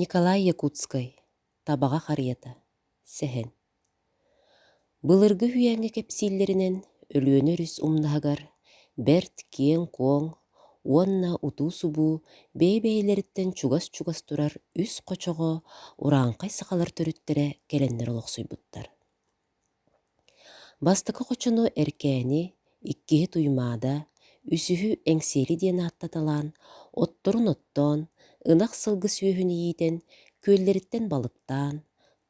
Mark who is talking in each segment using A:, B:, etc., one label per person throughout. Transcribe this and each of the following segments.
A: Николай Якутскай Табаҕа харыйата Сэһэн Былыргы үһүйээҥҥэ кэпсииллэринэн Өлүөнэ өрүс умнаһыгар бэрт киэҥ-куоҥ уонна утуу-субуу бэйэ-бэйэлэриттэн чугас-чугас турар үс хочоҕо урааҥхай сахалар төрүттэрэ кэлэннэр олохсуйбуттар. Бастакы хочону Эркээни, иккиһи Туймаада, үсүһү Эҥсиэли диэн ааттаталаан, отторун оттоон, ынах-сылгы сүөһүнү иитэн, күөллэриттэн балыктаан,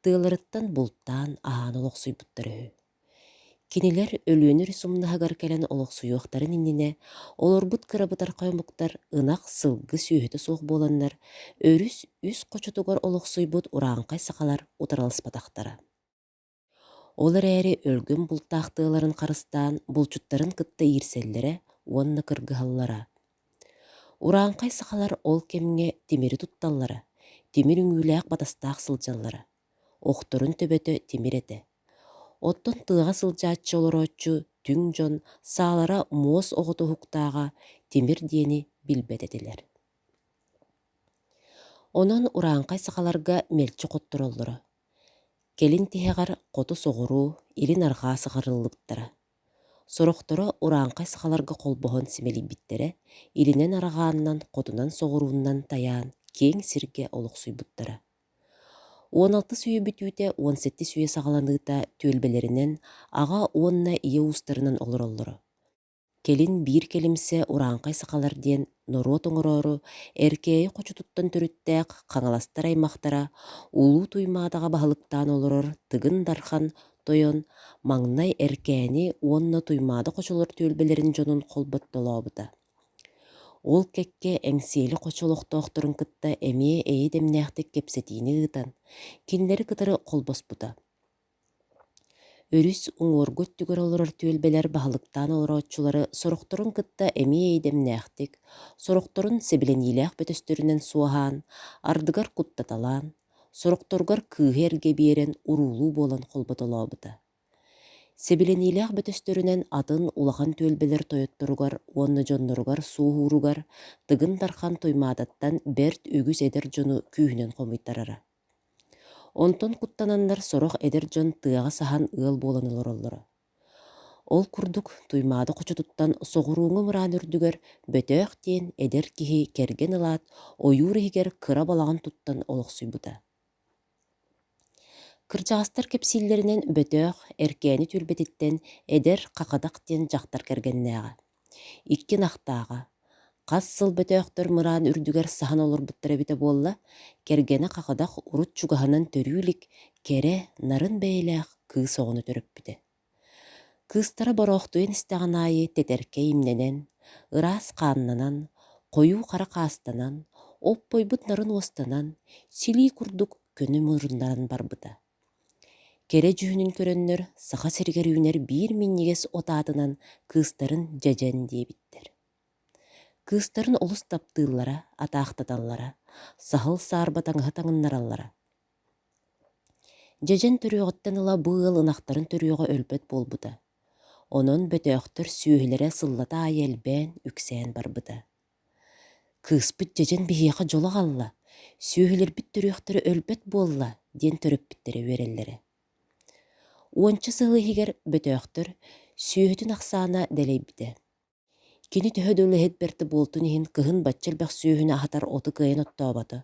A: тыаларыттан бултаан аһаан олохсуйбуттар үһү. Кинилэр Өлүөнэ өрүс умнаһыгар кэлэн олохсуйуохтарын иннинэ олорбут кыра бытархай омуктар ынах-сылгы сүөһүтэ суох буоланнар, өрүс үс хочотугар олохсуйбут урааҥхай сахалар утарыласпатахтара. Ол эрээри өлгөм бултаах тыаларын харыстаан булчуттарын кытта иирсэллэрэ уонна кыргыһаллара. Урааҥхай сахалар ол кэмҥэ тимири тутталлара, тимир үҥүүлээх батастаах сылдьаллара. Охторун төбөтө тимир этэ. Оттон тыаҕа сылдьааччы олорооччу түҥ дьон саалара муос оҕото уһуктааҕа тимир диэни билбэт этилэр. Онон урааҥхай сахаларга мэлдьи хоттороллоро. Кэлин тиһэҕэр хоту-соҕуруу, илин-арҕаа сыҕарыллыбыттара. Сорохторо урааҥхай сахаларга холбоһон симэлийбиттэрэ, илинэн-арҕааннан, хотунан-соҕурууннан тайаан киэҥ сиргэ олохсуйбуттара. 16 үйэ бүтүүтэ, 17 үйэ саҕаланыыта түөлбэлэринэн аҕа уонна ийэ уустарынан олороллоро. Кэлин биир кэлимсэ урааҥхай сахалар диэн норуот оҥороору Эркээйи хочотуттан төрүттээх Хаҥаластар аймахтара Улуу Туймаадаҕа баһылыктаан олорор Тыгын Дархан тойон маҥнай Эркээни уонна Туймаада хочолор түөлбэлэрин дьонун холботтолообута. Ол кэккэ Эҥсиэли хочо олохтоохторун кытта эмиэ эйэ дэмнээхтик кэпсэтиини ыытан, кинилэри кытары холбоспута. Өрүс уҥуоргу өттүгэр олорор түөлбэлэр баһылыктаан олорооччулары сорохторун кытта эмиэ эйдэмнээхтик, сорохторун сэбилэниилээх бөтөстөрүнэн суоһаан, ардыгар куттаталаан, сорохторугар кыыһы эргэ биэрэн уруулуу буолан холботолообута. Сэбилэниилээх бөтөстөрүнэн атын улахан түөлбэлэр тойотторугар уонна дьонноругар суоһууругар Тыгын Дархан Туймаадаттан бэрт үгүс эдэр дьону күүһүнэн хомуйтарара. Онтон куттананнар сорох эдэр дьон тыаҕа саһан ыал буолан олороллоро. Ол курдук Туймаада хочотуттан соҕурууҥу мыраан үрдүгэр Бөтөөх диэн эдэр киһи кэргэн ылаат, ойуур иһигэр кыра балаҕан туттан олохсуйбута. Кырдьаҕастар кэпсииллэринэн Бөтөөх Эркээни түөлбэтиттэн эдэр Хахадах диэн дьахтар кэргэннээҕэ. Икки ынахтааҕа, хас сыл бөтөөхтөр мыраан үрдүгэр саһан олорбуттара эбитэ буолла, кэргэнэ Хахадах урут чугаһынан төрүү илик, кэрэ, нарын бэйэлээх кыыс оҕону төрөппүтэ. Кыыстара бороохтуйан истэҕин аайы тэтэркэй имнэнэн, ыраас хааннанан, хойуу хара хаастанан, оппойбут нарын уостанан, силии курдук көнө муруннаран барбыта. Кэрэ дьүһүнүн көрөннөр Саха сиригэр үүнэр биир минньигэс от аатынан кыыстарын дьэдьэн диэбиттэр. Кыыстарын олус таптыыллара, атаахтаталлара, саһыл саарба таҥаһы таҥыннараллара. Дьэдьэн төрүөҕүттэн ыла бу ыал ынахтарын төрүөҕэ өлбөт буолбута. Онон бөтөөхтөр сүөһүлэрэ сыллата аайы элбээн, үксээн барбыта. Кыыспыт дьэдьэн биһиэхэ дьоло аҕалла, сүөһүлэрбит төрүөхтэрэ өлбөт буолла диэн төрөппүттэрэ үөрэллэрэ. Уонча сыл иһигэр бөтөөхтөр сүөһүтүн ахсаана дэлэйбитэ. Кини төһө да үлэһит бэртэ буолтун иһин кыһын бачча элбэх сүөһүнү аһатар оту кыайан оттообото.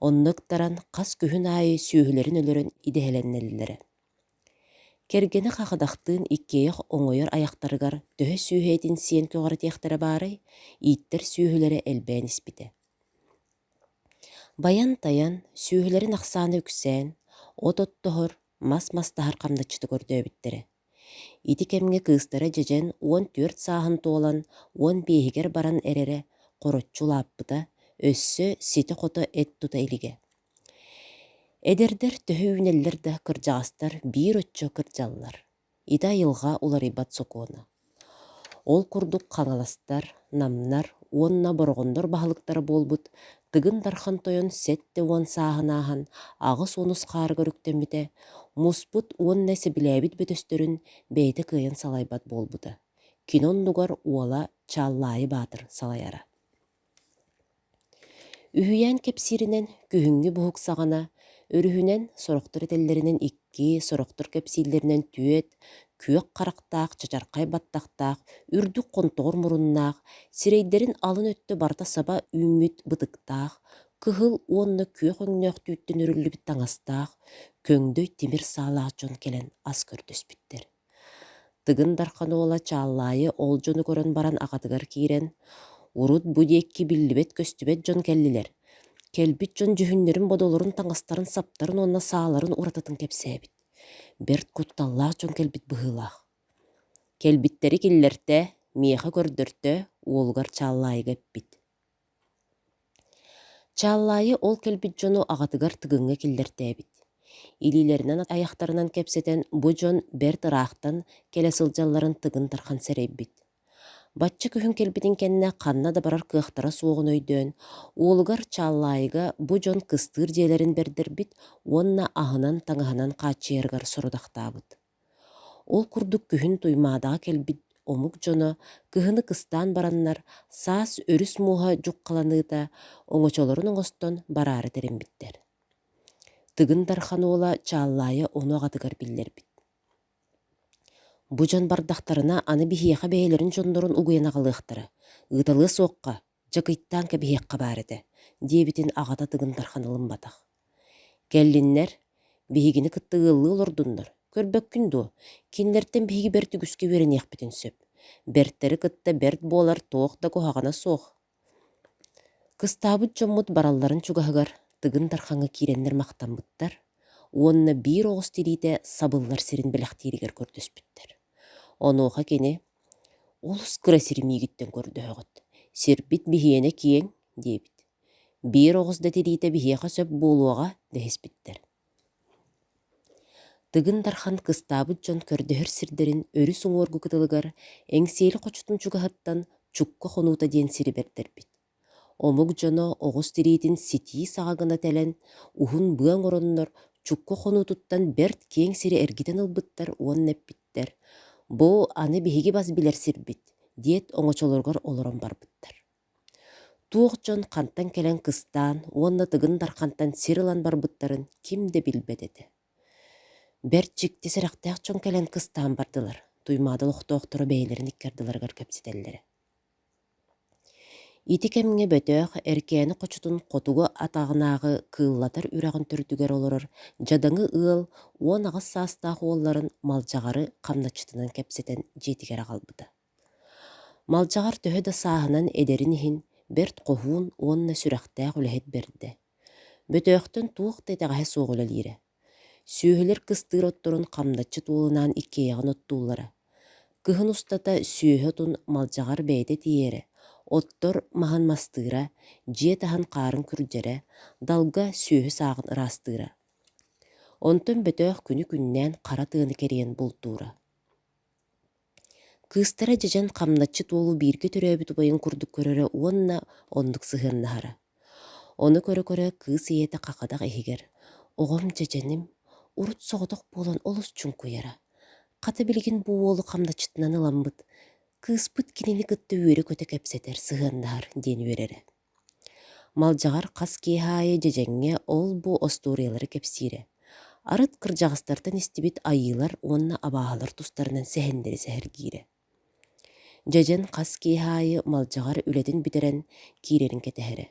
A: Онно ыктаран хас күһүн аайы сүөһүлэрин өлөрөн идэһэлэнэллэрэ. Кэргэнэ Хахадахтыын иккиэйэх оҥойор айахтарыгар төһө сүөһү этин сиэн көҕүрэтиэхтэрэ баарай, ииттэр сүөһүлэрэ элбээн испитэ. Байан-тайан, сүөһүлэрин ахсаана үксээн, от оттоһор, мас мастаһар хамначчыты көрдөөбүттэрэ. Ити кэмҥэ кыыстара дьэдьэн 14 сааһын туолан, 15-игэр баран эрэрэ хороччу улааппыта, өссө ситэ-хото эт тута илигэ. Эдэрдэр төһө үүнэллэр да, кырдьаҕастар биир оччо кырдьаллар. Ити айылҕа уларыйбат сокуона. Ол курдук хаҥаластар, намнар уонна бороҕоннор баһылыктара буолбут Тыгын Дархан тойон 70 сааһын ааһан 80 хаарыгар үктэммитэ, муспут уонна сэбилээбит бөтөстөрүн бэйэтэ кыайан салайбат буолбута. Кини оннугар уола Чааллаайы Баатыр салайара. Үһүйээн кэпсииринэн, күһүҥҥү буһук саҕана, өрүһүнэн, сорохтор этэллэринэн икки, сорохтор кэпсииллэринэн түөрт, күөх харахтаах, чачархай баттахтаах, үрдүк хонтоҕор муруннаах, сирэйдэрин алын өттө барыта саба үүммүт бытыктаах, кыһыл уонна күөх өҥнөөх түүттэн өрүллүбүт таҥастаах, көҥдөй тимир саалаах дьон кэлэн ас көрдөспүттэр. Тыгын Дархан уола Чааллаайы ол дьону көрөн баран аҕатыгар киирэн, «Урут бу диэки биллибэт-көстүбэт дьон кэллилэр. Кэлбит дьон дьүһүннэрин-бодолорун, таҥастарын-саптарын уонна сааларын уратытын кэпсээбит. Бэрт кутталлаах дьон кэлбит быһыылаах. Кэлбиттэри киллэртэ, миэхэ көрдөртө, уолугар Чааллаайыга эппит. Чааллаайы ол кэлбит дьону аҕатыгар Тыгыҥҥа киллэртээбит. Илиилэринэн айахтарынан кэпсэтэн бу дьон бэрт ыраахтан кэлэ сылдьалларын Тыгын Дархан сэрэйбит. Бачча күһүн кэлбитин кэннэ ханна да барар кыахтара суоҕун өйдөөн, уолугар Чааллаайыга бу дьон кыстыыр дьиэлэрин бэрдэрбит уонна аһынан-таҥаһынан хааччыйарыгар сорудахтаабыт. Ол курдук күһүн Туймаадаҕа кэлбит омук дьоно кыһыны кыстаан бараннар, саас өрүс муоһа дьуххаланыыта оҥочолорун оҥостон бараары тэриммиттэр. Тыгын Дархан уола Чааллаайа ону аҕатыгар биллэрбит. Бу дьон бардахтарына аны биһиэхэ бэйэлэрин дьоннорун угуйан аҕалыахтара, ыыталыа суохха, дьакыйтаан кэбиһиэххэ баар этэ, диэбитин аҕата Тыгын Дархан ылымматах. Кэллиннэр, биһигини кытта ыаллыы олордуннар, көрбөккүн дуо, кинилэртэн биһиги бэрт үгүскэ үөрэниэхпитин сөп. Бэртэри кытта бэрт буолар туох да куһаҕана суох. Кыстаабыт дьоммут баралларын чугаһыгар Тыгын Дархаҥҥа киирэннэр махтаммыттар уонна биир оҕус тириитэ сабыллар сирин бэлэхтииригэр көрдөспүттэр. Онуоха кини: «Олус кыра сири миигиттэн көрдөһөҕүт, сирбит биһиэнэ киэҥ» диэбит. Биир оҕус да тириитэ биһиэхэ сөп буолуоҕа дэһиспиттэр. Тыгын Дархан кыстаабыт дьон көрдөһөр сирдэрин өрүс уҥуоргу кытылыгар Эҥсиэли хочотун чугаһыттан Чукка хонуута диэн сири бэрдэрбит. Омук дьоно оҕус тириитин ситии саҕа гына тэлэн, уһун быа оҥороннор Чукка хонуутуттан бэрт киэҥ сири эргитэн ылбыттар уонна эппиттэр: «Бу аны биһиги бас билэр сирбит» диэт оҥочолоругар олорон барбыттар. Туох дьон хантан кэлэн кыстаан уонна Тыгын Дархантан сир ылан барбыттарын ким да билбэт этэ. Бэрт дьикти сэрэхтээх дьон кэлэн кыстаан бардылар, Туймаада олохтоохторо бэйэлэрин икки ардыларыгар кэпсэтэллэрэ. Ити кэмҥэ Бөтөөх Эркээни хочотун хотугу атаҕынааҕы Кыыллатар үрэҕин төрдүгэр олорор дьадаҥы ыал 18 саастаах уолларын Малдьаҕары хамначчытынан кэпсэтэн дьиэтигэр аҕалбыта. Малдьаҕар төһө да сааһынан эдэрин иһин, бэрт хоһуун уонна сүрэхтээх үлэһит бэрдэ. Бөтөөхтөн туох да итэҕэһэ суох үлэлиирэ. Сүөһүлэр кыстыыр отторун хамначчыт уолунаан иккиэйэҕин оттууллара. Кыһын устата сүөһү отун Малдьаҕар бэйэтэ тиэйэрэ, оттор маһын мастыыра, дьиэ таһын хаарын күрдьэрэ, далга сүөһү сааҕын ыраастыыра. Онтон Бөтөөх күнү-күннээн хара тыаны кэрийэн бултуура. Кыыстара дьэдьэн хамначчыт уолу бииргэ төрөөбүт убайын курдук көрөрө уонна оннук сыһыаннаһара. Ону көрө-көрө кыыс ийэтэ хахадах иһигэр: «Оҕом дьэдьэним, урут соҕотох буолан олус чуҥкуйара. Хата билигин бу уолу хамначчытынан ыламмыт, кыыспыт кинини кытта үөрэ-көтө кэпсэтэр, сыһыаннаһар» диэн үөрэрэ. Малдьаҕар хас киэһэ аайы дьэдьэҥҥэ ол-бу остуоруйалары кэпсиирэ. Арыт кырдьаҕастартан истибит айыылар уонна абааһылар тустарынан сэһэннэри сэһэргиирэ. Дьэдьэн хас киэһэ аайы Малдьаҕар үлэтин бүтэрэн киирэрин кэтэһэрэ.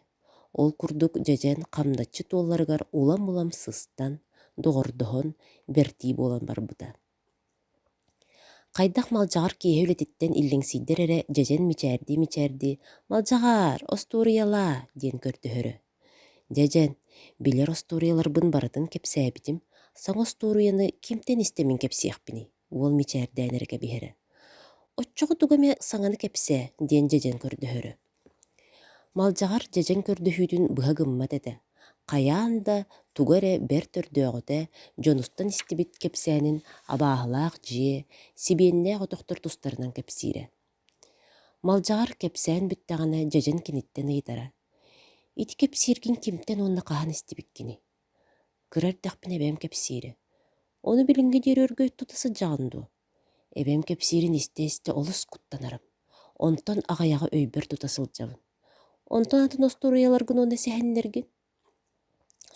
A: Ол курдук дьэдьэн хамначчы туолларыгар улам-улам сыстан, доҕордоһон, бэртии буолан барбыта. Хайдах Малдьаҕар киэһэ үлэтиттэн иллэҥсийдэр эрэ дьэдьэн мичээрдии-мичээрдии «Малдьаҕаар, остуоруйалаа» диэн көрдөһөрө. Дьэдьэн, билэр остуоруйаларбын барытын кэпсээбитим, саҥа остуоруйаны кимтэн истэммин кэпсиэхпиний? уол мичээрдээн эрэ кэбиһэрэ. Оччоҕо тугу эмэ саҥаны кэпсээ диэн дьэдьэн көрдөһөрө. Малдьаҕар дьэдьэн көрдөһүүтүн быһа гыммат этэ, хайаан да тугу эрэ бэрт өрдөөҕүтэ дьонуттан истибит кэпсээнин абааһылаах дьиэ, сибиэннээх өтөхтөр тустарынан кэпсиирэ. Малдьаҕар кэпсээн бүттэҕинэ дьэдьэн киниттэн ыйытара: «Ити кэпсииргин кимтэн уонна хаһан истибиккиний?» Кыра эрдэхпинэ эбээм кэпсиирэ: «Ону билиҥҥи диэри өргөй тута сылдьаҕын дуо?» Эбээм кэпсиирин истэ-истэ олус куттанарым, онтон аҕыйаҕы өйбөр тута сылдьабын. Онтон атын остуоруйаларгын уонна сэһэннэргин?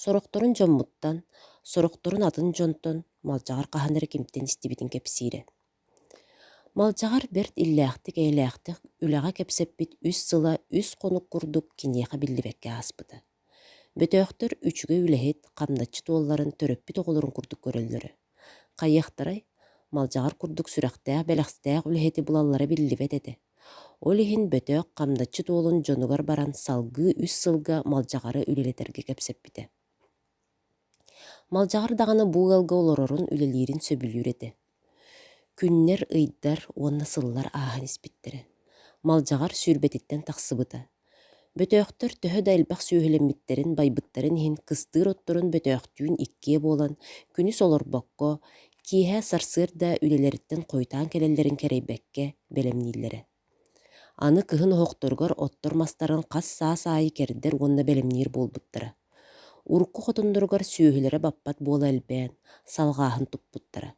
A: Сорохторун дьоммуттан, сорохторун атын дьонтон Малдьаҕар хаһан эрэ кимтэн истибитин кэпсиирэ. Малдьаҕар бэрт иллээхтик-эйэлээхтик үлэҕэ кэпсэппит үс сыла үс хонук курдук киниэхэ биллибэккэ ааспыта. Бөтөөхтөр үчүгэй үлэһит, хамначчыт уолларын төрөппүт оҕолорун курдук көрөллөрө. Хайыахтарай, Малдьаҕар курдук сүрэхтээх-бэлэхтээх үлэһити булаллара биллибэт этэ. Ол иһин Бөтөөх хамначчыт уолун дьонугар баран салгыы үс сылга Малдьаҕары үлэлэтэргэ кэпсэппитэ. Малдьаҕар даҕаны бу ыалга олорорун, үлэлиирин сөбүлүүр этэ. Күннэр, ыйдар уонна сыллар ааһан испиттэрэ. Малдьаҕар сүүрбэтиттэн тахсыбыта. Бөтөөхтөр төһө да элбэх сүөһүлэммиттэрин, байбыттарын иһин кыстыыр отторун бөтөөхтүүн иккиэ буолан, күнүс олорбокко, киэһэ сарсыарда үлэлэриттэн хойутаан кэлэллэрин кэрэйбэккэ бэлэмнииллэрэ. Аны кыһын оһохторугар оттор мастарын хас саас аайы кэрдэр уонна бэлэмниир буолбуттара. Урукку хотонноругар сүөһүлэрэ баппат буола элбээн, салҕааһын туппуттара.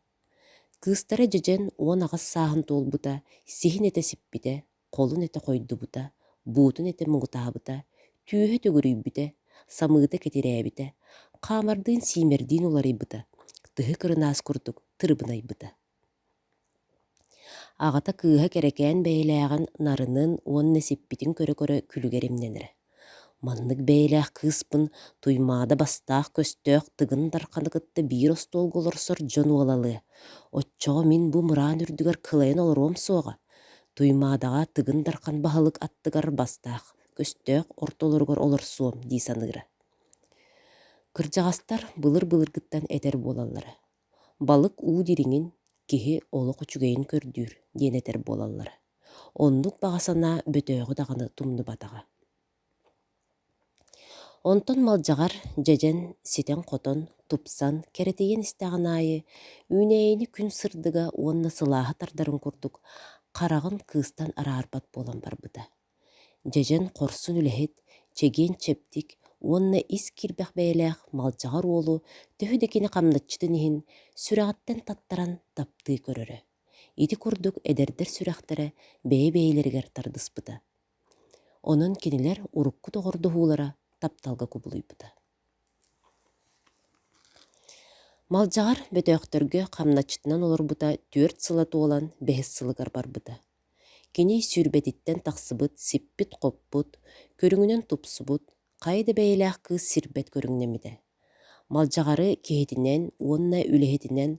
A: Кыыстара дьэдьэн 18 сааһын туолбута, сиһин этэ сиппитэ, холун этэ хойдубута, буутун этэ муҥутаабыта, түөһэ төгүрүйбүтэ, самыыта кэтирээбитэ, хаамардыын-сиимэрдиин уларыйбыта, тыһы кырынаас курдук тырыбынайбыта. Аҕата кыыһа кэрэкээн бэйэлээҕин нарынын уонна сиппитин көрө-көрө күлүгэр имнэнэрэ. Маннык бэйэлээх кыыспын Туймаада бастаах көстөөх Тыгын Дарханы кытта биир остуолга олорсор дьон уолалыа. Оччоҕо мин бу мыраан үрдүгэр кылайан олоруом суоҕа. Туймаадаҕа Тыгын Дархан баһылык аттыгар бастаах көстөөх ортолоругар олорсуом дии саныыра. Кырдьаҕастар былыр-былыргыттан этэр буолаллара: Балык уу дириҥин, киһи олох үчүгэйин көрдүүр диэн этэр буолаллара. Оннук баҕа санаа бөтөөҕү даҕаны тумнубатаҕа. Онтон Малдьаҕар дьэдьэн ситэн-хотон, тупсан, кэрэтийэн истэҕин аайы үүнээйини күн сырдыга уонна сылааһа тардарын курдук хараҕын кыыстан араарбат буолан барбыта. Дьэдьэн хорсун үлэһит, чэгиэн-чэбдик уонна ис киирбэх бэйэлээх Малдьаҕар уолу төһө да кини хамначчытын иһин, сүрэҕиттэн таттаран таптыы көрөрө. Ити курдук эдэрдэр сүрэхтэрэ бэйэ-бэйэлэригэр тардыспыта. Онон кинилэр урукку доҕордоһуулара тапталга кубулуйбута. Малдьаҕар бөтөөхтөргө хамначчытынан олорбута түөрт сыла туолан бэһис сылыгар барбыта. Кини сүүрбэтиттэн тахсыбыт, сиппит-хоппут, көрүҥүнэн тупсубут, хайа да бэйэлээх кыыс сирбэт көрүҥнэммитэ. Малдьаҕары киһитинэн уонна үлэһитинэн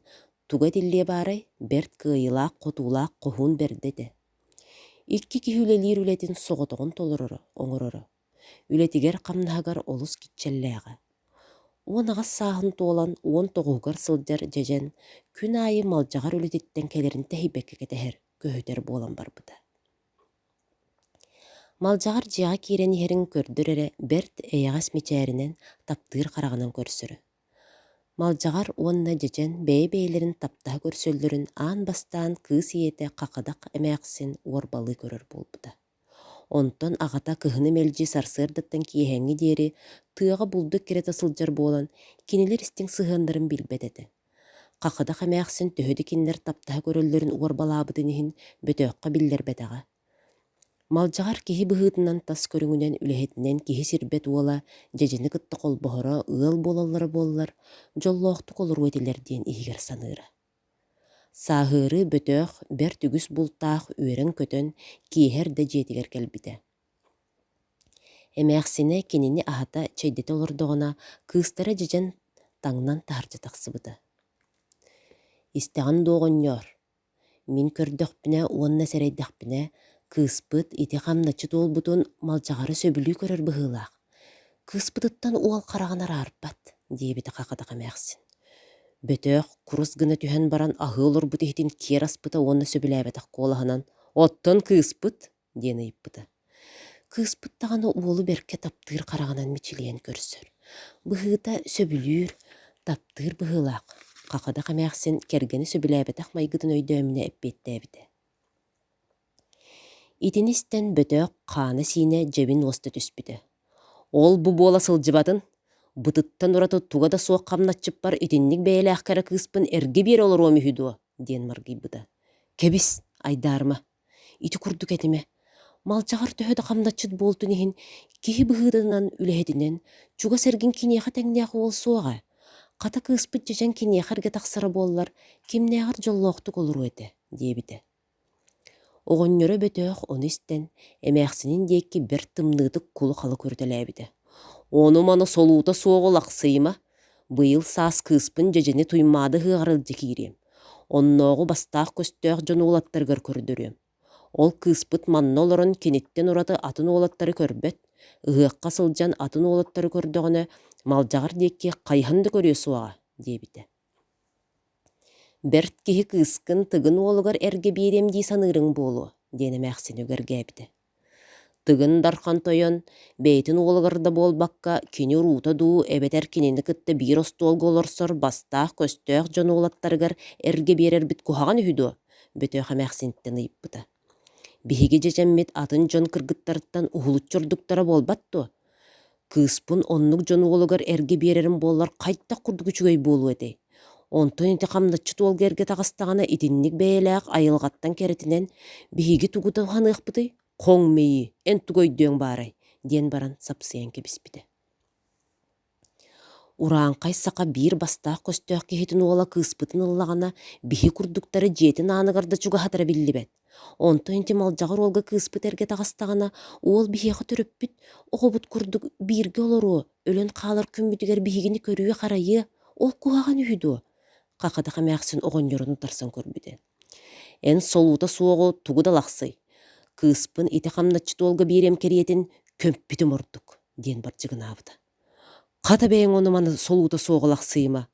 A: туга этиллиэ баарай, бэрт кыайыылаах-хотуулаах хоһуун бэрдэ этэ. Икки киһи үлэлиир үлэтин соҕотоҕун толороро, оҥороро. Үлэтигэр-хамнаһыгар олус киччэллээҕэ. 18 сааһын туолан 19-угар сылдьар дьэдьэн күн аайы Малдьаҕар үлэтиттэн кэлэрин тэһийбэккэ кэтэһэр, көһүтэр буолан барбыта. Малдьаҕар дьиэҕэ киирэн иһэрин көрдөр эрэ бэрт эйэҕэс мичээринэн, таптыыр хараҕынан көрсөрө. Малдьаҕар уонна дьэдьэн бэйэ-бэйэлэрин таптаһа көрсөллөрүн аан бастаан кыыс ийэтэ Хахыдах эмээхсин уорбалыы көрөр буолбута. Онтон аҕата кыһыны мэлдьи сарсыардаттан киэһээҥҥи диэри тыаҕа булду эккирэтэ сылдьар буолан, кинилэр истиҥ сыһыаннарын билбэт этэ. Хахыдах эмээхсин төһө да кинилэр таптаһа көрөллөрүн уорбалаабытын иһин бөтөөххө биллэрбэтэҕэ. Малдьаҕар киһи быһыытынан тас көрүҥүнэн үлэһитинэн киһи сирбэт уола дьэдьэни кытта холбоһоро ыал буолаллара буоллар, дьоллоохтук олоруо этилэр диэн иһигэр саныыра. Сааһыары бөтөөх бэрт үгүс бултаах үөрэн-көтөн киэһэ эрдэ дьиэтигэр кэлбитэ. Эмээхсинэ кинини аһата, чэйдэтэ олордоҕуна, кыыстара дьэдьэн таҥнан таһырдьа тахсыбыта. «Истэҕин дуо, оҕонньоор, Мин көрдөхпүнэ уонна сэрэйдэхпинэ, кыыспыт ити хамначчыт уолбутун Малдьаҕары сөбүлүү көрөр быһыылаах. Кыыспытыттан уол хараҕын араарбат, диэбитэ хахатах эмээхсин. Бөтөөх курус гына түһэн баран аһыы олорбут иһитин киэр аспыта уонна сөбүлээбэтэх куолаһынан «Оттон кыыспыт?» диэн ыйыппыта. Кыыспыт даҕаны уолу бэркэ таптыыр хараҕынан мичилийэн көрсөр. Быһыыта сөбүлүүр, таптыыр быһыылаах, Хахадах эмээхсин кэргэнэ сөбүлээбэтэх майгытын өйдөөмүнэ эппиэттээбитэ. Итини истэн бөтөөх хаана-сиинэ дьэбин уоста түспүтэ. Ол-бу буола сылдьыбатын, бытыттан ураты туга да суох хамначчыппар итинник бэйэлээх кэрэ кыыспын эргэ биэрэ олоруом үһү дуо диэн маргыйбыта. Кэбис, айдаарыма, Ити курдук этимэ. Малдьаҕар төһө да хамначчыт буолтун иһин, киһи быһыытынан үлэһитинэн, чугас эргин киниэхэ тэҥнээх уол суоҕа. Хата кыыспыт дьэдьэн киниэхэ эргэ тахсара буоллар, кимнээҕэр дьоллоохтук олоруо этэ, диэбитэ. Оҕонньоро Бөтөөх ону истэн, эмээхсинин диэки бэрт тымныытык кулу-халы көрүтэлээбитэ: «Ону-маны солуута суоҕу лахсыйыма, быйыл саас кыыспын дьэдьэни Туймаада ыһыаҕар илдьэ киириэм, оннооҕу бастаах көстөөх дьон уолаттарыгар көрдөрүөм. Ол кыыспыт манна олорон киниттэн ураты атын уолаттары көрбөт, ыһыахха сылдьан атын уолаттары көрдөҕүнэ, Малдьаҕар диэки хайыһан да көрүө суоҕа» диэбитэ. «Бэрт киһи кыыскын Тыгын уолугар эргэ биэриэм дии саныырыҥ буолуо» диэн эмээхсин үгэргээбитэ. Тыгын Дархан тойон бэйэтин уолугар да буолбакка, кини уруута дуу эбэтэр кинини кытта биир остуолга олорсор бастаах-көстөөх дьон уолаттарыгар эргэ биэрэрбит куһаҕан үһү дуо? Бөтөөх эмээхсиниттэн ыйыппыта. Биһиги дьэдьэммит атын дьон кыргыттарыттан уһулуччу ордуктара буолбат дуо? Кыыспын оннук дьон уолугар эргэ биэрэрим буоллар хайдах курдук үчүгэй буолуо этэй? Онтон ити хамначчыт уолга эргэ таҕыстаҕына итинник бэйэлээх айылҕаттан кэрэтинэн биһиги тугу туһаныахпытый? Хоҥ мэйии, эн тугу өйдүөҥ баарай? диэн баран сапсыйан кэбиспитэ. Урааҥхай саха биир бастаах көстөөх киһитин уола кыыспытын ыллаҕына, биһи курдуктары дьиэтин ааныгар да чугаһатара биллибэт. Онтон ити малдьаҕар уолга кыыспыт эргэ таҕыстаҕына, уол биһиэхэ төрөппүт оҕобут курдук бииргэ олоруо, өлөн хаалар күммүтүгэр биһигини көрүө-харайыа, ол куһаҕан үһү дуо? Хахыдах эмээхсин оҕонньорун утарсан көрбүтэ. Эн солуута суоҕу тугу да лахсый, кыыспын ити хамначчыт уолга биэриэм кэриэтин көмпүтүм ордук диэн бардьыгынаабыта. Хата бэйэҥ ону-маны солуута суоҕу лахсыйыма,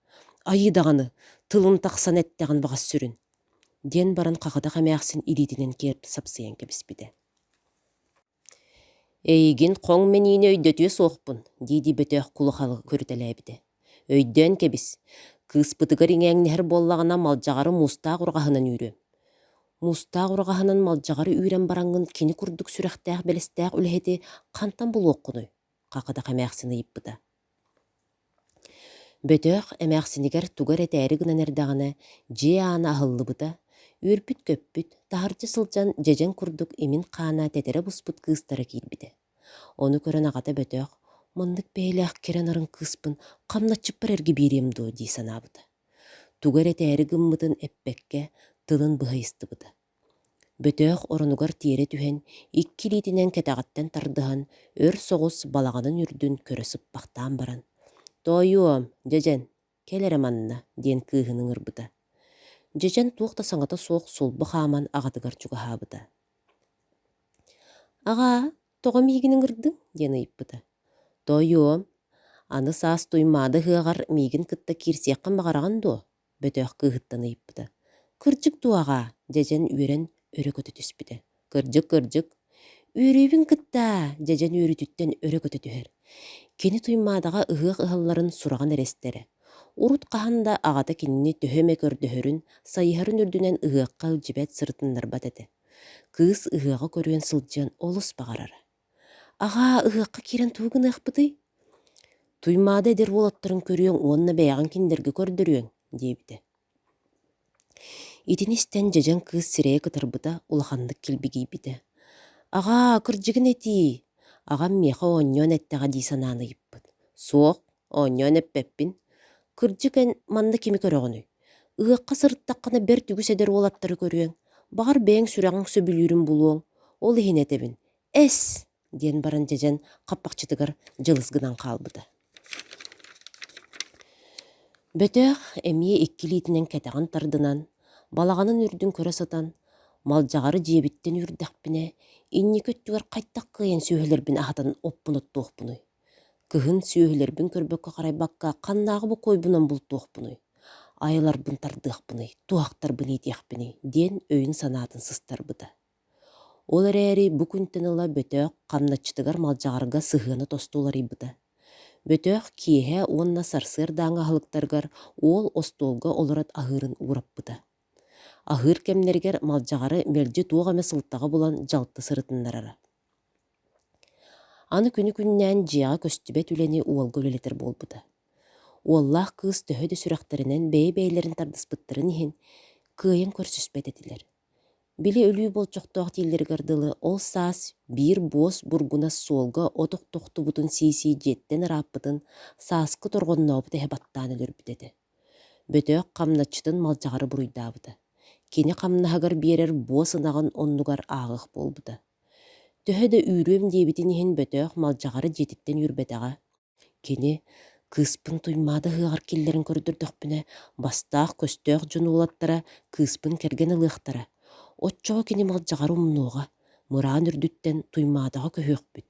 A: айыы даҕаны, тылын тахсан эттэҕин баҕас сүрүн диэн баран хахыдах эмээхсин илиитинэн киэр сапсыйан кэбиспитэ. Эйигин хоҥ мэниини өйдөтүө суохпун, дии-дии Бөтөөх кулахалы көрүтэлээбитэ. Өйдөөн кэбис, кыыспытыгар иҥээҥнэһэр буоллаҕына малдьаҕары муустаах ураҕаһынан үүрүөм. Муустаах ураҕаһынан малдьаҕары үүрэн бараҥҥын кини курдук сүрэхтээх-бэлэстээх үлэһити хантан булуоххунуй? Хахыдах эмээхсин ыйыппыта. Бөтөөх эмээхсинигэр тугу эрэ этээри гынан эрдэҕинэ, дьиэ аана аһыллыбыта, үөрбүт-көппүт, таһырдьа сылдьан дьэдьэн курдук имин хаана тэтэрэ буспут кыыстара киирбитэ. Ону көрөн аҕата Бөтөөх «Маннык бэйэлээх кэрэ нарын кыыспын хамначчыппар эргэ биэриэм дуо?» дии санаабыта. Тугу эрэ этээри гыммытын эппэккэ, тылын быһа ыйыстыбыта. Бөтөөх оронугар тиэрэ түһэн, икки илиитинэн кэтэҕиттэн тардыһан, өр соҕус балаҕанын үрдүн көрө сыппахтаан баран: «Тоойуом, дьэдьэн, кэл эрэ манна» диэн кыыһын ыҥырбыта. Дьэдьэн туох да саҥата суох сулбу хааман аҕатыгар чугаһаабыта. «Аҕаа, тоҕо миигин ыҥырдыҥ?» диэн ыйыппыта. «Тоойуом, аны саас Туймаада ыһыаҕар миигин кытта киирсиэххин баҕараҕын дуо?» Бөтөөх кыыһыттан ыйыппыта. «Кырдьык дуо, аҕаа?» дьэдьэн үөрэн өрө көтө түспүтэ. «Кырдьык, кырдьык. Үөрүүбүн кытта!» дьэдьэн үөрүүтүттэн өрө көтө түһэр. Кини Туймаадаҕа ыһыах ыһалларын сураҕын эрэ истэрэ. Урут хаһан да аҕата кинини төһө эмэ көрдөһөрүн, сайыһарын үрдүнэн ыһыахха илдьибэт сырытыннарбат этэ. Кыыс ыһыаҕы көрүөн сылдьыан олус баҕарара. Аҕаа, ыһыахха киирэн тугу гыныахпытый? Туймаада эдэр уолаттарын көрүөҥ уонна бэйэҕин кинилэргэ көрдөрүөҥ, диэбитэ. Итини истэн дьэдьэн кыыс сирэйэ кытарбыта, улаханнык килбигийбитэ. Аҕаа, кырдьыгын этиий, аҕам миэхэ оонньоон эттэҕэ дии санаан ыйыппыт. Суох, оонньоон эппэппин. Кырдьык эн манна кими көрөҕүнүй? Ыһыахха сырыттаххына бэрт үгүс эдэр уолаттары көрүөҥ, баҕар бэйэҥ сүрэҕиҥ сөбүлүүрүн булуоҥ, ол иһин этэбин, эс! диэн баран дьэдьэн хаппахчытыгар дьылыс гынан хаалбыта. Бөтөөх эмиэ икки илиитинэн кэтэҕин тардынан, балаҕанын үрдүн көрө сытан, малдьаҕары дьиэбиттэн үүрдэхпинэ, инники өттүгэр хайдах кыайан сүөһүлэрбин аһатан оппун оттуохпунуй? Кыһын сүөһүлэрбин көрбөккө-харайбакка ханнааҕы бокуойбунан бултуохпунуй, айаларбын тардыахпыный, туһахтарбын иитиэхпиний диэн өйүн-санаатын сыстарбыта. Ол эрээри бу күнтэн ыла Бөтөөх хамначчытыгар Малдьаҕарга сыһыана тосту уларыйбыта. Бөтөөх киэһэ уонна сарсыардааҥы аһылыктарыгар уол остуолга олорон аһыырын уураппыта. Аһыыр кэмнэригэр Малдьаҕары мэлдьи туох эмэ сылтаҕы булан дьалты сырытыннарара. Аны күнү-күннээн дьиэҕэ көстүбэт үлэни уолга үлэлэтэр буолбута. Уоллаах кыыс төһө да сүрэхтэринэн бэйэ-бэйэлэрин тардыспыттарын иһин, кыайан көрсүспэт этилэр. Били өлүү болдьохтоох дииллэригэр дылы ол саас биир буос бургунас суолга от тохтубутун сии-сии дьиэттэн ырааппытын сааскы торҕоннообут эһэ баттаан өлөрбүт этэ. Бөтөөх хамначчытын малдьаҕары буруйдаабыта. Кини хамнаһыгар биэрэр буос ынаҕын оннугар ааҕыах буолбута. Төһө да үүрүөм диэбитин иһин Бөтөөх малдьаҕары дьиэтиттэн үүрбэтэҕэ. Кини кыыспын Туймаада ыһыаҕар киллэрэн көрдөрдөхпүнэ, бастаах-көстөөх дьон уолаттара кыыспын кэргэн ылыахтара. Оччоҕо кини малдьаҕары умнуоҕа, мыраан үрдүттэн Туймаадаҕа көһүөхпүт,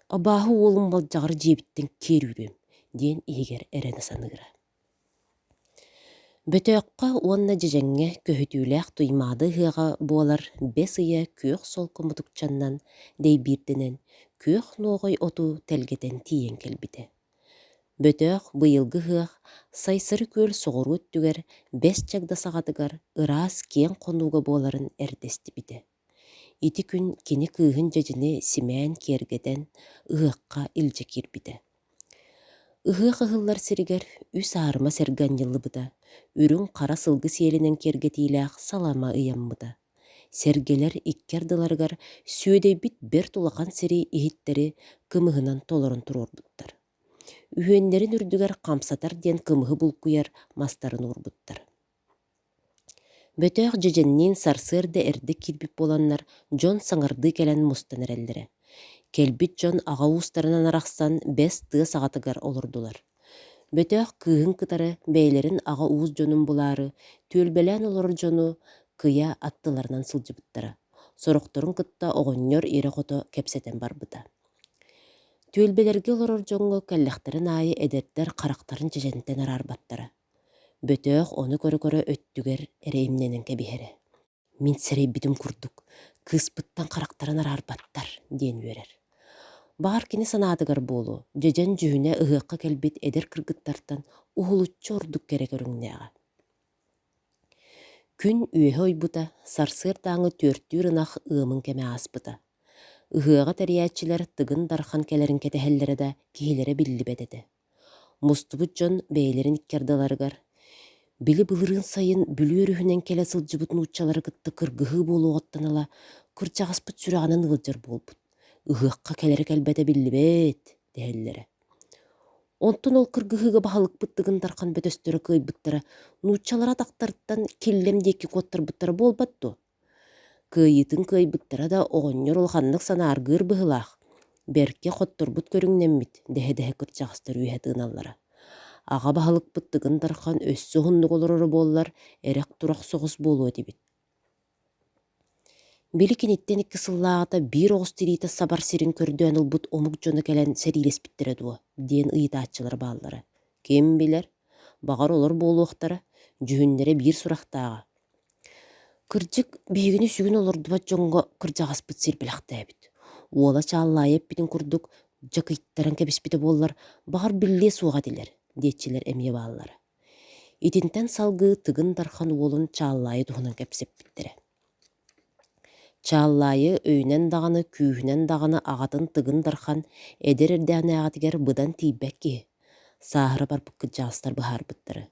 A: абааһы уолум малдьаҕары дьиэбиттэн киэр үүрүөм диэн иһигэр эрэнэ саныыра. Бөтөөххө уонна Дьэдьэҥҥэ көһүтүүлээх Туймаада ыһыаҕа буолар бэс ыйа күөх солко мутукчаннан дэйбиирдэнэн, күөх нуоҕай оту тэлгэтэн тиийэн кэлбитэ. Бөтөөх быйылгы ыһыах Сайсары күөл соҕуруу өттүгэр бэс чагда саҕатыгар ыраас киэҥ хонууга буоларын эрдэ истибитэ. Ити күн кини кыыһын дьэдьэни симээн киэргэтэн ыһыахха илдьэ киирбитэ. Ыһыах ыһыллар сиригэр үс аарыма сэргэ анньыллыбыта, үрүҥ-хара сылгы сиэлинэн киэргэтиилээх салама ыйаммыта. Сэргэлэр икки ардыларыгар сүөдэйбит бэрт улахан сири иһиттэри кымыһынан толорон туруорбуттар. Үһүөннэрин үрдүгэр хамсатар диэн кымыһы булкуйар мастарын уурбуттар. Бөтөөх дьэдьэнниин сарсыарда эрдэ киирбит буоланнар, дьон саҥардыы кэлэн мустан эрэллэрэ. Кэлбит дьон аҕа уустарынан арахсан бэс тыа саҕатыгар олордулар. Бөтөөх кыыһын кытары бэйэлэрин аҕа уус дьонун булаары, түөлбэлээн олорор дьону кыйа аттыларынан сылдьыбыттара. Сорохторун кытта оҕонньор ирэ-хото кэпсэтэн барбыта. Түөлбэлэргэ олорор дьоҥҥо кэллэхтэрин аайы эдэрдэр харахтарын дьэдьэнтэн араарбаттара. Бөтөөх ону көрө-көрө өттүгэр эрэ имнэнэн кэбиһэрэ. Мин сэрэйбитим курдук, кыыспыттан харахтарын араарбаттар диэн үөрэр. Баҕар кини санаатыгар буолуо, дьэдьэн дьүһүнэ ыһыахха кэлбит эдэр кыргыттартан уһулуччу ордук кэрэ көрүҥнээҕэ. Күн үөһэ ойбута, сарсыардааҥы түөртүүр ынах ыамын кэмэ ааспыта. Ыһыаҕы тэрийээччилэр Тыгын Дархан кэлэрин кэтэһэллэрэ да киһилэрэ биллибэт этэ. Мустубут дьон бэйэлэрин икки ардыларыгар «Били былырыын сайын Бүлүү өрүһүнэн кэлэ сылдьыбыт нууччалары кытта кыргыһыы буолуоҕуттан ыла кырдьаҕаспыт сүрэҕинэн ыалдьар буолбут, ыһыахха кэлэрэ-кэлбэтэ биллибэт» дэһэллэрэ. Онтон ол кыргыһыыга баһылыкпыт Тыгын Дархан бөтөстөрө кыайбыттара, нууччалары атахтарыттан Киллэм диэки куоттарбыттара буолбат дуо? Кыайыытын кыайбыттара да оҕонньор улаханнык санааргыыр быһыылаах, бэркэ хотторбут көрүҥнэммит, дэһэ-дэһэ кырдьаҕастар үөһэ тыыналлара. Аҕа баһылыкпыт Тыгын Дархан өссө уһуннук олороро буоллар, эрэх-турах соҕус буолуо этибит. Били киниттэн икки сыллааҕыта биир оҕус тириитэ сабар сирин көрдөөн ылбыт омук дьоно кэлэн сэриилэспиттэрэ дуо диэн ыйытааччылар бааллара. Ким билэр, баҕар олор буолуохтара, дьүһүннэрэ биир сурахтааҕа. Кырдьык, биһигини сүгүн олордубат дьоҥҥо кырдьаҕаспыт сир бэлэхтээбит. Уола Чааллаайа эппитин курдук, дьакыйтаран кэбиспитэ буоллар, баҕар биллиэ суох этилэр, диэччилэр эмиэ бааллара. Итинтэн салгыы Тыгын Дархан уолун Чааллаайы туһунан кэпсэппиттэрэ. Чааллаайы өйүнэн даҕаны, күүһүнэн даҕаны аҕатын Тыгын Дархан эдэр эрдэҕинээҕитигэр быдан тиийбэт киһи, сааһыра барбыт кырдьаҕастар быһаарбыттара.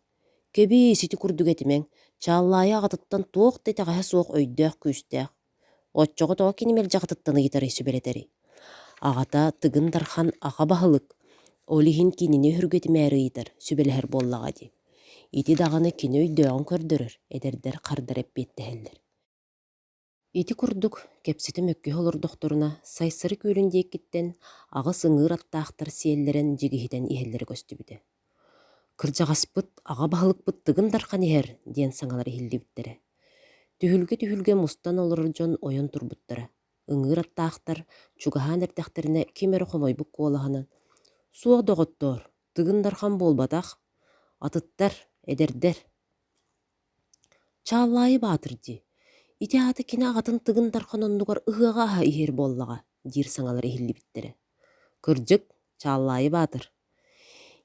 A: Кэбиис, ити курдук этимэҥ, Чааллаайы аҕатыттан туох да итэҕэһэ суох өйдөөх-күүстээх. Оччоҕо тоҕо кини мэлдьи аҕатыттан ыйытарый, сүбэлэтэрий? Аҕата Тыгын Дархан аҕа баһылык, ол иһин кинини өһүргэтимээри ыйытар, сүбэлэһэр буоллаҕа дии. Ити даҕаны кини өйдөөҕүн көрдөрөр, эдэрдэр хардары эппиэттэһэллэр. Ити курдук, кэпсэтэ мөккүһэ олордохторуна, Сайсары күөлүн диэкиттэн аҕыс ыҥыыр аттаахтар сиэллэрэн дьигиһитэн иһэллэрэ көстүбүтэ. «Кырдьаҕаспыт, аҕа баһылыкпыт Тыгын Дархан иһэр!» диэн саҥалар иһиллибиттэрэ. Түһүлгэ-түһүлгэ мустан олорор дьон ойон турбуттара. Ыҥыыр аттаахтар чугаһаан эрдэхтэринэ ким эрэ хомойбут куолаһынан «Суох, доҕоттоор, Тыгын Дархан буолбатах, атыттар, эдэрдэр» Чааллаайы Баатыр дии, ити аата кини аҕатын Тыгын Дархан оннугар ыһыаҕы аһа иһэр буоллаҕа диир саҥалар иһиллибиттэрэ. Кырдьык, Чааллаайы Баатыр.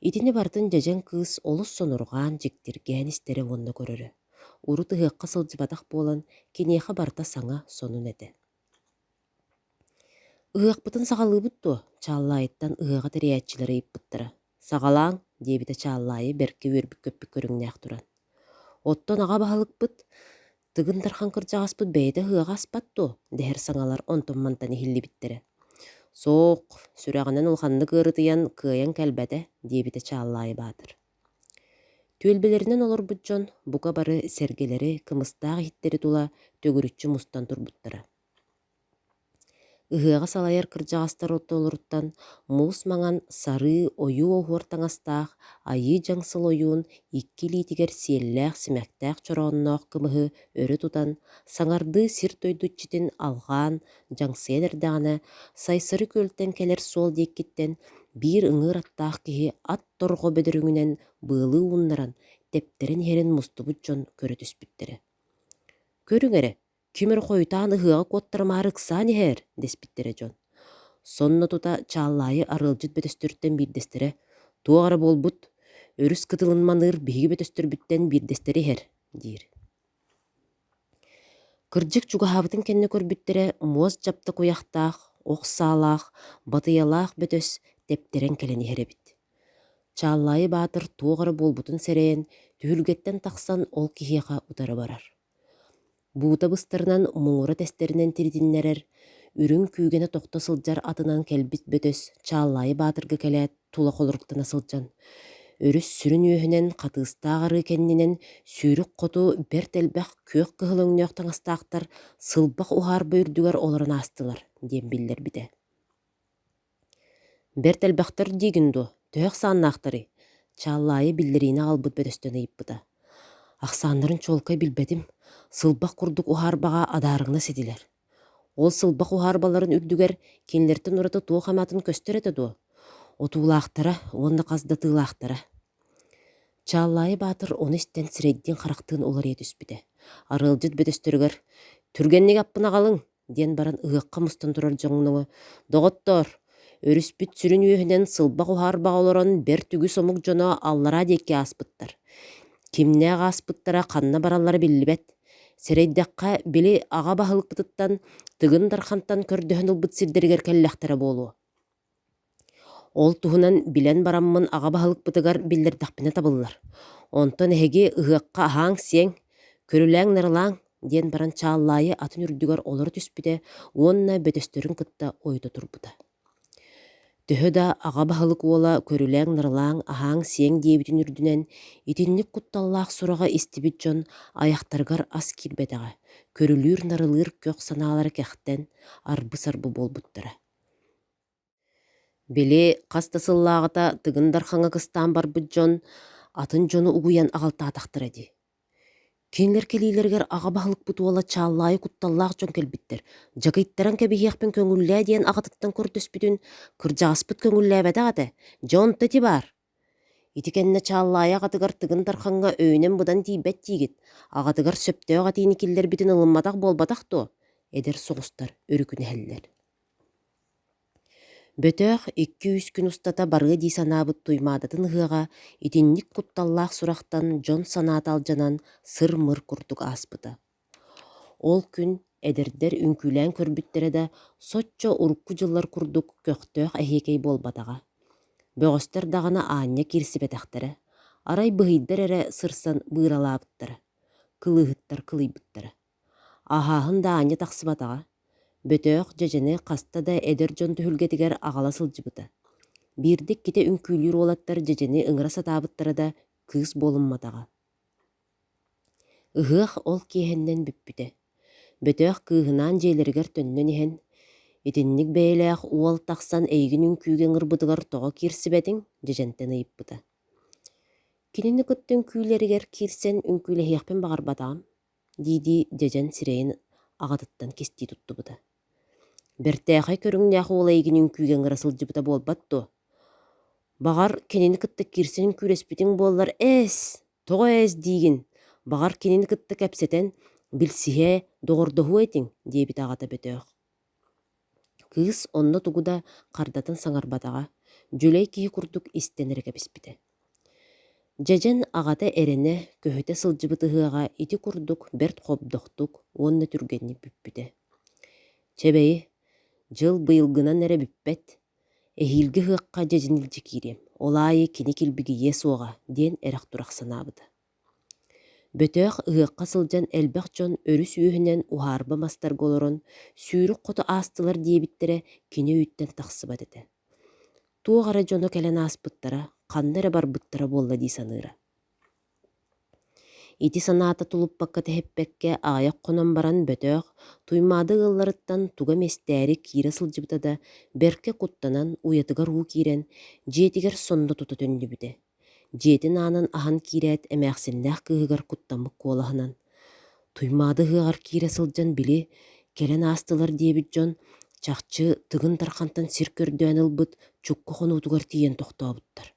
A: Итини барытын дьэдьэн кыыс олус сонурҕаан, дьиктиргээн истэрэ уонна көрөрө. Урут ыһыахха сылдьыбатах буолан, киниэхэ барыта саҥа, сонун этэ. Ыһыахпытын саҕалыыбыт дуо? Чааллаайыттан ыһыаҕы тэрийээччилэр ыйыппыттара. Саҕалааҥ, диэбитэ Чааллаайы бэркэ үөрбүт-көппүт көрүҥнээх туран. Оттон аҕа баһылыкпыт Тыгын Дархан кырдьаҕаспыт бэйэтэ ыһыаҕа аспат дуо? дэһэр саҥалар онтон-мантан иһиллибиттэрэ. Суох, сүрэҕинэн улаханнык ыарытыйан кыайан кэлбэтэ, диэбитэ Чааллаайы Баатыр. Түөлбэлэринэн олорбут дьон бука бары сэргэлэри, кымыстаах иһиттэри тула төгүрүччү мустан турбуттара. Ыһыаҕы салайар кырдьаҕастар ортолоруттан муус маҥан сарыы ойуу-оһуор таҥастаах айыы дьаҥсыл ойуун икки илиитигэр сиэллээх симэхтээх чороонноох кымыһы өрө тутан, саҥардыы сир-дойду иччитин алҕаан дьаҥсыйан эрдэҕинэ, Сайсары күөлтэн кэлэр суол диэкиттэн биир ыҥыыр аттаах киһи ат торҕо бөдөрүҥүнэн быалыы ууннаран, тэптэрэн иһэрин мустубут дьон көрө түспүттэрэ. «Көрүҥ эрэ, Ким эрэ хойутаан ыһыаҕы куоттарымаары ыксаан иһэр, дэспиттэрэ дьон. Сонно тута Чааллаайы арыалдьыт бөтөстөрүттэн биирдэстэрэ: «Туох эрэ буолбут, өрүс кытылын маныыр биһиги бөтөстөрбүттэн биирдэстэрэ иһэр» диир. Кырдьык чугаһаабытын кэннэ көрбүттэрэ муос дьапта куйахтаах, ох саалаах, батыйалаах бөтөс тэптэрэн кэлэн иһэр эбит. Чааллаайы Баатыр туох эрэ буолбутун сэрэйэн, түһүлгэттэн тахсан ол киһиэхэ утары барар. Буута быстарынан муҥура тэстэринэн тиритиннэрэр, үрүҥ күүгэнэ тохто сылдьар атынан кэлбит бөтөс Чааллаайы Баатырга кэлээт тула холоруктана сылдьан, өрүс сүрүн үөһүнэн хатыыстаах арыы кэннинэн сүүрүк хоту бэрт элбэх күөх кыһыл өҥнөөх таҥастаахтар сылбах уһаарба үрдүгэр олорон аастылар диэн биллэрбитэ. Бэрт элбэхтэр диигин дуо, төһө ахсааннаахтарый? Чааллаайы биллэриини аҕалбыт бөтөстөн ыйыппыта. Ахсааннарын чуолкай билбэтим, сылбах курдук уһаарбаҕа адаарыҥнас этилэр. Ол сылбах уһаарбаларын үрдүгэр кинилэртэн ураты туох эмэ атын көстөр этэ дуо? Отуулаахтара уонна хас да тыылаахтара. Чааллаайы Баатыр ону истэн сирэйдиин-харахтыын уларыйа түспүтэ. Арыалдьыт бөтөстөрүгэр «Түргэнник аппын аҕалыҥ!» диэн баран ыһыахха мустан турар дьоҥноҥо «Доҕоттоор, өрүспүт сүрүн үөһүнэн сылбах уһаарбаҕа олорон бэрт үгүс омук дьоно аллараа диэки ааспыттар. Кимнээх ааспыттара ханна бараллара биллибэт. Сэрэйдэххэ, били аҕа баһылыкпытыттан Тыгын Дархантан көрдөһөн ылбыт сирдэригэр кэллэхтэрэ буолуо. Ол туһунан билэн бараммын аҕа баһылыкпытыгар биллэрдэхпинэ табыллар. Онтон эһиги ыһыахха аһааҥ-сиэҥ, көрүлээҥ-нарылааҥ диэн баран Чааллаайы атын үрдүгэр олоро түспүтэ уонна бөтөстөрүн кытта ойута турбута. Төһө да аҕа баһылык уола көрүлээҥ-нарылааҥ, аһааҥ-сиэҥ диэбитин үрдүнэн, итинник кутталлаах сураҕы истибит дьон айахтарыгар ас киирбэтэҕэ, көрүлүүр-нарылыыр көх санаалара кэхтэн, арбы-сарбы буолбуттара. Били хас да сыллааҕыта Тыгын Дархаҥҥа кыстаан барбыт дьон атын дьону угуйан аҕалтаатахтара дии. Кинилэр кэлиилэригэр аҕа баһылыкпыт уола Чааллаайы кутталлаах дьон кэлбиттэр, дьакыйтаран кэбиһиэхпин көҥүллээ диэн аҕатыттан көрдөспүтүн, кырдьаҕаспыт көҥүллээбэтэх этэ, дьэ онто ити баар. Ити кэннэ Чааллаайы аҕатыгар Тыгын Дархаҥҥа өйүнэн быдан тиийбэт диигит, аҕатыгар сөптөөх этиини киллэрбитин ылымматах буолбатах дуо? Эдэр соҕустар өрүкүнэһэллэр. Бөтөөх икки-үс күн устата барыа дии санаабыт Туймаадатын ыһыаҕа итинник кутталлаах сурахтан дьон санаата алдьанан сыр-мыр курдук ааспыта. Ол күн эдэрдэр үҥкүүлээн көрбүттэрэ да, соччо урукку дьыллар курдук көхтөөх эһиэкэй буолбатаҕа. Бөҕөстөр даҕаны аанньа киирсибэтэхтэрэ, арай быһыйдар эрэ сырсан быыралаабыттара, кылыыһыттар кылыйбыттара. Аһааһын да аанньа тахсыбатаҕа, Бөтөөх дьэдьэни хаста да эдэр дьон түһүлгэтигэр аҕала сылдьыбыта. Биирдэ иккитэ үҥкүүлүүр уолаттар дьэдьэни ыҥыра сатаабыттара да, кыыс буолумматаҕа. Ыһыах ол киэһэннэн бүппүтэ. Бөтөөх кыыһынаан дьиэлэригэр төннөн иһэн, «Итинник бэйэлээх уол тахсан эйигин үҥкүүгэ ыҥырбытыгар тоҕо киирсибэтиҥ?» дьэдьэнтэн ыйыппыта. «Кинини кытта үҥкүүлэригэр киирсэн үҥкүүлэһиэхпин баҕарбатаҕым» дии-дии дьэдьэн сирэйин аҕатыттан кистии туттубута. «Бэртээхэй көрүҥнээх уол эйигин үҥкүүгэ ыҥыра сылдьыбыта буолбат дуо? Баҕар, кинини кытта киирсэн үҥкүүлэспитиҥ буоллар, ээс, тоҕо ээс диигин, баҕар, кинини кытта кэпсэтэн, билсиһэ, доҕордоһуо этиҥ» диэбитэ аҕата Бөтөөх. Кыыс онно тугу да хардатын саҥарбатаҕа, дьүлэй киһи курдук истэн эрэ кэбиспитэ. Дьэдьэн аҕата эрэнэ, көһүтэ сылдьыбыт ыһыаҕа ити курдук бэрт хобдохтук уонна түргэнник бүппүтэ. Чэбэйи, дьыл быйылгынан эрэ бүппэт, эһиилги ыһыахха дьэдьэн илдьэ киириэм, ол аайы кини килбигийиэ суоҕа диэн эрэх-турах санаабыта. Бөтөөх ыһыахха сылдьан элбэх дьон өрүс үөһүнэн уһаарба мастарга олорон сүүрүк хоту аастылар диэбиттэрэ кини өйүттэн тахсыбат этэ. Туох эрэ дьоно кэлэн ааспыттара, ханна эрэ барбыттара буолла дии саныыра. Ити санаата тулуппакка тэһиппэккэ аҕыйах хонон баран Бөтөөх Туймаада ыалларыттан туга миэстээри киирэ сылдьыбыта да, бэркэ куттанан уйатыгар уу киирэн, дьиэтигэр сонно тута төннүбүтэ. Дьиэтин аанын аһан киирээт эмээхсиннээх кыыһыгар куттаммыт куолаһынан: «Туймаада ыһыаҕар киирэ сылдьан били, кэлэн аастылар диэбит дьон, чахчы, Тыгын Дархантан сир көрдөөн ылбыт Чукка хонуутугар тиийэн тохтообуттар.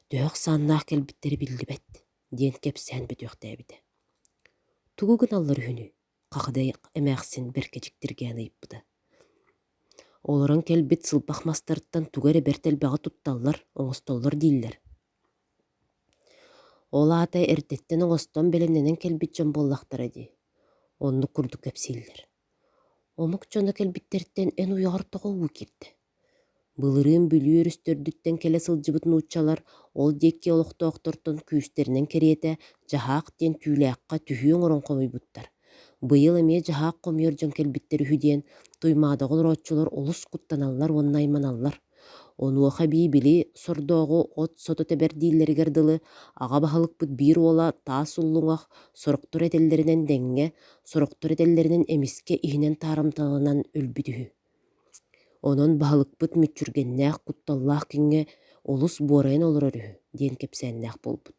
A: Төһө ахсааннаах кэлбиттэрэ биллибэт» диэн кэпсээн бүтүөхтээбитэ. «Тугу гыналлар үһүнүй?» Хахыдай эмээхсин бэркэ дьиктиргээн ыйыппыта. Олорон кэлбит сылбах мастарыттан тугу эрэ бэрт элбэҕи тутталлар, оҥостоллор дииллэр. Ол аата эрдэттэн оҥостон бэлэмнэнэн кэлбит дьон буоллахтара дии. Оннук курдук кэпсииллэр. Омук дьоно кэлбиттэриттэн эн уйаҕар тоҕо уу киирдэ? Былырыын Бүлүү өрүс төрдүттэн кэлэ сылдьыбыт нууччалар ол диэки олохтоохтортон күүстэринэн кэриэтэ дьаһаах диэн түүлээххэ түһүү оҥорон хомуйбуттар. Быйыл эмиэ дьаһаах хомуйар дьон кэлбиттэр үһү диэн Туймаадаҕа олорооччулар олус куттаналлар уонна айманаллар. Онуоха эбии били сордооҕу от сото тэбэр дииллэригэр дылы аҕа баһылыкпыт биир уола таас уллуҥах сорохтор этэллэринэн дэҥҥэ, сорохтор этэллэринэн эмискэ иһинэн таарамталанан өлбүт үһү. Онон баһылыкпыт мүччүргэннээх, кутталлаах күҥҥэ олус буорайан олорор үһү диэн кэпсээннээх буолбут.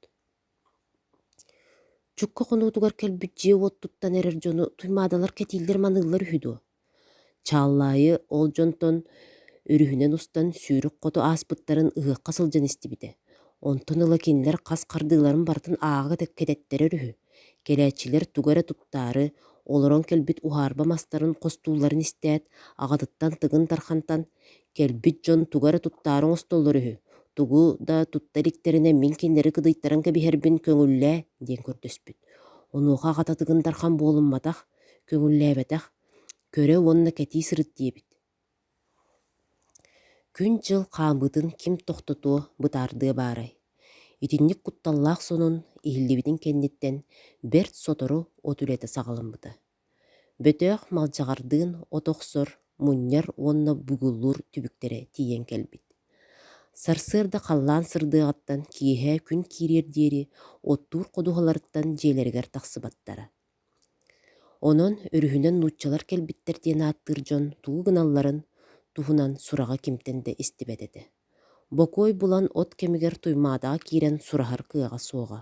A: Чукка хонуутугар кэлбит дьиэ-уот туттан эрэр дьону туймаадалар кэтииллэр-маныыллар үһү дуо? Чааллаайы ол дьонтон өрүһүнэн устан сүүрүк хоту ааспыттарын ыһыахха сылдьан истибитэ. Онтон ыла кинилэр хас хардыыларын барытын ааҕа кэтэттэрэр үһү. Кэлээччилэр тугу эрэ туттаары, олорон кэлбит уһаарба мастарын хостуулларын истээт, аҕатыттан Тыгын Дархантан «Кэлбит дьон тугу эрэ туттаары оҥостоллор үһү, тугу да тутта иликтэринэ мин кинилэри кыдыйтаран кэбиһэрбин көҥүллээ» диэн көрдөспүт. Онуоха аҕата Тыгын Дархан буолумматах, көҥүллээбэтэх, «Көрө уонна кэтии сырыт» диэбит. Күн-дьыл хаамыытын ким тохтотуо, бытаардыа баарай? Итинник кутталлаах сонун иһиллибитин кэнниттэн бэрт сотору от үлэтэ саҕаламмыта. Бөтөөх Малдьаҕардыын от охсор, мунньар уонна бугуллуур түбүктэрэ тиийэн кэлбит. Сарсыарда халлаан сырдыаҕыттан киэһэ күн киириэр диэри оттуур ходуһаларыттан дьиэлэригэр тахсыбаттара. Онон өрүһүнэн нууччалар кэлбиттэр диэн ааттыыр дьон тугу гыналларын туһунан сураҕы кимтэн да истибэт этэ. Бокуой булан от кэмигэр Туймаадаҕа киирэн сураһар кыаҕа суоҕа.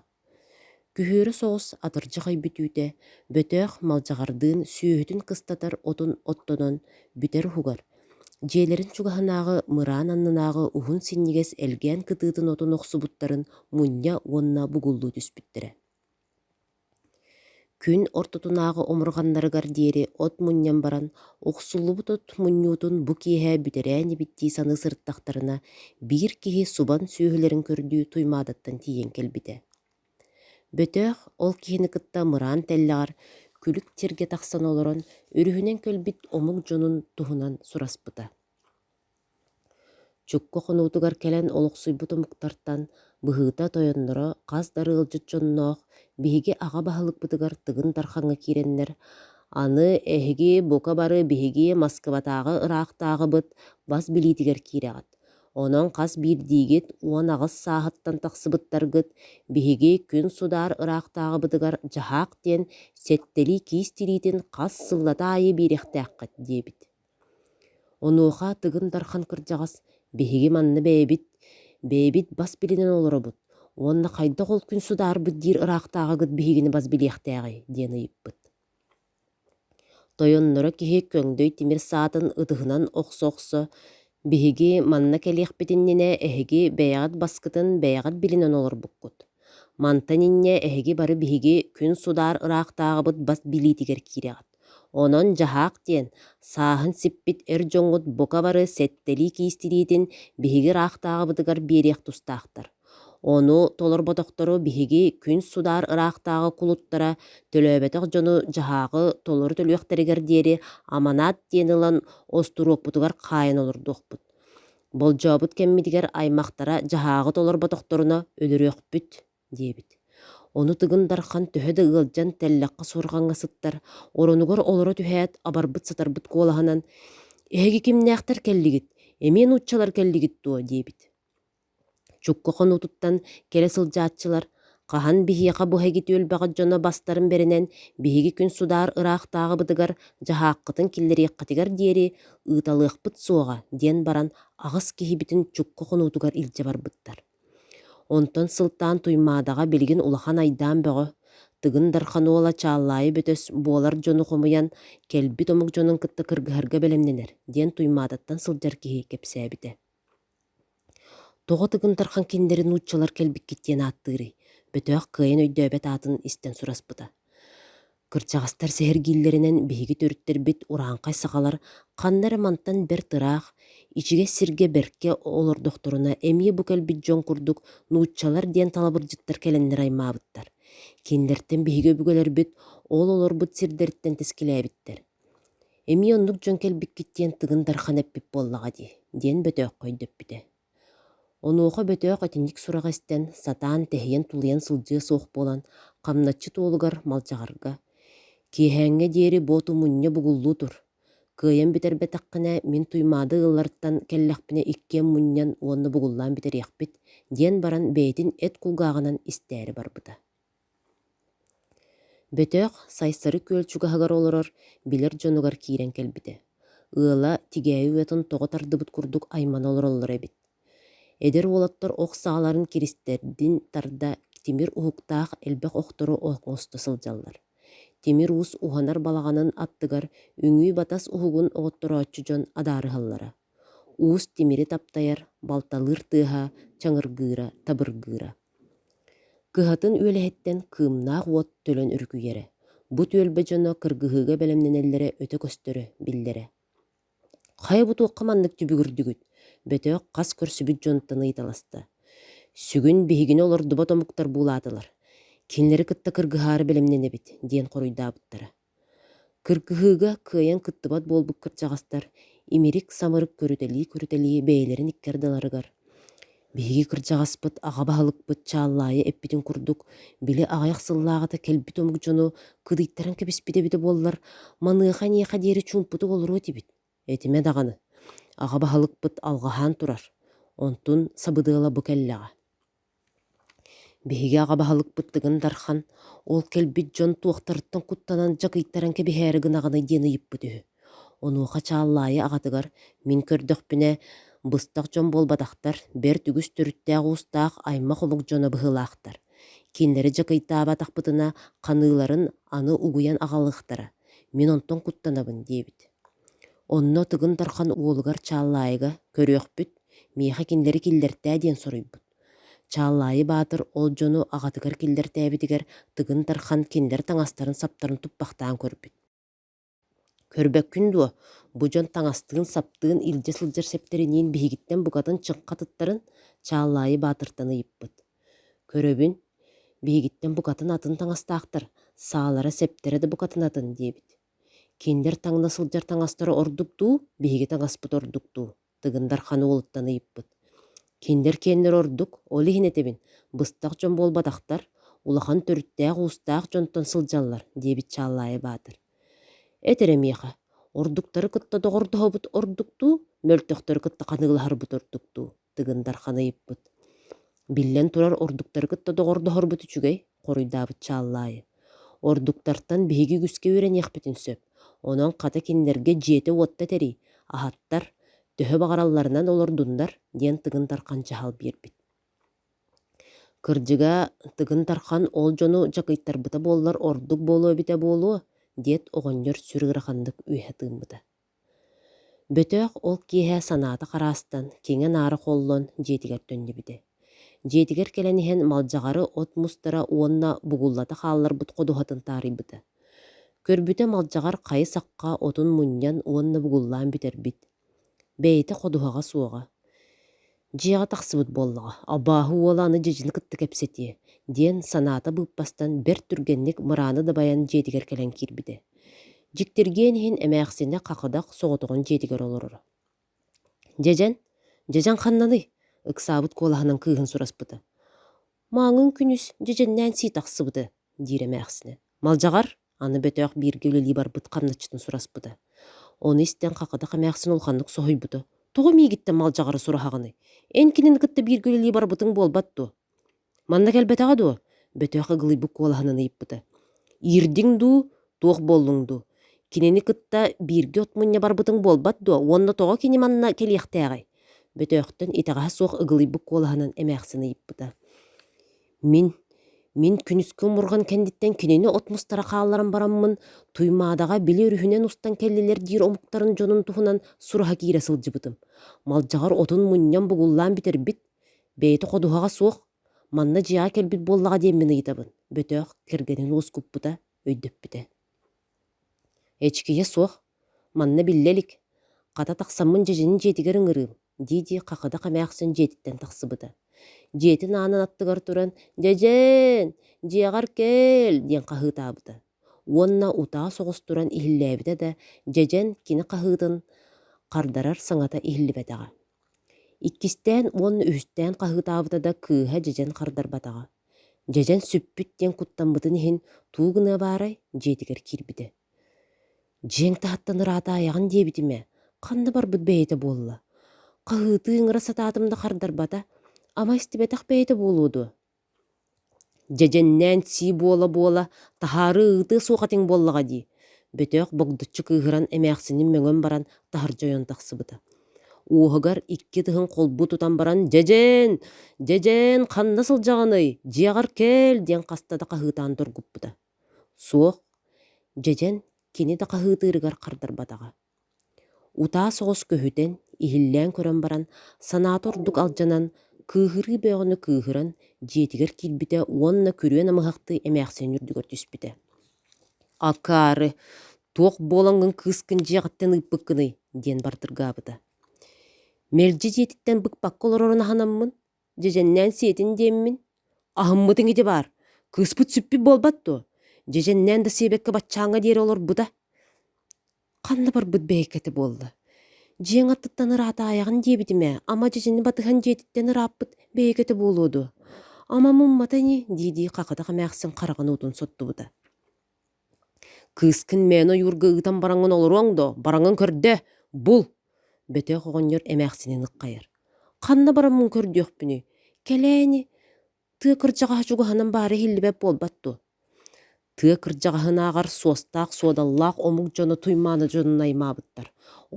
A: Күһүөрү соҕус атырдьах ый бүтүүтэ Бөтөөх Малдьаҕардыын сүөһүтүн кыстатар отун оттонон бүтэр уһугар, дьиэлэрин чугаһынааҕы мыраан аннынааҕы уһун синньигэс элгээн кытыытын отун охсубуттарын мунньа уонна бугуллуу түспүттэрэ. Күн ортотунааҕы омурҕаннарыгар диэри от мунньан баран, охсуллубут от мунньуутун бу киэһэ бүтэрээ инибит дии саныы сырыттахтарына, биир киһи субан сүөһүлэрин көрдүү Туймаадаттан тиийэн кэлбитэ. Бөтөөх ол киһини кытта мыраан тэллэҕэр күлүк сиргэ тахсан олорон, өрүһүнэн кэлбит омук дьонун туһунан сураспыта. Чукка хонуутугар кэлэн олохсуйбут омуктартан быһыыта тойонноро хас да ыалдьыт дьонноох биһиги аҕа баһылыкпытыгар Тыгын Дархаҥҥа киирэннэр «Аны эһиги бука бары биһиги Москватааҕы ыраахтааҕыбыт бас билиитигэр киирэҕит. Онон хас биирдиигит 18 сааһыттан тахсыбыттаргыт биһиги күн судаар ыраахтааҕыбытыгар дьаһаах диэн сэттэлии киис тириитин хас сыллата аайы биэриэхтээххит» диэбит. Онуоха Тыгын Дархан кырдьаҕас: «Биһиги манна бэйэбит, бэйэбит бас билинэн олоробут уонна хайдах ол күн судаарбыт диир ыраахтааҕыгыт биһигини бас билиэхтээҕий?» диэн ыйыппыт. Тойонноро киһи көҥдөй тимир саатын ытыһынан охсо-охсо: «Биһиги манна кэлиэхпит иннинэ эһиги бэйэҕит баскытын бэйэҕит билинэн олорбуккут. Мантан инньэ эһиги бары биһиги күн судаар ыраахтааҕыбыт бас билиитигэр киирэҕит. Онон дьаһаах диэн, сааһын сиппит эр дьоҥҥут бука бары сэттэлии киис тириитин биһиги ыраахтааҕыбытыгар биэриэх тустаахтар. Ону толорботохтору биһиги күн судаар ыраахтааҕы кулуттара төлөөбөтөх дьону дьаһааҕы толору төлүөхтэригэр диэри аманаат диэн ылан остуруокпутугар хаайан олордуохпут. Болдьообут кэммитигэр аймахтара дьаһааҕы толорботохторуна өлөрүөхпүт диэбит. Ону Тыгын Дархан төһө да ыалдьан тэллэххэ суорҕаҥҥа сыттар, оронугар олоро түһээт, абарбыт-сатарбыт куолаһынан «Эһиги кимнээхтэр кэллигит? Эмиэ нууччалар кэллигит дуо?» диэбит. Чукка хонуутуттан кэлэ сылдьааччылар хаһан биһиэхэ бу эһиги түөлбэҕит дьоно бастарын бэринэн биһиги күн судаар ыраахтааҕыбытыгар дьаһааххытын киллэриэххитигэр диэри ыыталыахпыт суоҕа диэн баран аҕыс киһибитин Чукка хонуутугар илдьэ барбыттар. Онтон сылтаан Туймаадаҕа билигин улахан айдаан бөҕө, Тыгын Дархан уола Чааллаайы Бөтөс буолар дьону хомуйан, кэлбит омук дьонун кытта кыргыһарга бэлэмнэнэр, диэн Туймаадаттан сылдьар киһи кэпсээбитэ. Тоҕо Тыгын Дархан кинилэри нууччалар кэлбиккит диэн ааттыырый? Бөтөөх кыайан өйдөөбөт аатын истэн сураспыта. Кырдьаҕастар сэһэргииллэринэн биһиги төрүттэрбит урааҥхай сахалар ханна эрэ мантан бэрт ыраах, ичигэс сиргэ бэркэ олордохторуна эмиэ бу кэлбит дьон курдук нууччалар диэн талабырдьыттар кэлэннэр аймаабыттар. Кинилэртэн биһиги өбүгэлэрбит ол олорбут сирдэриттэн тэскилээбиттэр. Эмиэ оннук дьон кэлбиккит диэн Тыгын Дархан эппит буоллаҕа дии, диэн Бөтөөххө өйдөппүтэ. Онуоха Бөтөөх итинник сураҕы истэн, сатаан тэһийэн-тулуйан сылдьыа суох буолан, хамначчыт уолугар Малдьаҕарга: «Киэһээҥҥэ диэри буоту мунньа бугуллуу тур, кыайан бүтэрбэтэххинэ, мин Туймаада ыалларыттан кэллэхпинэ иккиэн мунньан уонна бугуллаан бүтэриэхпит», диэн баран бэйэтин эт кулгааҕынан истээри барбыта. Бөтөөх Сайсары күөл чугаһыгар олорор билэр дьонугар киирэн кэлбитэ. Ыала тигээйи уйатын тоҕо тардыбыт курдук аймана олороллор эбит. Эдэр уолаттар ох сааларын киристэрдин тарда тимир уһуктаах элбэх охтору оҥосто сылдьаллар. Тимир уус уһанар балаҕанын аттыгар үҥүү-батас уһугун оҕотторооччу дьон адаарыһаллара. Уус тимири таптайар, балталыыр тыаһа чаҥыргыыра, табыргыыра. Кыһатын үөлэһиттэн кыымнаах уот төлөн өрүкүйэрэ, бу түөлбэ дьоно кыргыһыыга бэлэмнэнэллэрэ өтө көстөрө биллэрэ. «Хайа бу туохха маннык түбүгүрдүгүт?» Бөтөөх хас көрсүбүт дьонтон ыйыталаста. «Сүгүн биһигини олордубат омуктар буулаатылар. Кинилэри кытта кыргыһаары бэлэмнэнэбит» диэн хоруйдаабыттара. Кыргыһыыга кыайан кыттыбат буолбут кырдьаҕастар имирик-самырык көрүтэлии-көрүтэлии бэйэлэрин икки ардыларыгар «Биһиги кырдьаҕаспыт аҕа баһылыкпыт Чааллаайы эппитин курдук, били аҕыйах сыллааҕыта кэлбит омук дьону кыдыйтаран кэбиспит эбитэ буоллар, маныаха эниэхэ диэри чуумпутук олоруо этибит. Этимэ даҕаны, аҕа баһылыкпыт алҕаһаан турар, онтун сабыдыала бу кэллэҕэ Биһиги аҕа баһылыкпыт Тыгын Дархан ол кэлбит дьон туохтарыттан куттанан дьакыйтаран кэбиһээри гынаҕыный диэн ыйыппыт үһү. Онуоха Чааллаайы аҕатыгар мин көрдөхпүнэ, быстах дьон буолбатахтар, бэрт үгүс төрүттээх-уустаах аймах омук дьоно быһыылаахтар. Кинилэри дьакыйтаабатахпытына ханыыларын аны угуйан аҕалыахтара, мин онтон куттанабын диэбит. Онно Тыгын Дархан уолугар Чааллаайыга көрүөхпүт, миэхэ кинилэри киллэртээ диэн соруйбут. Чааллаайы Баатыр ол дьону аҕатыгар киллэртээбитигэр Тыгын Дархан кинилэр таҥастарын-саптарын туппахтаан көрбүт. «Көрбөккүн дуо, бу дьон таҥастыын-саптыын илдьэ сылдьар сэптэриниин биһигиттэн букатын чыҥха атыттарын?» Чааллаайы Баатыртан ыйыппыт. «Көрөбүн, биһигиттэн букатын атын таҥастаахтар, саалара-сэптэрэ да букатын атын» диэбит. «Кинилэр таҥна сылдьар таҥастара ордук дуу, биһиги таҥаспыт ордук дуу?» Тыгын Дархан уолуттан ыйыппыт. Кинилэр киэннэрэ ордук, ол иһин этэбин, быстах дьон буолбатахтар, улахан төрүттээх-уустаах дьонтон сылдьаллар, диэбит Чааллаайы Баатыр. Эт эрэ миэхэ, ордуктары кытта доҕордоһобут ордук дуу, мөлтөхтөрү кытта ханыылаһарбыт ордук дуу? Тыгын Дархан ыйыппыт. Биллэн турар, ордуктары кытта доҕордоһорбут үчүгэй, хоруйдаабыт Чааллаайы. Ордуктартан биһиги үгүскэ үөрэниэхпитин сөп, онон хата кинилэргэ дьиэтэ-уотта тэрий, аһаттар, төһө баҕаралларынан олордуннар, диэн Тыгын Дархан дьаһал биэрбит. Кырдьыга, Тыгын Дархан ол дьону дьакыйтарбыта буоллар ордук буолуо эбитэ буолуо, диэт оҕонньор сүр ыараханнык үөһэ тыыммыта. Бөтөөх ол киэһэ санаата хараастан, киҥэ-наара холлон дьиэтигэр төннүбүтэ. Дьиэтигэр кэлэн иһэн Малдьаҕары от мустара уонна бугуллата хаалларбыт ходуһатын таарыйбыта. Көрбүтэ Малдьаҕар хайы-сахха отун мунньан уонна бугуллаан бүтэрбит. Бэйэтэ ходуһаҕа суоҕа. Дьиэҕэ тахсыбыт буоллаҕа, абааһы уола аны дьэдьэни кытта кэпсэтиэ, диэн санаата быыппастан бэрт түргэнник мырааны дабайан дьиэтигэр кэлэн киирбитэ. Дьиктиргиэн иһин эмээхсинэ хахыдах соҕотоҕун дьиэтигэр олороро. «Дьэдьэн, дьэдьэн ханнаный?» ыксаабыт куолаһынан кыыһын сураспыта. Мааҥын күнүс дьэдьэннээн сии тахсыбыта, диир эмээхсинэ. Малдьаҕар, аны Бөтөөх бииргэ үлэлии барбыт хамначчытын сураспыта. Ону истэн Хахыдах эмээхсин улаханнык соһуйбута. Тоҕо миигиттэн малдьаҕары сураһаҕыный? Эн кинини кытта бииргэ үлэлии барбытыҥ буолбат дуо? Манна кэлбэтэҕэ дуо? Бөтөөх ыгылыйбыт куолаһынан ыйыппыта. Иирдиҥ дуу, туох буоллуҥ дуу? Кинини кытта бииргэ от мунньа барбытыҥ буолбат дуо уонна тоҕо кини манна кэлиэхтээҕий? Бөтөөхтөн итэҕэһэ суох ыгылыйбыт куолаһынан эмээхсин ыйыппыта. Мин, мин күнүскү омурҕан кэнниттэн кинини от мустара хаалларан бараммын, Туймаадаҕа били өрүһүнэн устан кэллилэр диир омуктарын дьонун туһунан сураһа киирэ сылдьыбытым. Малдьаҕар отун мунньан бугуллаан бүтэрбит, Бэйэтэ ходуһаҕа суох, манна дьиэҕэ кэлбит буоллаҕа диэммин ыйытабын, Бөтөөх кэргэнин уоскуппута, өйдөппүтэ. Эчикийэ суох, манна биллэ илик, хата тахсаммын дьэдьэнин дьиэтигэр ыҥырыым, дии-дии Хахыдах эмээхсин дьиэтиттэн тахсыбыта. Дьиэтин аанын аттыгар туран «Дьэдьэн, дьиэҕэр кэл!» диэн хаһыытаабыта. Уонна утаа соҕус туран иһиллээбитэ да, дьэдьэн кини хаһыытын хардарар саҥата иһиллибэтэҕэ. Иккистээн уонна үһүстээн хаһыытаабыта да кыыһа дьэдьэн хардарбатаҕа. Дьэдьэн сүппүт диэн куттаммытын иһин тугу гыныа баарай, дьиэтигэр киирбитэ. «Дьиэҥ таһыттан ыраатаайаҕын диэбитим ээ, ханна барбыт бэйэтэ буолла? Хаһыытыы ыҥыра сатаатым да хардарбата, ама истибэтэх бэйэтэ буолуо дуо?» Дьэдьэннээн сии буола-буола, таһаарыы ыытыа суох этиҥ буоллаҕа дии, Бөтөөх богдоччу кыыһыран эмээхсинин мөҥөн баран таһырдьа ойон тахсыбыта. Уоһугар икки ытыһын холбуу тутан баран «Дьэдьэн! Дьэдьэн, ханна сылдьаҕыный? Дьиэҕэр кэл!» диэн хаста да хаһыытаан доргуппута. Суох, дьэдьэн кини да хаһыытыырыгар хардарбатаҕа. Утаа соҕус көһүтэн, иһиллээн көрөн баран, санаата ордук алдьанан, кыыһырыы бөҕөнү кыыһыран, дьиэтигэр киирбитэ уонна күрүө намыһахтыы эмээхсин үрдүгэр түспүтэ. «Акаары, туох буолаҥҥын кыыскын дьиэҕиттэн ыыппыккыный?» диэн бардыргаабыта. «Мэлдьи дьиэтиттэн быкпакка олорорун аһынаммын, дьэдьэннээн сиэтин диэммин, аһыммытыҥ ити баар, кыыспыт сүппүт буолбат дуо? Дьэдьэннээн да сиэбэккэ баччааҥҥа диэри олорбута Ханна барбыт бэйэккэтэ буолла? Дьиэҥ аттыттан ыраатаайаҕын диэбитим ээ, ама дьэдьэни батыһан дьиэтиттэн ырааппыт бэйэкэтэ буолуо дуо? Ама муммата ини дии-дии хахытах эмээхсин хараҕын уутун соттубута. Кыыскын мээнэ ойуурга ыытан бараҥҥын олоруоҥ дуо? Бараҥҥын көрдөө, бул! Бөтөөх оҕонньор эмээхсинин ыххайар. Ханна бараммын көрдүөхпүнүй? Кэлээни, Тыа кырдьаҕаһа чугаһынан баара иһиллибэт буолбат дуо? Тыа кырдьаҕаһынааҕар суостаах-суодаллаах омук дьоно Туймаана дьонун аймаабыттар.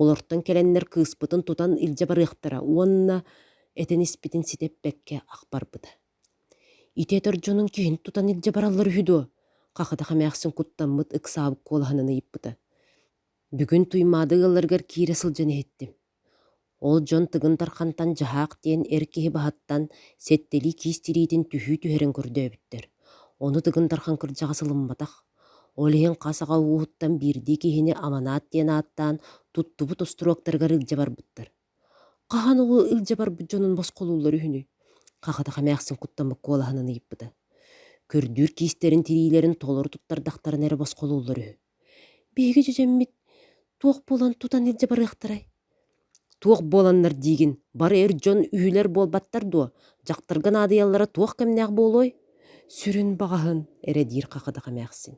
A: Олортон кэлэннэр кыыспытын тутан илдьэ барыахтара уонна этэн испитин ситэ эппэккэ ах барбыта. Ити этэр дьонун киһини тутан илдьэ бараллар үһү дуо? Хахыдах эмээхсин куттаммыт, ыксаабыт куолаһынан ыйыппыта. Бүгүн Туймаада ыалларыгар киирэ сылдьан иһиттим. Ол дьон Тыгын Дархантан Дьаһаах диэн эр киһи баһыттан сэттэлии киис тириитин түһүү түһэрэн көрдөөбүттэр. Ону Тыгын Дархан кырдьаҕас ылымматах. Ол иһин хас аҕа ууһуттан биирдии киһини аманаат диэн ааттаан туттубут остуруоктарыгар илдьэ барбыттар. Хаһан ол илдьэ барбыт дьонун босхолууллар үһүнүй? Хахытах эмээхсин куттаммыт куолаһынан ыйыппыта. Көрдүүр киистэрин тириилэрин толору туттардахтарына эрэ босхолууллар үһү. Биһиги дьэдьэммит туох буолан тутан илдьэ барыахтарай? Туох буоланнар диигин, бары эр дьон үһүлэр буолбаттар дуо? Дьахтарга наадыйаллара туох кэмнээх буолуой? Сүрүн баҕаһын, эрэ диир Хахыдах эмээхсин.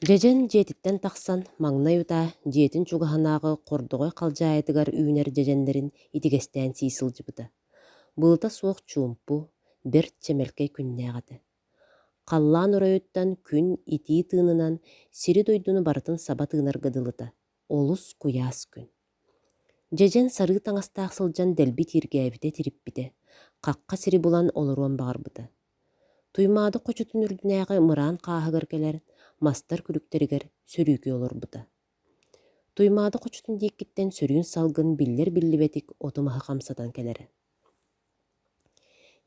A: Дьэдьэн дьиэтиттэн тахсан, маҥнай утаа дьиэтин чугаһынааҕы хордоҕой халдьаайытыгар үүнэр дьэдьэннэрин итигэстээн сии сылдьыбыта. Былыта суох чуумпу, бэрт чэмэлкэй күннээх этэ. Халлаан оройуттан күн итии тыынынан сири-дойдуну барытын саба тыынарга дылыта, олус куйаас күн. Дьэдьэн сарыы таҥастаах сылдьан дэлби тииргээбитэ-тириппитэ, хахха сири булан олоруон баҕарбыта. Туймаада хочотун үрдүнээҕи мыраан хааһыгар кэлэр мастар күлүктэригэр сөрүүкүү олорбута. Туймаада хочотун диэкиттэн сөрүүн салгын биллэр-биллибэтик оту-маһы хамсатан кэлэрэ.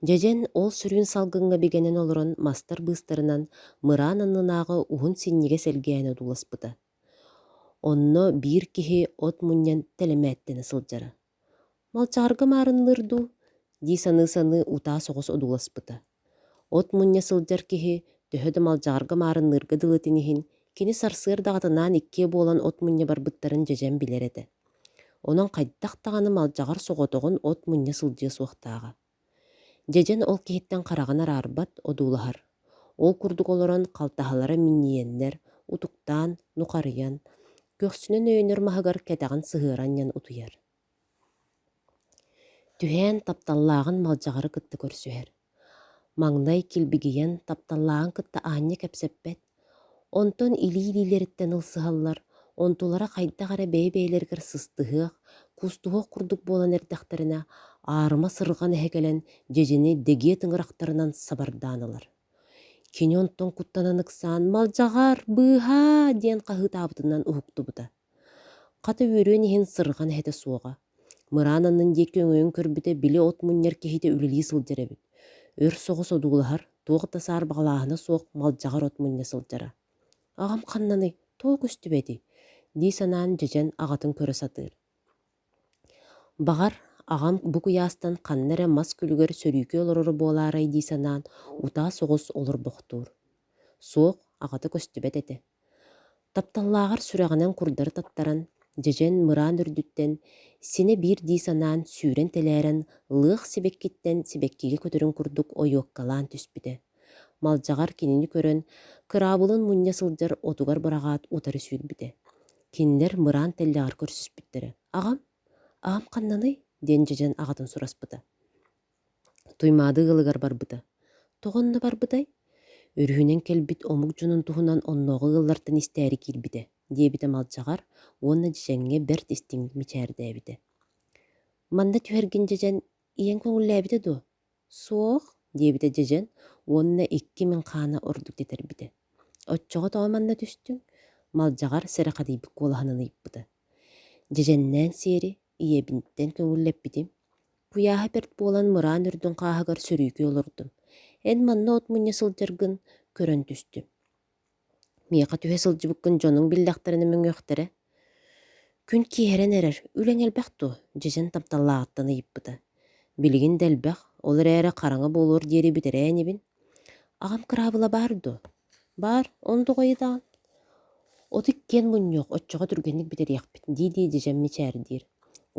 A: Дьэдьэн ол сөрүүн салгыҥҥа бигэнэн олорон мастар быыстарынан мыраан аннынааҕы уһун синньигэс элгээни одууласпыта. Онно биир киһи от мунньан тэлэмээттэнэ сылдьара. «Малдьаҕарга маарынныыр дуу?» дии саныы-саныы утаа соҕус одууласпыта. От мунньа сылдьар киһи төһө да малдьаҕарга маарынныырга дылытын иһин, кини сарсыардаҕатынаан иккиэ буолан от мунньа барбыттарын дьэдьэн билэр этэ. Онон хайдах даҕаны малдьаҕар соҕотоҕун от мунньа сылдьыа суохтааҕа. Дьэдьэн ол киһиттэн хараҕын араарбат, одуулаһар. Ол курдук олорон халтаһалара минньийэннэр, утуктаан, нухарыйан, көхсүнэн өйөнөр маһыгар кэтэҕин сыһыара анньан утуйар. Түһээн тапталлааҕын Малдьаҕары кытта көрсүһэр. Маҥнай килбигийэн тапталлааҕын кытта аанньа кэпсэппэт, онтон илии-илиилэриттэн ылсыһаллар, онтулара хайдах эрэ бэйэ-бэйэлэригэр сыстыһыах, куустуһуох курдук буолан эрдэхтэринэ, аарыма сырҕан эһэ кэлэн дьэдьэни дэгиэ тыҥырахтарынан сабардаан ылар. Кини онтон куттанан ыксаан «Малдьаҕар, быыһаа!» диэн хаһыытаабытынан уһуктубута. Хата үөрүөн иһин сырҕан эһэтэ суоҕа. Мыраан аннын диэки өҥөйөн көрбүтэ били от мунньар киһитэ үлэлии сылдьар эбит. Өр соҕус одуулаһар, туох да саарбаҕалааһына суох малдьаҕар от мунньа сылдьара. «Аҕам ханнаный, тоҕо көстүбэтий?» дии санаан дьэдьэн аҕатын көрө сатыыр. Баҕар, аҕам бу куйаастан ханна эрэ мас күлүгэр сөрүүкүү олороро буолаарай дии санаан утаа соҕус олорбохтуур. Суох, аҕата көстүбэт этэ. Тапталлааҕар сүрэҕинэн курдары таттаран, дьэдьэн мыраан үрдүттэн синэ биир дии санаан сүүрэн тэлээрэн лыах сибэккиттэн сибэккигэ көтөрүн курдук ойуоккалаан түспүтэ. Малдьаҕар кинини көрөн, кыраабылын мунньа сылдьар отугар быраҕаат утары сүүрбүтэ. Кинилэр мыраан тэллэҕэр көрсүспүттэрэ. «Аҕам? Аҕам ханнаный?» диэн дьэдьэн аҕатын сураспыта. Туймаада ыалыгар барбыта. Тоҕо онно барбытай? Өрүһүнэн кэлбит омук дьонун туһунан оннооҕу ыаллартан истээри киирбитэ, диэбитэ Малдьаҕар уонна дьэдьэҥҥэ бэрт истиҥник мичээрдээбитэ. Манна түһэргин дьэдьэн ийэҥ көҥүллээбитэ дуо? Суох, диэбитэ дьэдьэн уонна 2000 хаана ордук тэтэрбитэ. Оччоҕо тоҕо манна түстүҥ? Малдьаҕар сэрэхэдийбит куолаһынан ыйыппыта. Дьэдьэннээн сиэри ийэбиттэн көҥүллэппитим. Куйааһа бэрт буолан мыраан үрдүн хааһыгар сөрүүкүү олордум. Эн манна от мунньа сылдьаргын көрөн түстүм. Миэхэ түһэ сылдьыбыккын дьонуҥ биллэхтэринэ мөҥүөхтэрэ. Күн киэһэрэн эрэр, үлэҥ элбэх дуо? Дьэдьэн тапталлааҕыттан ыйыппыта. Билигин да элбэх, ол эрээри хараҥа буолуор диэри бүтэрээ инибин. Аҕам кыраабыла баар дуо? Баар, ону тоҕо ыйытаҕын? Оту иккиэн мунньуох, оччоҕо түргэнник бүтэриэхпит, дии-дии дьэдьэн мичээрдиир.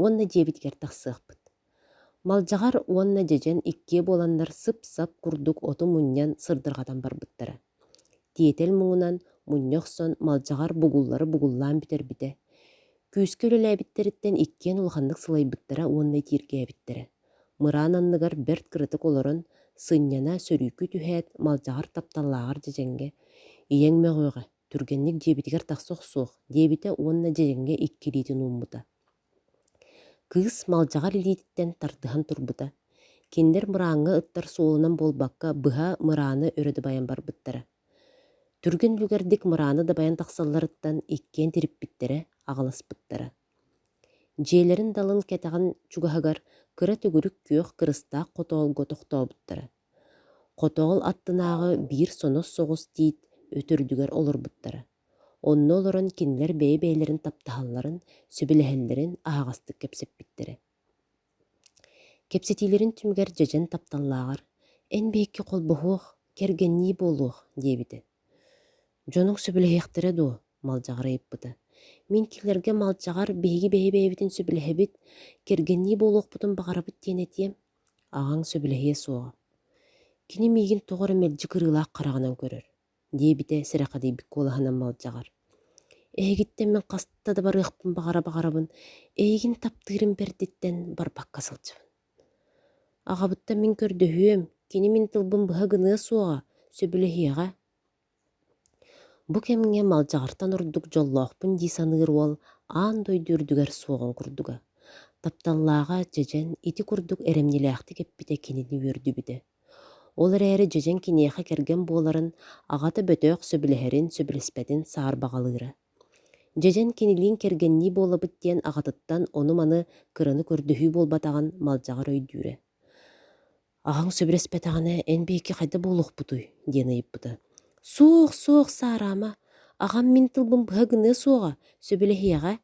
A: Уонна дьиэбитигэр тахсыахпыт. Малдьаҕар уонна дьэдьэн иккиэ буоланнар сып-сап курдук оту мунньан сырдырҕатан барбыттара. Тиэтэл муҥунан мунньа охсон Малдьаҕар бугуллары бугуллаан бүтэрбитэ. Күүскэ үлэлээбиттэриттэн иккиэн улаханнык сылайбыттара уонна итииргээбиттэрэ. Мыраан анныгар бэрт кыратык олорон, сынньана, сөрүүкүү түһээт, Малдьаҕар тапталлааҕар дьэдьэҥҥэ «Ийэҥ мөҕүөҕэ, түргэнник дьиэбитигэр тахса охсуох» диэбитэ уонна дьэдьэҥҥэ икки илиитин ууммута. Кыыс Малдьаҕар илиититтэн тардыһан турбута. Кинилэр мырааҥҥа ыттар суолунан буолбакка, быһа мырааны өрө дабайан барбыттара. Түргэн үлүгэрдик мырааны дабайан тахсалларыттан иккиэн тириппиттэрэ, аҕыласпыттара. Дьиэлэрин далын кэтэҕин чугаһыгар кыра төгүрүк күөх кырыстаах хотоолго тохтообуттара. Хотоол аттынааҕы биир сонос соҕус тиит өтөрдүгэр олорбуттара. Онно олорон кинилэр бэйэ-бэйэлэрин таптаһалларын, сөбүлэһэллэрин аһаҕастык кэпсэппиттэрэ. Кэпсэтиилэрин түмүгэр дьэдьэн тапталлааҕар «Эн биһикки холбоһуох, кэргэннии буолуох» диэбитэ. Дьонуҥ сөбүлэһиэхтэрэ дуо? Малдьаҕар ыйыппыта. Мин кинилэргэ Малдьаҕар биһиги бэйэ-бэйэбитин сөбүлэһэбит, кэргэннии буолуохпутун баҕарабыт диэн этиэм. Аҕаҥ сөбүлэһиэ суоҕа. Кини миигин тоҕо эрэ мэлдьи кырыылаах хараҕынан көрөр, диэбитэ сэрэхэдийбит куолаһынан Малдьаҕар. Эһигиттэн мин хаста да барыахпын баҕара-баҕарабын, эйигин таптыырым бэрдиттэн барбакка сылдьабын. Аҕабыттан мин көрдөһүөм, кини мин тылбын быһа гыныа суоҕа, сөбүлэһиэҕэ. Бу кэмҥэ Малдьаҕартан ордук дьоллоохпун дии саныыр уол аан дойду үрдүгэр суоҕун курдуга. Тапталлааҕа дьэдьэн ити курдук эрэмньилээхтик эппитэ кинини үөрдүбүтэ. Ол эрээри дьэдьэн киниэхэ кэргэн буоларын, аҕата бөтөөх сөбүлэһэрин, сөбүлэспэтин саарбаҕалыыра. Дьэдьэн кинилиин кэргэннии буолабыт диэн аҕатыттан ону-маны кыраны көрдөһүү буолбатаҕын Малдьаҕар өйдүүрэ. Аҕаҥ сөбүлэспэтэҕинэ, эн биһикки хайдах буолуохпутуй? диэн ыйыппыта. Суох, суох, саараама, аҕам мин тылбын быһа гыныа суоҕа, сөбүлэһиэҕэ.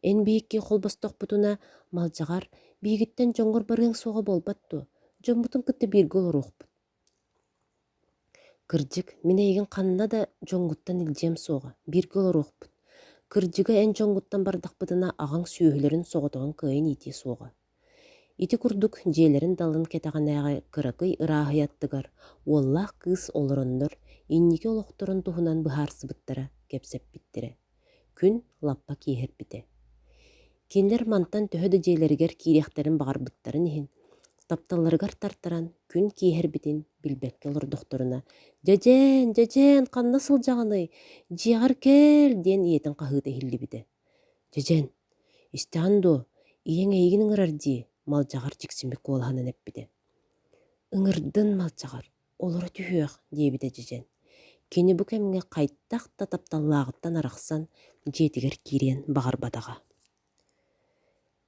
A: Эн биһикки холбостохпутуна, Малдьаҕар, биһигиттэн дьоҥҥор барыаҥ суоҕа буолбат дуо? Дьоммутун кытта бииргэ олоруохпут. Кырдьык, мин эйигин ханна да дьоҥҥуттан илдьиэм суоҕа, бииргэ олоруохпут. Кырдьыга эн дьоҥҥуттан бардахпытына, аҕаҥ сүөһүлэрин соҕотоҕун кыайан иитиэ суоҕа. Ити курдук дьиэлэрин далын кэтэҕинээҕи кыракый ырааһыйа аттыгар уоллаах кыыс олороннор инники олохторун туһунан быһаарсыбыттара, кэпсэппиттэрэ. Күн лаппа киэһэрбитэ. Кинилэр мантан төһө да дьиэлэригэр киириэхтэрин баҕарбыттарын иһин, тапталларыгар тартаран күн киэһэрбитин билбэккэ олордохторуна «Дьэдьэн, дьэдьэн, ханна сылдьаҕыный? Дьиэҕэр кэл!» диэн ийэтин хаһыыта иһиллибитэ. «Дьэдьэн, истэҕин дуо, ийэҥ эйигин ыҥырар дии», Малдьаҕар дьиксиммит куолаһынан эппитэ. «Ыҥырдын, Малдьаҕар, олоро түһүөх», диэбитэ Дьэдьэн. Кини бу кэмҥэ хайдах да тапталлааҕыттан арахсан дьиэтигэр киириэн баҕарбатаҕа.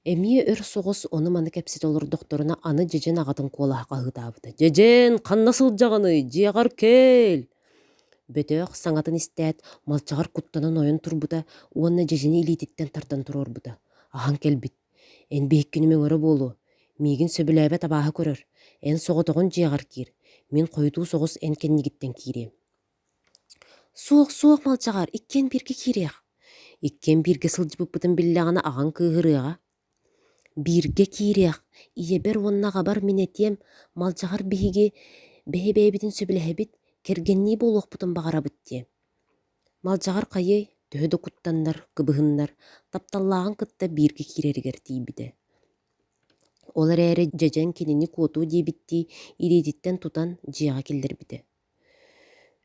A: Эмиэ өр соҕус ону-маны кэпсэтэ олордохторуна аны Дьэдьэн аҕатын куолаһа хаһыытаабыта: «Дьэдьэн, ханна сылдьаҕыный? Дьиэҕэр кэл!» Бөтөөх саҥатын истээт, Малдьаҕар куттанан ойон турбута уонна Дьэдьэни илиититтэн тардан туруорбута. Аһан кэлбит: «Эн биһиккини мөҥөрө буолуо, миигин сөбүлээбэт абааһы көрөр, эн соҕотоҕун дьиэҕэр киир, мин хойутуу соҕус эн кэннигиттэн киириэм» Суох, суох, Малдьаҕар, иккиэн бииргэ киириэх. Иккиэн бииргэ сылдьыбыппытын биллэҕинэ аҕаҥ кыыһырыаҕа. Бииргэ киириэх, ийэбэр уонна аҕабар мин этиэм, Малдьаҕар биһиги бэйэ-бэйэбитин сөбүлэһэбит, кэргэннии буолуохпутун баҕарабыт диэ. Малдьаҕар хайыай, төһө да куттаннар, кыбыһыннар, тапталлааҕын кытта бииргэ киирэригэр тиийбитэ. Ол эрээри дьэдьэн кинини куотуо диэбиттии илиититтэн тутан дьиэҕэ киллэрбитэ.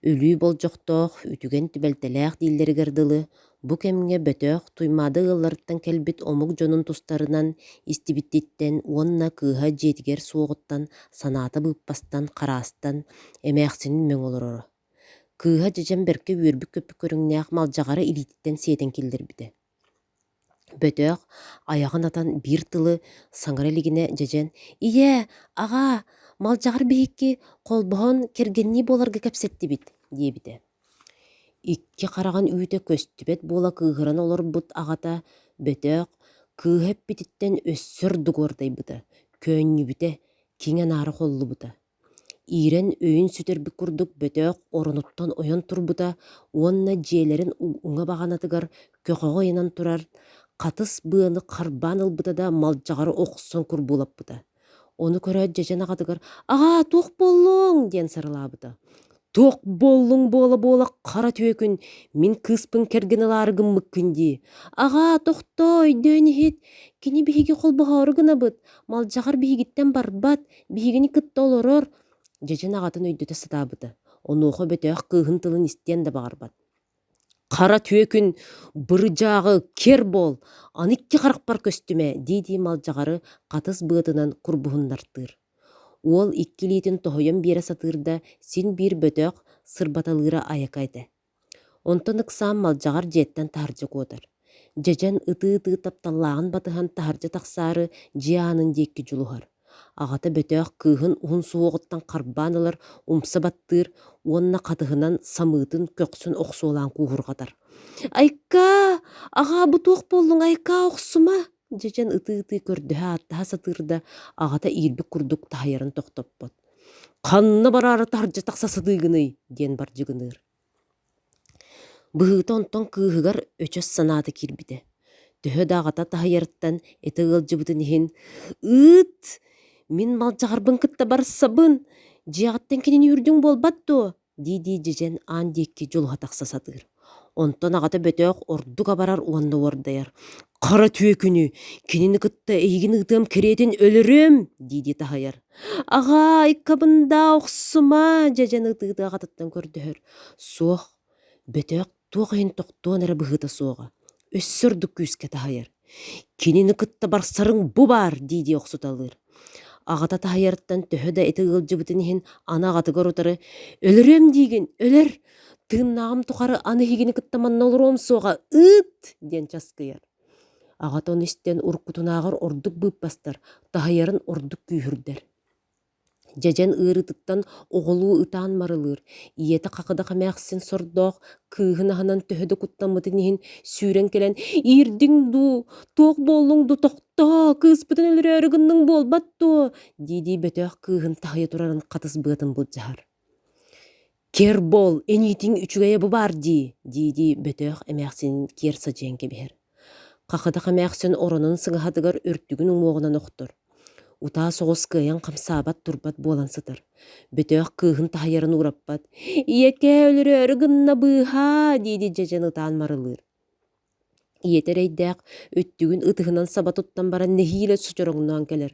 A: Өлүү болдьохтоох, үтүгэн түбэлтэлээх дииллэригэр дылы, бу кэмҥэ Бөтөөх Туймаада ыалларыттан кэлбит омук дьонун тустарынан истибититтэн уонна кыыһа дьиэтигэр суоҕуттан санаата быыппастан, хараастан, эмээхсинин мөҥө олороро. Кыыһа дьэдьэн бэркэ үөрбүт-көппүт көрүҥнээх Малдьаҕары илиититтэн сиэтэн киллэрбитэ. Бөтөөх айаҕын атан биир тылы саҥара илигинэ дьэдьэн «Ийээ, аҕаа, Малдьаҕар биһикки холбоһон кэргэннии буоларга кэпсэттибит» диэбитэ. Икки хараҕын үүтэ көстүбэт буола кыыһыран олорбут аҕата Бөтөөх кыыһа эппититтэн өссө ордук уордайбыта, көөнньүбүтэ, киҥэ-наара холлубута. Иирэн өйүн сүтэрбит курдук бөтөөх оронуттан ойон турбута уонна дьиэлэрин уҥа баҕанатыгар көхөҕө ыйанан турар хатыс быаны харбаан ылбыта да малдьаҕары охсон курбуулаппыта. Ону көрөөт дьэдьэн аҕатыгар «Аҕаа, туох буоллуҥ?» диэн сарылаабыта. «Туох буоллуҥ буола-буола хара түөкүн, мин кыыспын кэргэн ылаары гыммыккын дии. Аҕаа, тохтоо, өйдөөн иһит, кини биһиги холбоһоору гынабыт, Малдьаҕар биһигиттэн барбат, биһигини кытта олорор, Дьэдьэн аҕатын өйдөтө сатаабыта, онуоха Бөтөөх кыыһын тылын истиэн да баҕарбат. «Хара түөкүн, бырдьааҕы, киэр буол, аны икки харахпар көстүмэ» дии-дии Малдьаҕары хатыс быатынан курбуһуннартыыр. Уол икки илиитин тоһуйан биэрэ сатыыр да, син биир Бөтөөх сырбаталыыра айака этэ. Онтон ыксаан Малдьаҕар дьиэттэн таһырдьа куотар. Дьэдьэн ытыы-ытыы тапталлааҕын батыһан таһырдьа тахсаары дьиэ аанын диэки дьулуһар. Аҕата Бөтөөх кыыһын уһун суһуоҕуттан харбаан ылар, умса баттыыр уонна хатыһынан самыытын көхсүн охсуолаан кууһурҕатар. «Айкаа! Аҕаа, бу туох буоллуҥ, айкаа, охсума!» Дьэдьэн ытыы-ытыы көрдөһө-ааттаһа сатыыр да, аҕата иирбит курдук таһыйарын тохтоппот. «Ханна бараары таһырдьа тахса сатыыгыный?» диэн бардьыгыныыр. Быһыыта онтон кыыһыгар өчөс санаата киирбитэ. Төһө да аҕата таһыйарыттан этэ ыалдьыбытын иһин «Ыыт! Мин малдьаҕарбын кытта барсабын! Дьиэҕиттэн кинини үүрдүҥ буолбат дуо?» дии-дии дьэдьэн аан диэки дьулуһа тахса сатыыр. Онтон аҕата Бөтөөх ордук абарар уонна уордайар: «Хара түөкүнү! Кинини кытта эйигин ыытыам кэриэтин өлөрүөм!» дии-дии таһыйар. «Аҕаа, айкабын даа, охсума!» дьэдьэн ытыы-ытыы аҕатыттан көрдөһөр. Суох, Бөтөөх туох иһин тохтуон эрэ быһыыта суоҕа, өссө ордук күүскэ таһыйар. «Кинини кытта барсарыҥ бу баар!» дии-дии охсуталыыр. Аҕата таһыйарыттан төһө да ити ыалдьыбытын иһин аны аҕатыгар утары «Өлөрүөм диигин, өлөр! Тыыннааҕым тухары аны эһигини кытта манна олоруом суоҕа, ыыт!» диэн часкыйар. Аҕата ону истэн уруккутунааҕар ордук быыппастар, таһыйарын ордук күүһүрдэр. Дьэдьэн ыарыытыттан оҕолуу ытаан марылыыр, ийэтэ хахыдах эмээхсин сордоох кыыһын аһынан төһө да куттаммытын иһин сүүрэн кэлэн «Иирдиҥ дуу, туох буоллуҥ дуу, тохтоо, кыыспытын өлөрөөрү гынныҥ буолбат дуо?» дии-дии бөтөөх кыыһын таһыйа турарын хатыс быатын былдьаһар. «Кэр буол, эниитиҥ үчүгэйэ бу баар дии» дии-дии Бөтөөх эмээхсинин киэр садьыйан кэбиһэр. Хахыдах эмээхсин оронун сыҥаһатыгар өртүгүн уҥуоҕунан охтор. Утаа соҕус кыайан хамсаабат турбат буолан сытар. Бөтөөх кыыһын таһыйарын уураппат. «Ийэкээ, өлөрөөрү гынна быыһаа!» дии-дии дьэдьэн ытаан марылыыр. Ийэтэ эрэйдээх өттүгүн ытыһынан саба туттан баран нэһиилэ сочороҥноон кэлэр: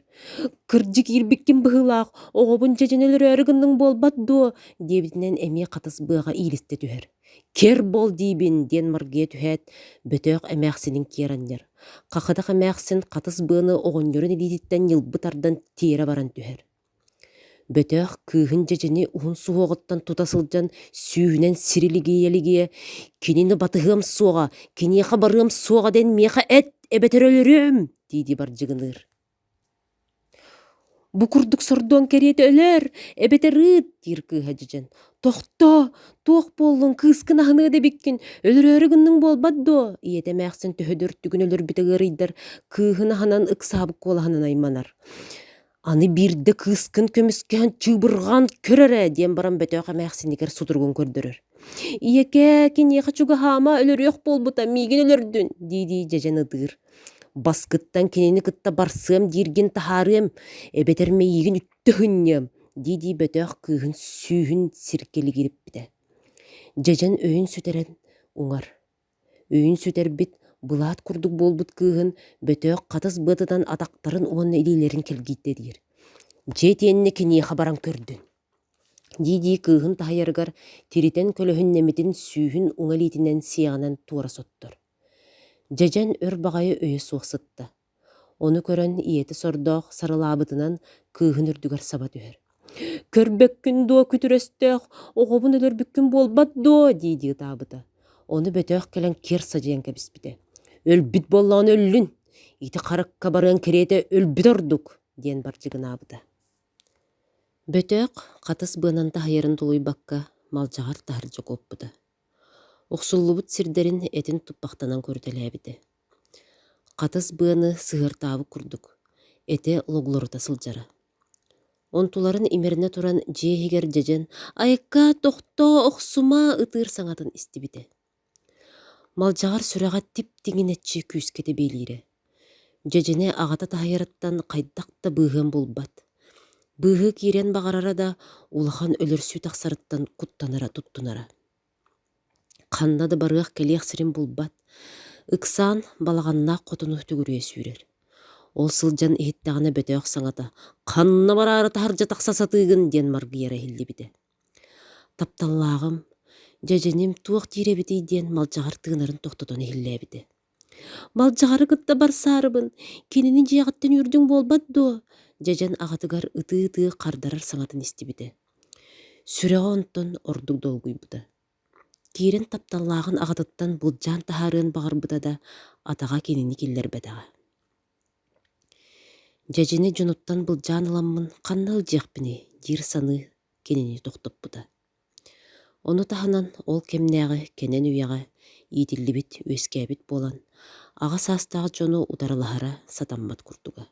A: «Кырдьык иирбиккин быһыылаах, оҕобун дьэдьэн өлөрөөрү гынныҥ буолбат дуо?» диэбитинэн эмиэ хатыс быаҕа иилистэ түһэр. «Кэр буол диибин!» диэн маргыйа түһээт, бөтөөх эмээхсинин киэр анньар. Хахыдах эмээхсин хатыс быаны оҕонньорун илиититтэн ньылбы тардан тиэрэ баран түһэр. Бөтөөх кыыһын дьэдьэни уһун суһуоҕуттан тута сылдьан сүүһүнэн сири лигийэ-лигийэ «Кинини батыһыам суоҕа, киниэхэ барыам суоҕа диэн миэхэ эт, эбэтэр өлөрүөм!» дии-дии бардьыгыныыр. «Бу курдук сордуон кэриэтэ өлөр, эбэтэр ыыт!» диир кыыһа дьэдьэн. «Тохтоо, туох буоллуҥ, кыыскын аһыныа да эбиккин, өлөрөөрү гынныҥ буолбат дуо?» Ийэтэ эмээхсин төһө да өртүгүн өлөрбүтэ ыарыйдар, кыыһын аһынан ыксаабыт куолаһынан айманар. Аны биирдэ кыыскын көмүскэһэн чыыбырҕаан көр эрэ диэн баран бөтөөх эмээхсинигэр сутуругун көрдөрөр. Ийэкээ, киниэхэ чугаһаама, өлөрүөх буолбута, миигин өлөрдүн дии-дии дьэдьэн ытыыр. Баскыттан кинини кытта барсыам дииргин таһаарыам, эбэтэр мэйиигин үттэ ыһынньыам дии-дии бөтөөх кыыһын сүүһүн сиргэ лигириппитэ. Дьэдьэн өйүн сүтэрэн уҥар. Өйүн сүтэрбит, былаат курдук буолбут кыыһын бөтөөх хатыс быатынан атахтарын уонна илиилэрин кэлгийдэ диир. Дьиэ итиэннэ киниэхэ баран көрдүн дии-дии кыыһын таһыйарыгар тиритэн көлөһүннэммитин сүүһүн уҥа илиитинэн сиэҕинэн туора соттор. Дьэдьэн өр баҕайы өйө суох сытта. Ону көрөн ийэтэ сордоох сарылаабытынан кыыһын үрдүгэр саба түһэр. «Көрбөккүн дуо, күтүр өстөөх, оҕобун өлөрбүккүн буолбат дуо?» дии-дии ытаабыта. Ону бөтөөх кэлэн киэр садьыйан кэбиспитэ. «Өлбүт буоллаҕына өллүн, ити харакка барыан кэриэтэ өлбүт ордук» диэн бардьыгынаабыта. Бөтөөх хатыс быанан таһыйарын тулуйбакка малдьаҕар таһырдьа куоппута. Охсуллубут сирдэрин этин туппахтанан көрүтэлээбитэ. Хатыс быаны сыһыартаабыт курдук, этэ логлорута сылдьара. Онтуларын имэринэ туран дьиэ иһигэр дьэдьэн «Айыкка, тохтоо, охсума!» ытыыр саҥатын истибитэ. Малдьаҕар сүрэҕэ тип-тиҥинэччи күүскэ тэбиэлиирэ. Дьэдьэни аҕата таһыйарыттан хайдах да быыһыан булбат. Быыһыы киириэн баҕарара да, улахан өлөрсүү тахсарыттан куттанара туттунара. Ханна да барыах-кэлиэх сирин булбат, ыксаан балаҕаннаах хотону төгүрүйэ сүүрэр. Ол сылдьан иһиттэҕинэ бөтөөх саҥата «Ханна бараары таһырдьа тахса сатыыгын?» диэн маргыйара иһиллибитэ. Тапталлааҕым, дьэдьэним туох диир эбитий диэн малдьаҕар тыынарын тохтотон иһиллээбитэ. Малдьаҕары кытта барсаарыбын, кинини дьиэҕиттэн үүрдүҥ буолбат дуо? Дьэдьэн аҕатыгар ытыы-ытыы хардарар саҥатын истибитэ. Сүрэҕэ онтон ордук долгуйбута. Киирэн тапталлааҕын аҕатыттан былдьаан таһаарыан баҕарбыта да, атаҕа кинини киллэрбэтэҕэ. Дьэдьэни дьонуттан былдьаан ыламмын ханна илдьиэхпиний диир саныы кинини тохтоппута. Ону таһынан ол кэмнээҕи кэнэн үйэҕэ иитиллибит, үөскээбит буолан, аҕа саастаах дьону утарылаһара сатаммат курдуга.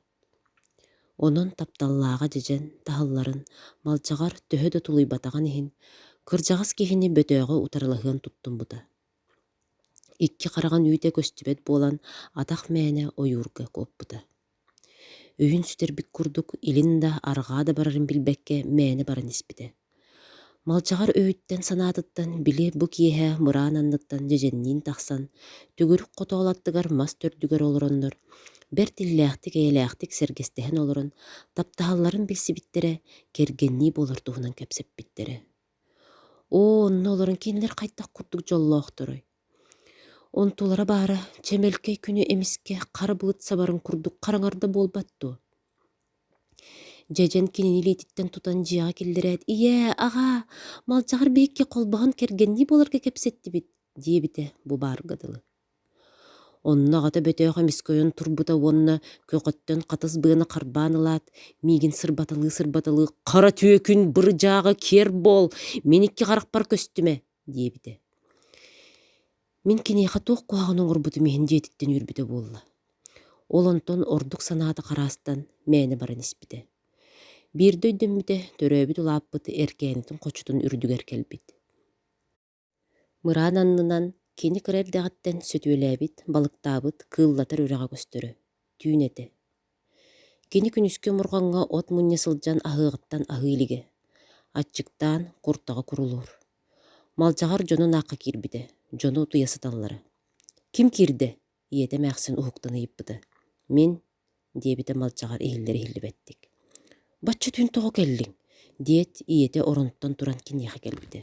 A: Онон тапталлааҕа дьэдьэн таһылларын малдьаҕар төһө да тулуйбатаҕын иһин, кырдьаҕас киһини бөтөөҕү утарылаһыан туттуммута. Икки хараҕын үүтэ көстүбэт буолан атах мээнэ ойуурга куоппута. Өйүн сүтэрбит курдук илин да, арҕаа да барарын билбэккэ мээнэ баран испитэ. Малдьаҕар өйүттэн-санаатыттан били бу киэһэ мыраан анныттан дьэдьэнниин тахсан, төгүрүк хотоол аттыгар мас төрдүгэр олороннор, бэрт иллээхтик-эйэлээхтик сэргэстэһэн олорон, таптаһалларын билсибиттэрэ, кэргэннии буолар туһунан кэпсэппиттэрэ. Оо, онно олорон кинилэр хайдах курдук дьоллоохторой? Онтулара баара чэмэлкэй күнү эмискэ хара былыт сабарын курдук хараҥарда буолбат дуо? Дьэдьэн кинини илиититтэн тутан дьиэҕэ киллэрээт, «Ийээ, аҕаа, Малдьаҕар биһикки холбоһон кэргэннии буоларга кэпсэттибит» диэбитэ бу баарга дылы. Онно аҕата бөтөөх эмискэ ойон турбута уонна көҕөттөн хатыс быаны харбаан ылаат, миигин сырбаталыы-сырбаталыы «Хара түөкүн, бырдьааҕы киэр буол, мин икки харахпар көстүмэ» диэбитэ. Мин киниэхэ туох куһаҕаны оҥорбутум иһин дьиэтиттэн үүрбүтэ буолла. Ол онтон ордук санаата хараастан мээнэ баран испитэ. Биирдэ өйдөммүтэ, төрөөбүт улааппыт Эркээнитин хочотун үрдүгэр кэлбит. Мыраан аннынан кини кыра эрдэҕиттэн сөтүөлээбит, балыктаабыт, кыыллатар үрэҕэ көстөрө. Түүн этэ. Кини күнүскү омурҕаҥҥа от мунньа сылдьан аһыаҕыттан аһыы илигэ. Аччыктаан, куртаҕа курулуур. Малдьаҕар дьонун аахха киирбитэ, дьоно утуйа сыталлара. «Ким киирдэ?» ийэтэ эмээхсин уһуктан ыйыппыта. «Мин», диэбитэ Малдьаҕар иһиллэр-иһиллибэттик. «Бачча түүн тоҕо кэллиҥ?» диэт, ийэтэ оронуттан туран киниэхэ кэлбитэ.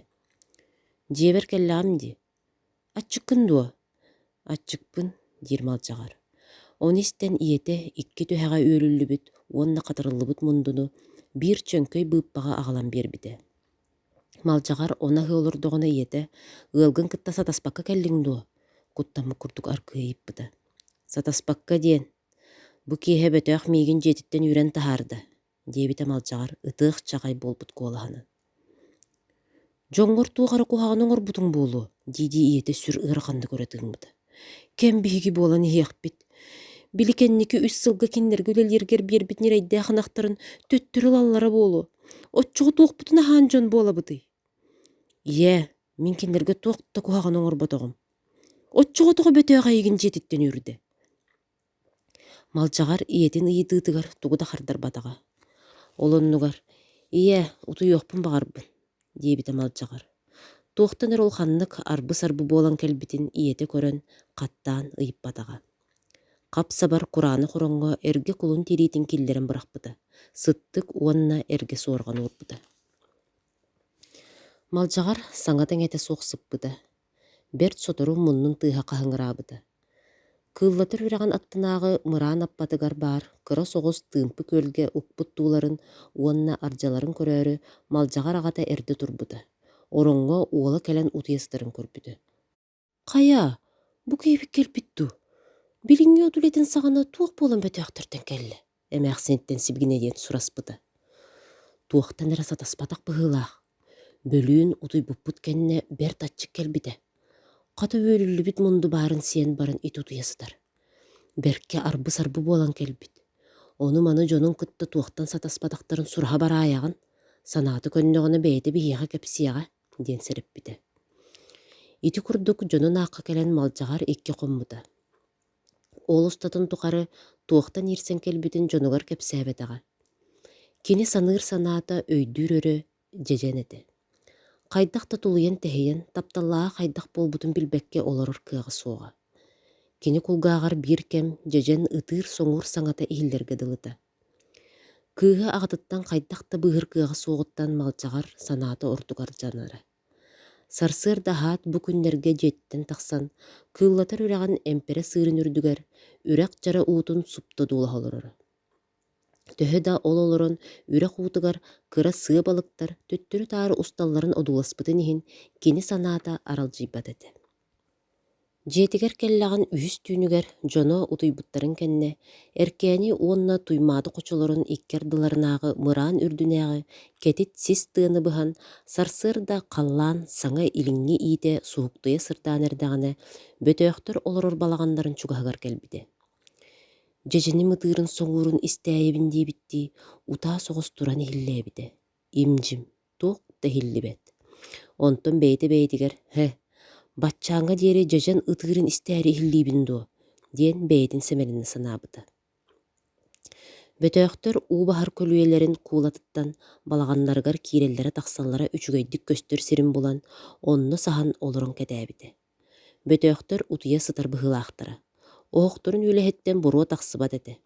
A: «Дьиэбэр кэллэҕим дии. Аччыккын дуо?» «Аччыкпын», диир Малдьаҕар. Ону истэн ийэтэ икки түһэҕэ үөлүллүбүт уонна хатарыллыбыт мундуну биир чөҥкөй быыппаҕа аҕалан биэрбитэ. Малдьаҕар ону аһыы олордоҕуна ийэтэ: «Ыалгын кытта сатаспакка кэллиҥ дуо?» куттаммыт курдук аргыый ыйыппыта. «Сатаспакка диэн, бу киэһэ Бөтөөх миигин дьиэтиттэн үүрэн таһаарда», диэбитэ Малдьаҕар ытыах чаҕай буолбут куолаһынан. «Дьоҥҥор туох эрэ куһаҕаны оҥорбутуҥ буолуо» дии-дии ийэтэ сүр ыараханнык өрө тыыммыта. «Кэм биһиги буолан иһиэхпит. Били кэнники үс сылга кинилэргэ үлэлииргэр биэрбит ньирэйдээх ынахтарын төттөрү ылаллара буолуо. Оччоҕо туохпутун аһаан дьон буолабытый?» «Ийээ, мин кинилэргэ туох да куһаҕаны оҥорботоҕум. Оччоҕо тоҕо Бөтөөх эйигин дьиэтиттэн үүрдэ?» Малдьаҕар ийэтин ыйытыытыгар тугу да хардарбатаҕа. Ол оннугар: «Ийээ, утуйуохпун баҕарбын», диэбитэ Малдьаҕар. Туохтан эрэ улаханнык арбы-сарбы буолан кэлбитин ийэтэ көрөн, хаттаан ыйыппатаҕа. Хап-сабар кураанах ороҥҥо эргэ кулун тириитин киллэрэн бырахпыта, сыттык уонна эргэ суорҕан уурбута. Малдьаҕар саҥата-иҥэтэ суох сыппыта. Бэрт сотору муннун тыаһа хаһыҥыраабыта. Кыыллатар үрэҕин аттынааҕы мыраан аппатыгар баар кыра соҕус тыымпы күөлгэ укпут тууларын уонна ардьаларын көрөөрү Малдьаҕар аҕата эрдэ турбута. Ороҥҥо уола кэлэн утуйа сытарын көрбүтэ. «Хайа, бу киһибит кэлбит дуу? Билиҥҥи от үлэтин саҕана туох буолан бөтөөхтөртөн кэллэ?» эмээхсиниттэн сибигинэ диэн сураспыта. Туохтан эрэ сатаспатах быһыылаах. Бөлүүн утуйбуппут кэннэ бэрт аччык кэлбитэ. Хата үөрүллүбүт мунду баарын сиэн баран ити утуйа сытар. Бэркэ арбы-сарбы буолан кэлбит. Ону-маны дьонун кытта туохтан сатаспатахтарын сураһа бараайаҕын, санаата көннөҕүнэ бэйэтэ биһиэхэ кэпсиэҕэ диэн сэрэппитэ. Ити курдук дьонун аахха кэлэн Малдьаҕар икки хоммута. Ол устатын тухары туохтан иирсэн кэлбитин дьонугар кэпсээбэтэҕэ. Кини саныыр санаата өйдүүр өрө дьэдьэн этэ. Хайдах да тулуйан-тэһийэн, тапталлааҕа хайдах буолбутун билбэккэ олорор кыаҕа суоҕа. Кини кулгааҕар биир кэм дьэдьэн ытыыр-соҥуур саҥата иһиллэргэ дылыта. Кыыһы аҕатыттан хайдах да быыһыыр кыаҕа суоҕуттан Малдьаҕар санаата ордук ардьанара. Сарсыарда аһаат бу күннэргэ дьиэттэн тахсан, Кыыллатар үрэҕин эмпэрэ сыырын үрдүгэр үрэх дьара уутун супту одуулаһа олороро. Төһө да ол олорон үрэх уутугар кыра сыа балыктар төттөрү-таары усталларын одууласпытын иһин кини санаата аралдьыйбат этэ. Дьиэтигэр кэллэҕин үһүс түүнүгэр дьоно утуйбуттарын кэннэ Эркээни уонна Туймаада хочолорун икки ардыларынааҕы мыраан үрдүнээҕи кэтит сис тыаны быһан, сарсыарда халлаан саҥа илиҥҥи иитэ суһуктуйа сырдаан эрдэҕинэ, бөтөөхтөр олорор балаҕаннарын чугаһыгар кэлбитэ. Дьэдьэним ытыырын-соҥуурун истээйэбин диэбиттии, утаа соҕус туран иһиллээбитэ. Им-дьим туох да иһиллибэт. Онтон бэйэтэ бэйэтигэр «Һэ, баччааҥҥа диэри дьэдьэн ытыырын истээри иһиллиибин дуо?» диэн бэйэтин сэмэлэнэ санаабыта. Бөтөөхтөр уу баһар көлүйэлэрин куулатыттан балаҕаннарыгар киирэллэрэ-тахсаллара үчүгэйдик көстөр сирин булан, онно саһан олорон кэтээбитэ. Бөтөөхтөр утуйа сытар быһыылаахтара. Оһохторун үөлэһиттэн буруо тахсыбат этэ.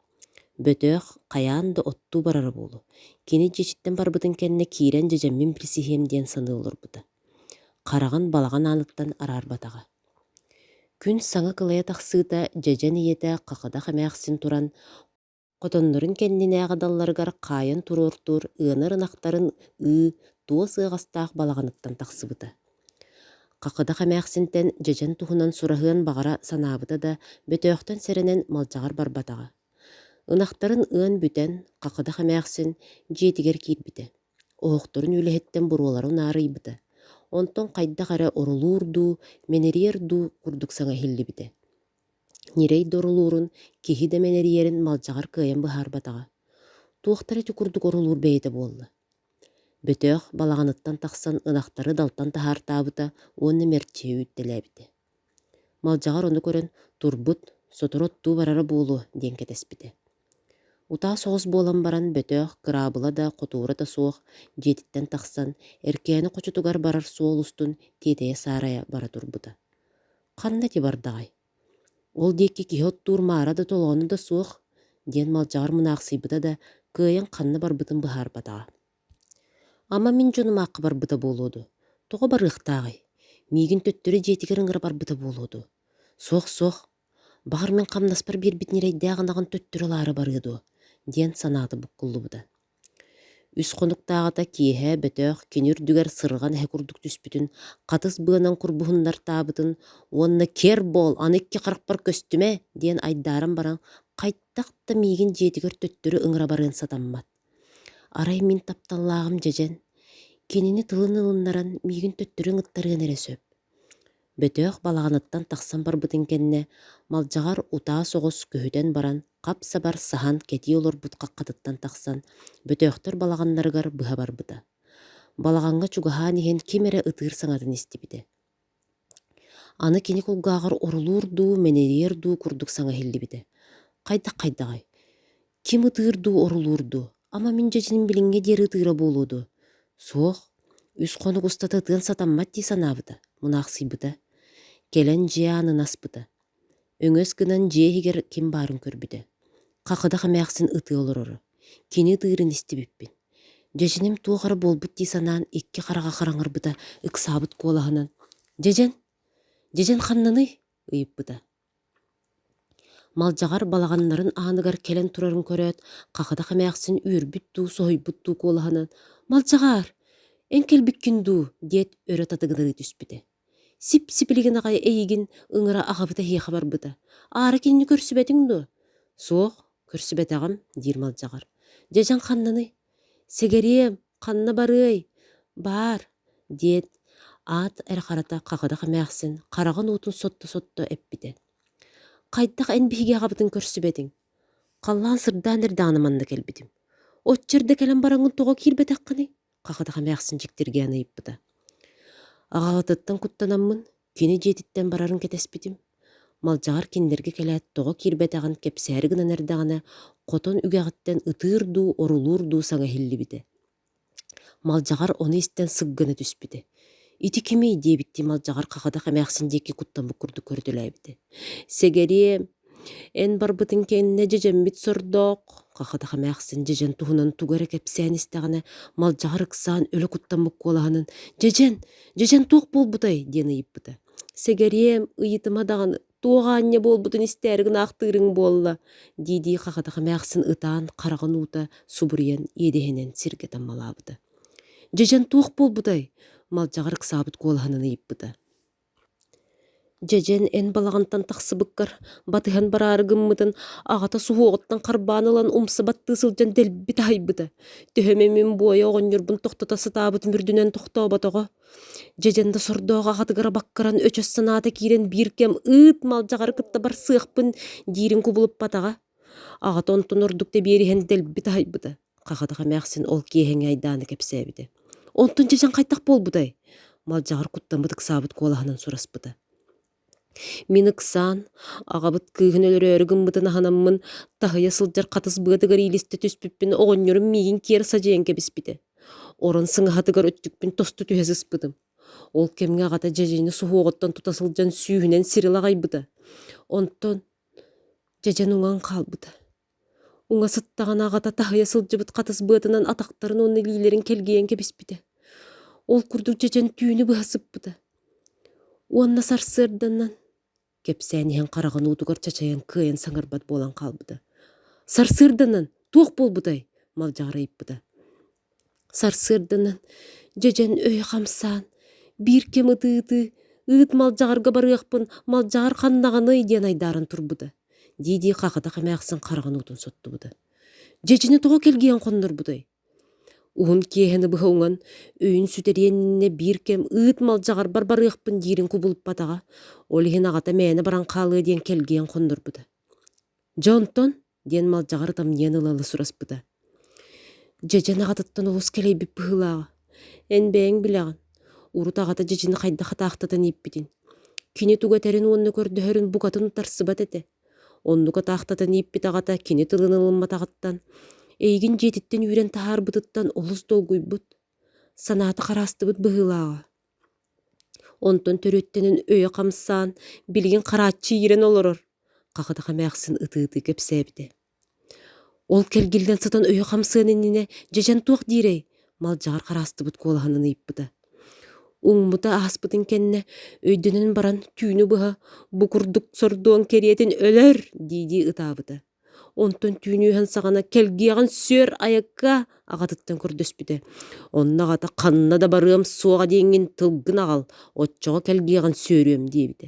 A: Бөтөөх хайаан да оттуу барара буолуо, кини дьиэтиттэн барбытын кэннэ киирэн дьэдьэммин билсиһиэм диэн саныы олорбута. Хараҕын балаҕан ааныттан араарбатаҕа. Күн саҥа кылайа тахсыыта дьэдьэн ийэтэ Хахыдах эмээхсин туран Хотоннорун кэннинээҕи далларыгар хаайан туруортуур ыанар ынахтарын ыы туос ыаҕастаах балаҕаныттан тахсыбыта. Хахыдах эмээхсинтэн дьэдьэн туһунан сураһыан баҕара санаабыта да, бөтөөхтөн сэрэнэн Малдьаҕар барбатаҕа. Ынахтарын ыан бүтэн, Хахыдах эмээхсин дьиэтигэр киирбитэ. Оһохторун үлэһиттэн буруоларын аарыйбыта. Онтон хайдах эрэ орулуур дуу, мэнэрийэр дуу курдук саҥа иһиллибитэ. Ньирэй да орулуурун, киһи да мэнэрийэрин Малдьаҕар кыайан быһаарбатаҕа. Туохтара ити курдук орулуур бэйэтэ буолла. Бөтөөх балаҕаныттан тахсан ынахтары далтан таһаартаабыта уонна мэрчиэ үүттэлээбитэ. Малдьаҕар ону көрөн, турбут, сотору оттуу барара буолуо диэн кэтэспитэ. Утаа соҕус буолан баран Бөтөөх кыраабыла да, хотуура да суох дьиэтиттэн тахсан, Эркээни хочотугар барар суол устун тиэтэйэ-саарайа бара турбута. Ханна ити бардаҕай? Ол диэки киһи оттуур маара да толооно да суох, диэн Малдьаҕар мунаахсыйбыта да, кыайан ханна барбытын быһаарбатаҕа. Ама мин дьонум аахха барбыта буолуо дуо? Тоҕо барыахтааҕый? Миигин төттөрү дьиэтигэр ыҥыра барбыта буолуо дуо? Суох, суох, баҕар мин хамнаспар биэрбит ньирэйдээх ынаҕын төттөрү ылаары барыа дуо? диэн санаата буккуллубута. Үс хонуктааҕыта киэһэ Бөтөөх кини үрдүгэр сырҕан эһэ курдук түспүтүн, хатыс быанан курбуһуннартаабытын уонна «Кер буол, аны икки харахпар көстүмэ!» диэн айдааран баран хайдах да миигин дьиэтигэр төттөрү ыҥыра барыан сатаммат. Арай мин тапталлааҕым дьэдьэн, кинини тылын ылыннаран миигин төттөрү ыҥыттарыан эрэ сөп. Бөтөөх балаҕаныттан тахсан барбытын кэннэ Малдьаҕар утаа соҕус көһүтэн баран хап-сабар саһан кэтии олорбут хаххатыттан тахсан Бөтөөхтөр балаҕаннарыгар быһа барбыта. Балаҕаҥҥа чугаһаан иһэн ким эрэ ытыыр саҥатын истибитэ. Аны кини кулгааҕар орулуур дуу, мэнэрийэр дуу курдук саҥа иһиллибитэ. Хайдах-хайдаҕай? Ким ытыыр дуу, орулуур дуу? Ама мин дьэдьэним билиҥҥэ диэри ытыыра буолуо дуо? Суох, үс хонук устата ытыан сатаммат дии санаабыта, мунаахсыйбыта. Кэлэн дьиэ аанын аспыта. Өҥөс гынан дьиэ иһигэр ким баарын көрбүтэ. Хахыдах эмээхсин ытыы олороро. Кини ытыырын истибиппин. Дьэдьэним туох эрэ буолбут дии санаан икки хараҕа хараҥарбыта, ыксаабыт куолаһынан «Дьэдьэн, дьэдьэн ханнаный?» ыйыппыта. Малдьаҕар балаҕаннарын ааныгар кэлэн турарын көрөөт, хахыдах эмээхсин үөрбүт дуу, соһуйбут дуу куолаһынан «Малдьаҕаар, эн кэлбиккин дуу?» диэт өрө татыгынырыы түспүтэ. Сип-сипилигин аҕай эйигин ыҥыра аҕабыт эһиэхэ барбыта. Аара кинини көрсүбэтиҥ дуо? Суох, көрсүбэтэҕим, диир Малдьаҕар. Дьэдьэн ханнаный? Сэгэриэм, ханна барыай? Баар, диэт, аат эрэ харата хахыдах эмээхсин хараҕын уутун сотто-сотто эппитэ. Хайдах эн биһиги аҕабытын көрсүбэтиҥ? Халлаан сырдаан эрдэҕинэ манна кэлбитим. Оччо эрдэ кэлэн бараҥҥын тоҕо киирбэтэххиний? Хахыдах эмээхсин дьиктиргээн ыйыппыта. Аҕаҕытыттан куттанаммын, кини дьиэтиттэн барарын кэтэспитим. Малдьаҕар кинилэргэ кэлээт тоҕо киирбэтэҕин кэпсээри гынан эрдэҕинэ, хотон үгэҕиттэн ытыыр дуу, орулуур дуу саҥа иһиллибитэ. Малдьаҕар ону истэн сык гына түспүтэ. «Ити кимий?» диэбиттии Малдьаҕар хахыдах эмээхсин диэки куттаммыт курдук көрүтэлээбитэ. «Сэгэриэм, Эн барбытыҥ кэннэ дьэдьэммит сордоох, хахыдах эмээхсин дьэдьэн туһунан тугу эрэ кэпсээн истэҕинэ, Малдьаҕар ыксаан өлө куттаммыт куолаһынан «Дьэдьэн, дьэдьэн туох буолбутай?» диэн ыйыппыта. «Сэгэриэм, ыйытыма даҕаны, туох аанньа буолбутун истээри гынаахтыырыҥ буолла» дии-дии хахыдах эмээхсин ытаан хараҕын уута субуруйан иэдэһинэн сиргэ таммалаабыта. «Дьэдьэн туох буолбутай?» Малдьаҕар ыксаабыт куолаһынан ыйыппыта. Дьэдьэн эн балаҕантан тахсыбыккар батыһан бараары гыммытын аҕата суһуоҕуттан харбаан ылан умса баттыы сылдьан дэлби таһыйбыта. Төһө эмэ мин буойа оҕонньорбун тохтото сатаабытым үрдүнэн тохтооботоҕо. Дьэдьэн да сордоох аҕатыгар абаккаран өчөс санаата киирэн биир кэм ыыт малдьаҕары кытта барсыахпын диирин кубулуппатаҕа. Аҕата онтон ордук тэбиэриһэн дэлби таһыйбыта. Хахатах эмээхсин ол киэһэҥи айдааны кэпсээбитэ. Онтон дьэдьэн хайдах буолбутай? Малдьаҕар куттаммыт ыксаабыт куолаһынан сураспыта. Мин ыксаан, аҕабыт кыыһын өлөрөөрү гыммытын аһынаммын, таһыйа сылдьар хатыс быатыгар иилистэ түспүппүн оҕонньорум миигин киэр садьыйан кэбиспитэ. Орон сыҥаһатыгар өттүкпүн тосту түһэ сыспытым. Ол кэмҥэ аҕата дьэдьэни суһуоҕуттан тута сылдьан сүүһүнэн сири лаҕайбыта. Онтон дьэдьэн уҥан хаалбыта. Уҥа сыттаҕына аҕата таһыйа сылдьыбыт хатыс быатынан атахтарын уонна илиилэрин кэлгийэн кэбиспитэ. Ол курдук дьэдьэн түүнү быһа сыппыта. Уонна сарсыарданан кэпсээн иһэн хараҕын уутугар чачайан кыайан саҥарбат буолан хаалбыта. Сарсыарданан туох буолбутай? Малдьаҕар ыйыппыта. Сарсыарданан дьэдьэн өйө хамсаан, биир кэм ытыы-ытыы «Ыыт Малдьаҕарга барыахпын, Малдьаҕар ханнаҕыный?» диэн айдааран турбута. Дии-дии хахытах эмээхсин хараҕын уутун соттубута. Дьэдьэни тоҕо кэлгийэн хоннорбутай? Уһун киэһэни быһа уҥан, өйүн сүтэриэн иннинэ биир кэм «Ыыт Малдьаҕарбар барыахпын» диирин кубулуппатаҕа, ол иһин аҕата мээнэ баран хаалыа диэн кэлгийэн хоннорбута. Дьэ онтон диэн Малдьаҕар ытамньыйан ыла-ыла сураспыта. Дьэдьэн аҕатыттан олус кэлэйбит быһыылааҕа. Эн бэйэҥ билэҕин, урут аҕата дьэдьэни хайдах атаахтатан ииппитин. Кини тугу этэрин уонна көрдөһөрүн букатын утарсыбат этэ. Оннук атаахтатан ииппит аҕата кини тылын ылымматаҕыттан, эйигин дьиэтиттэн үүрэн таһаарбытыттан олус долгуйбут, санаата хараастыбыт быһыылааҕа. Онтон төрүөттэнэн өйө хамсаан, билигин харааччы иирэн олорор, Хахытах эмээхсин ытыы-ытыы кэпсээбитэ. Ол кэлгиллэн сытан өйө хамсыан иннинэ дьэдьэн туох диирэй? Малдьаҕар хараастыбыт куолаһынан ыйыппыта. Уҥмута ааспытын кэннэ өйдөнөн баран түүнү быһа бу курдук сордуон кэриэтин өлөр дии-дии ытаабыта. Онтон түүн үөһэн саҕана кэлгиэҕин сүөр айакка аҕатыттан көрдөспүтэ. Онно аҕата ханна да барыам суоҕа диэҥҥин тылгын аҕал, оччоҕо кэлгиэҕин сүөрүөм диэбитэ.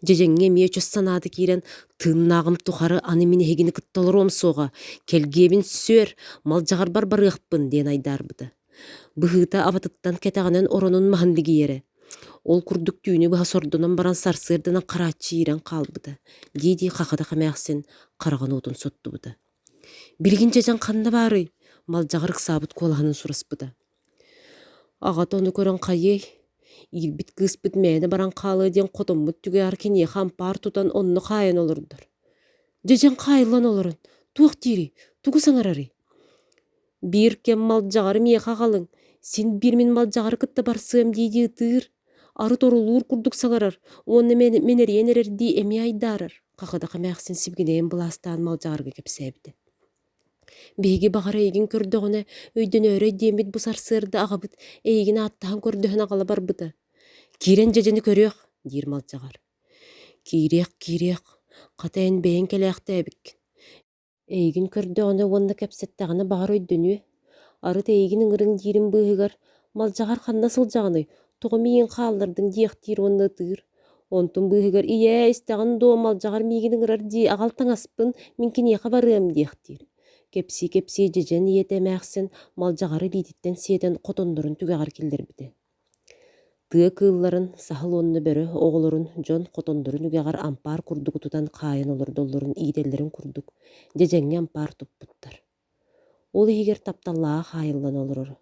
A: Дьэдьэҥҥэ эмиэ өчөс санаата киирэн, тыыннааҕым тухары аны мин эһигини кытта олоруом суоҕа, кэлгиэбин сүөр, малдьаҕарбар барыахпын диэн айдаарбыта. Быһыыта абатыттан кэтэҕинэн оронун маһын лигийэрэ. Ол курдук түүнү быһа сордонон баран сарсыарданан харааччы иирэн хаалбыта, дии-дии хахытах эмээхсин хараҕын уотун соттубута. Билигин дьэдьэн ханна баарый? Малдьаҕар ыксаабыт куолаһынан сураспыта. Аҕата ону көрөн хайыай, иирбит кыыспыт мээнэ баран хаалыа диэн хотоммут түгэҕэр киниэхэ ампаар тутан онно хаайан олордор. Дьэдьэн хаайыллан олорон, туох диирий, тугу саҥарарый? Биир кэм малдьаҕары миэхэ аҕалыҥ, син биир мин малдьаҕары кытта барсыам дии-дии ытыыр, арыт орулуур курдук саҥарар уонна мэнэрийэн эрэрдии эмиэ айдаарар, Хахыдах эмээхсин сибигинэйэн былаастаан малдьаҕарга кэпсээбитэ. Биһиги баҕар эйигин көрдөҕүнэ, өйдөнөөрөй диэммит бу сарсыарда аҕабыт эйигин ааттаһан көрдөһөн аҕала барбыта. Киирэн дьэдьэни көрүөх, диир Малдьаҕар. Киириэх, киириэх, хата эн бэйэҥ кэлээхтээбиккин. Эйигин көрдөҕүнэ уонна кэпсэттэҕинэ баҕар өйдөнүө. Арыт эйигин ыҥырыҥ диирин быыһыгар Малдьаҕар ханна сылдьаҕыный, тоҕо миигин хааллардыҥ диэхтиир уонна ытыыр. Онтун быыһыгар «Ийээ, истэҕин дуо, Малдьаҕар миигин ыҥырар дии, аҕал таҥаспын, мин киниэхэ барыам» диэхтиир. Кэпсии-кэпсии дьэдьэн ийэтэ эмээхсин Малдьаҕары илиититтэн сиэтэн хотоннорун түгэҕэр киллэрбитэ. Тыа кыылларын, саһыл уонна бөрө оҕолорун дьон хотоннорун үгэҕэр ампаар курдук тутан хаайан олордоллорун иитэллэрин курдук, дьэдьэҥҥэ ампаар туппуттар. Ол иһигэр тапталлааҕа хаайыллан олороро.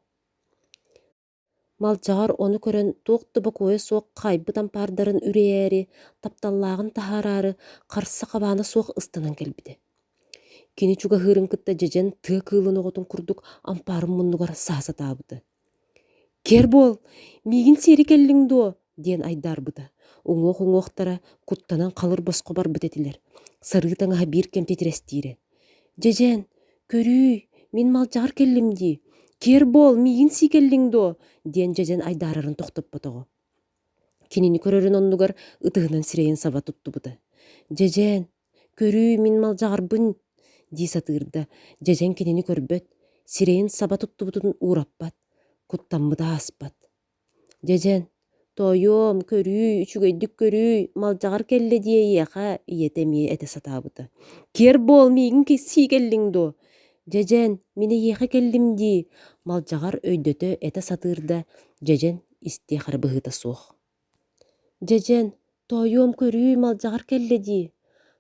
A: Малдьаҕар ону көрөн туох да бокуойа суох хаайбыт ампаардарын үрэйээри, тапталлааҕын таһаараары харса хабаана суох ыстанан кэлбитэ. Кини чугаһыырын кытта дьэдьэн тыа кыылын оҕотун курдук ампаарын муннугар саһа сатаабыта. «Кэр буол, миигин сиэри кэллиҥ дуо?» диэн айдаарбыта. Уҥуох-уҥуохтара куттанан халыр босхо барбыт этилэр. Сарыы таҥаһа биир кэм титирэстиирэ. «Дьэдьэн, көрүүй, мин малдьаҕар кэллим дии. Киэр буол, миигин сии кэллиҥ дуо?» диэн дьэдьэн айдаарарын тохтоппотоҕо. Кинини көрөрүн оннугар ытыһынан сирэйин саба туттубута. «Дьэдьэн, көрүүй, мин малдьаҕарбын» дии сатыыр да, дьэдьэн кинини көрбөт, сирэйин саба туттубутун уураппат, куттаммыта ааспат. Дьэдьэн, тоойуом, көрүүй, үчүгэйдик көрүүй, малдьаҕар кэллэ дии эйиэхэ, ийэтэ эмиэ этэ сатаабыта. Киэр буол, миигин сии кэллиҥ дуо? Дьэдьэн, мин эйиэхэ кэллим дии, Малдьаҕар өйдөтө этэ сатыыр да, дьэдьэн истиэх эрэ быһыыта суох. Дьэдьэн, тоойуом, көрүүй, малдьаҕар кэллэ дии.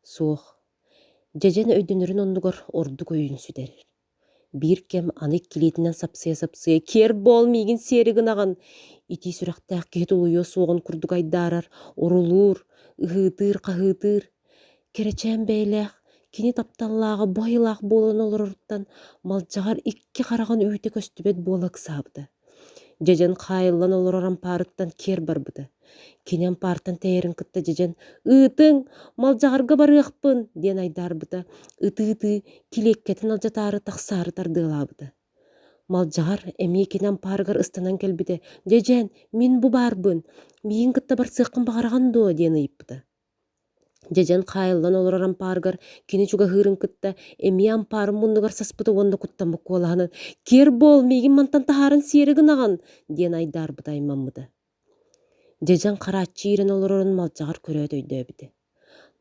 A: Суох. Дьэдьэн өйдөнөрүн оннугар ордук өйүн сүтэрэр. Биир кэм аны иккилиитинэн сапсыйа-сапсыйа «Киэр буол, миигин сиэри гынаҕын!» итии сүрэхтээх киһи тулуйуо суоҕун курдук айдаарар, орулуур, ыһыытыыр-хаһыытыыр. Кэрэчээн бэйэлээх, кини тапталлааҕа бу айылаах буолан олороруттан Малдьаҕар икки хараҕын үүтэ көстүбэт буола ыксаабыта. Дьэдьэн хаайыллан олорор ампаарыттан киэр барбыта. Кини ампаартан тэйэрин кытта дьэдьэн «Ыытыҥ, Малдьаҕарга барыахпын!» диэн айдаарбыта, ытыы-ытыы килиэккэтин алдьатаары тахсаары тардыалаабыта. Малдьаҕар эмиэ кини ампаарыгар ыстанан кэлбитэ: «Дьэдьэн, мин бу баарбын, миигин кытта барсыаххын баҕараҕын дуо?» диэн ыйыппыта. Дьэдьэн хаайыллан олорор ампаарыгар кини чугаһыырын кытта эмиэ ампаарын муннугар саспыта уонна куттаммыт куолаһынан «Киэр буол, миигин мантан таһааран сиэри гынаҕын!» диэн айдаарбыта аймаммыта. Дьэдьэн харааччы иирэн олорорун Малдьаҕар көрөөт өйдөөбүтэ.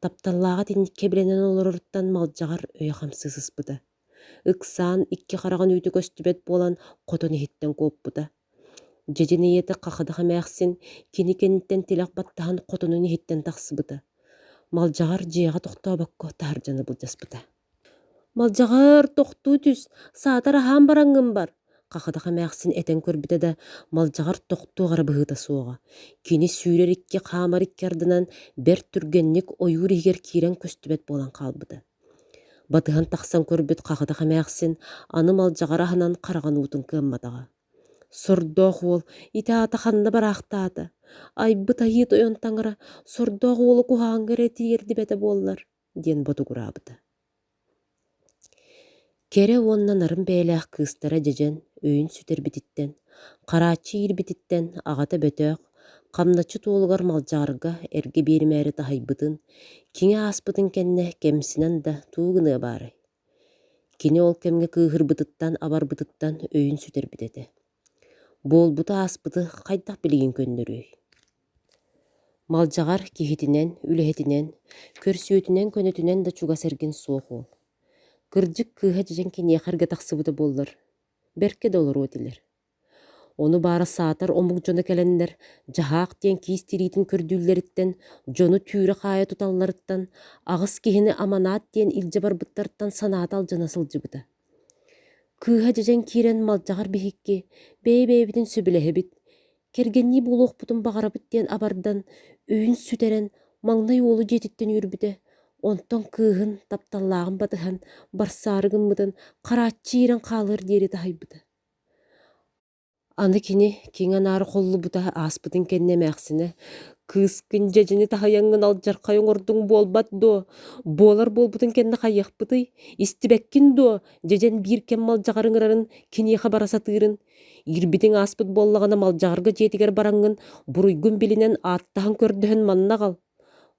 A: Тапталлааҕа итинник кэбилэнэн олороруттан Малдьаҕар өйө хамсыы сыспыта. Ыксаан икки хараҕын үүтэ көстүбэт буолан хотон иһиттэн куоппута. Дьэдьэн ийэтэ Хахыдах эмээхсин кини кэнниттэн тилэх баттаһан хотонун иһиттэн тахсыбыта. Малдьаҕар дьиэҕэ тохтообокко таһырдьаны былдьаспыта. «Малдьаҕар, тохтуу түс, саатар аһаан бараҥҥын бар. Хахыдах эмээхсин этэн көрбүтэ да, Малдьаҕар тохтуох эрэ быһыыта суоҕа. Кини сүүрэр икки хаамар икки ардынан бэрт түргэнник ойуур иһигэр киирэн көстүбэт буолан хаалбыта. Батыһан тахсан көрбүт Хахыдах эмээхсин аны Малдьаҕары аһынан хараҕын уутун кыамматаҕа. Сордоох уол ити аата ханна бараахтаата? Айбыт айыы тойон таҥара сордоох уолу куһаҕаҥҥа эрэ тириэрдибэтэ буоллар диэн ботугураабыта. Кэрэ уонна нарын бэйэлээх кыыстара дьэдьэн өйүн сүтэрбититтэн, харааччы иирбититтэн аҕата Бөтөөх хамначчыт уолугар Малдьаҕарга эргэ биэримээри таһыйбытын, киҥэ ааспытын кэннэ кэмсинэн да тугу гыныа баарай? Кини ол кэмҥэ кыыһырбытыттан, абарбытыттан өйүн сүтэрбит этэ. Буолбуту ааспыты хайдах билигин көннөрүөй? Малдьаҕар киһитинэн, үлэһитинэн, көрсүөтүнэн-көнөтүнэн да чугас эргин суох уол. Кырдьык кыыһа дьэдьэн киниэхэ эргэ тахсыбыта буоллар, бэркэ да олоруо этилэр. Ону баара саатар омук дьоно кэлэннэр дьаһаах диэн киис тириитин көрдүүллэриттэн, дьону түүрэ-хаайа туталларыттан, аҕыс киһини аманаат диэн илдьэ барбыттартан санаата алдьана сылдьыбыта. Кыыһа дьэдьэн киирэн Малдьаҕар биһикки бэйэ-бэйэбитин сөбүлэһэбит, кэргэннии буолуохпутун баҕарабыт диэн абардан, өйүн сүтэрэн, маҥнай уолу дьиэтиттэн үүрбүтэ, онтон кыыһын, тапталлааҕын батыһан, барсаары гыммытын харааччы иирэн хаалыар диэри таһыйбыта. Аны кини киҥ анаары холлубута ааспытын кэннэ эмээхсинэ «Кыыскын дьэдьэни таһыйаҥҥын алдьархай оҥордуҥ буолбат дуо? Буолар буолбутун кэннэ хайыахпытый? Истибэккин дуо, дьэдьэн биир кэм малдьаҕар ыҥырарын, киниэхэ бара сатыырын? Иирбитиҥ ааспыт буоллаҕына малдьаҕарга дьиэтигэр бараҥҥын буруйгун билинэн ааттаһан-көрдөһөн манна аҕал.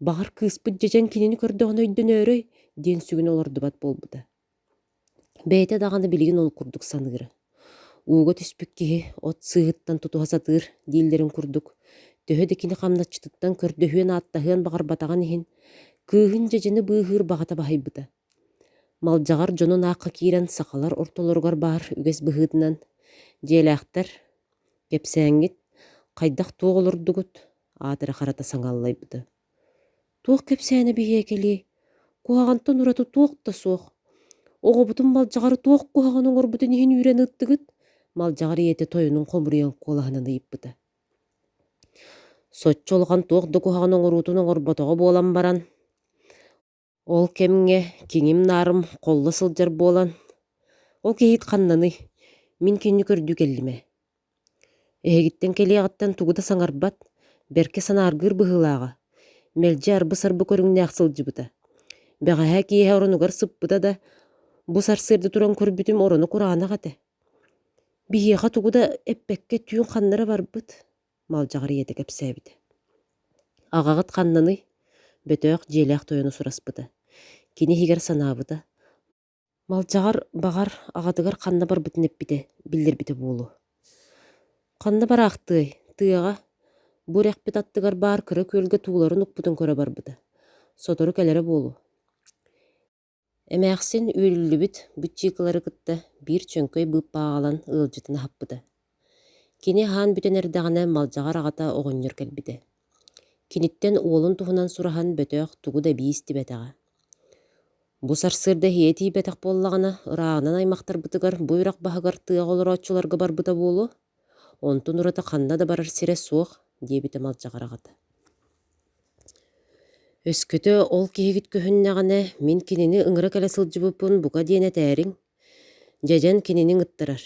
A: Баҕар кыыспыт дьэдьэн кинини көрдөҕүнэ өйдөнөөрөй?» диэн сүгүн олордубат буолбута. Бэйэтэ даҕаны билигин ол курдук саныыра. Ууга түспүт киһи от сыыһыттан тутуһа сатыыр дииллэрин курдук, төһө да кини хамначчытыттан көрдөһүөн-ааттаһыан баҕарбатаҕын иһин, кыыһын дьэдьэни быыһыыр баҕата баһыйбыта. Малдьаҕар дьонун аахха киирэн сахалар ортолоругар баар үгэс быһыытынан, «Дьиэлээхтэр, кэпсээҥҥит, хайдах-туох олордугут?» аат эрэ харата саҥа аллайбыта. Туох кэпсээнэ биһиэкэлиэй, куһаҕантан ураты туох да суох. Оҕобутун Малдьаҕары туох куһаҕаны оҥорбутун иһин үүрэн ыыттыгыт? Малдьаҕар ийэтэ тойонун хомуруйан куолаһынан ыйыппыта. Соччо улахан туох да куһаҕаны оҥоруутун оҥорботоҕо буолан баран, ол кэмҥэ киҥим-наарым холло сылдьар буолан, ол киһит ханнаный, мин кинини көрдүү кэллим ээ. Эһигиттэн кэлиэҕиттэн тугу да саҥарбат, бэркэ санааргыыр быһыылааҕа, мэлдьи арбы-сарбы көрүҥнээх сылдьыбыта. Бэҕэһээ киэһэ оронугар сыппыта да, бу сарсыарда туран көрбүтүм ороно кураанах этэ. Биһиэхэ тугу да эппэккэ түүн ханна эрэ барбыт, Малдьаҕар ийэтэ кэпсээбитэ. Аҕаҕыт ханнаный? Бөтөөх дьиэлээх тойону сураспыта. Кини иһигэр санаабыта, Малдьаҕар, баҕар, аҕатыгар ханна барбытын эппитэ, биллэрбитэ буолуо. Ханна бараахтыай, тыаҕа, бу үрэхпит аттыгар баар кыра күөлгэ тууларын укпутун көрө барбыта. Сотору кэлэрэ буолуо. Эмээхсин үөлүллүбүт быччыыкылары кытта биир чөҥкөй быыппаҕа аҕалан ыалдьытын аһаппыта. Кини аһаан бүтэн эрдэҕинэ Малдьаҕар аҕата оҕонньор кэлбитэ. Киниттэн уолун туһунан сураһан Бөтөөх тугу да эбии истибэтэҕэ. Бу сарсыарда иһийэ тиийбэтэх буоллаҕына, ырааҕынан аймахтарбытыгар бу үрэх баһыгар тыаҕа олорооччуларга барбыта буолуо, онтун ураты ханна да барар сирэ суох, диэбитэ Малдьаҕар аҕата. Өскөтө ол киһигит көһүннэҕинэ, мин кинини ыҥыра кэлэ сылдьыбыппын бука диэн этээриҥ, дьэдьэн кинини ыҥыттарар.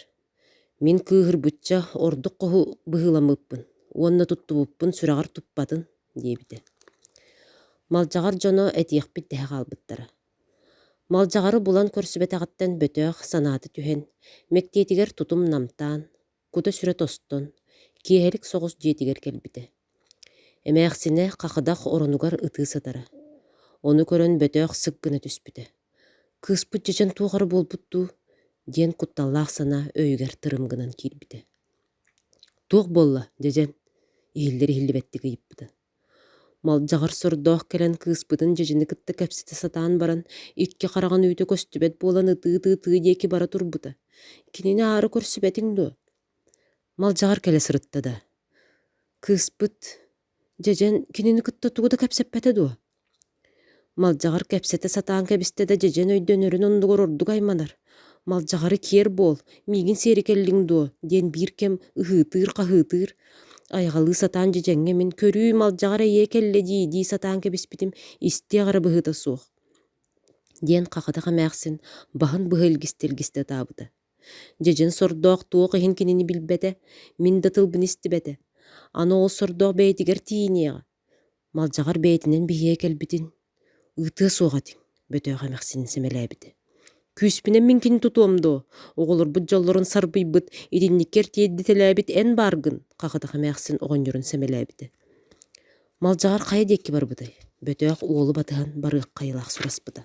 A: Мин кыыһырбычча ордук хоһу быһыыламмыппын уонна туттубуппун сүрэҕэр туппатын диэбитэ. Малдьаҕар дьоно этиэхпит дэһэ хаалбыттара. Малдьаҕары булан көрсүбэтэҕиттэн Бөтөөх санаата түһэн, мэктиэтигэр тутум намтаан, кута-сүрэ тостон, киэһэлик соҕус дьиэтигэр кэлбитэ. Эмээхсинэ хахыдах оронугар ытыы сытара. Ону көрөн Бөтөөх сык гына түспүтэ. Кыыспыт чэчэн туох эрэ буолбут дуу диэн кутталлаах санаа өйүгэр тырым гынан киирбитэ. Туох буолла, дьэдьэн? иһиллэр-иһиллибэттик ыйыппыта. Малдьаҕар сордоох кэлэн кыыспытын дьэдьэни кытта кэпсэтэ сатаан баран, икки хараҕын үүтэ көстүбэт буолан ытыы-ытыы тыы диэки бара турбута. Кинини аара көрсүбэтиҥ дуо? Малдьаҕар кэлэ сырытта да. Кыыспыт Дьэдьэн кинини кытта тугу да кэпсэппэтэ дуо? Малдьаҕар кэпсэтэ сатаан кэбистэ да дьэдьэн өйдөнөрүн оннугар ордук айманар. Малдьаҕары киэр буол, миигин сиэри кэллиҥ дуо?» диэн биир кэм ыһыытыыр-хаһыытыыр. Айаҕалыы сатаан дьэдьэҥҥэ мин «Көрүүй, Малдьаҕар эйиэ кэллэ дии» дии сатаан кэбиспитим, истиэх эрэ быһыыта суох диэн хахытах эмээхсин баһын быһа илгистэ-илгистэ ытаабыта. Дьэдьэн сордоох туох иһин кинини билбэтэ, мин да тылбын истибэтэ. Аны ол сордоох бэйэтигэр тиийиниэҕэ. Малдьаҕар бэйэтинэн биһиэхэ кэлбитин ыытыа суох этиҥ, Бөтөөх эмээхсинин сэмэлээбитэ. Күүспүнэн мин кини тутуом дуо? Оҕолорбут дьоллорун сарбыйбыт, итинниккэр тиэрдитэлээбит эн бааргын, хахытах эмээхсин оҕонньорун сэмэлээбитэ. Малдьаҕар хайа диэки барбытай? Бөтөөх уолу батыһан барыахха айылаах сураспыта.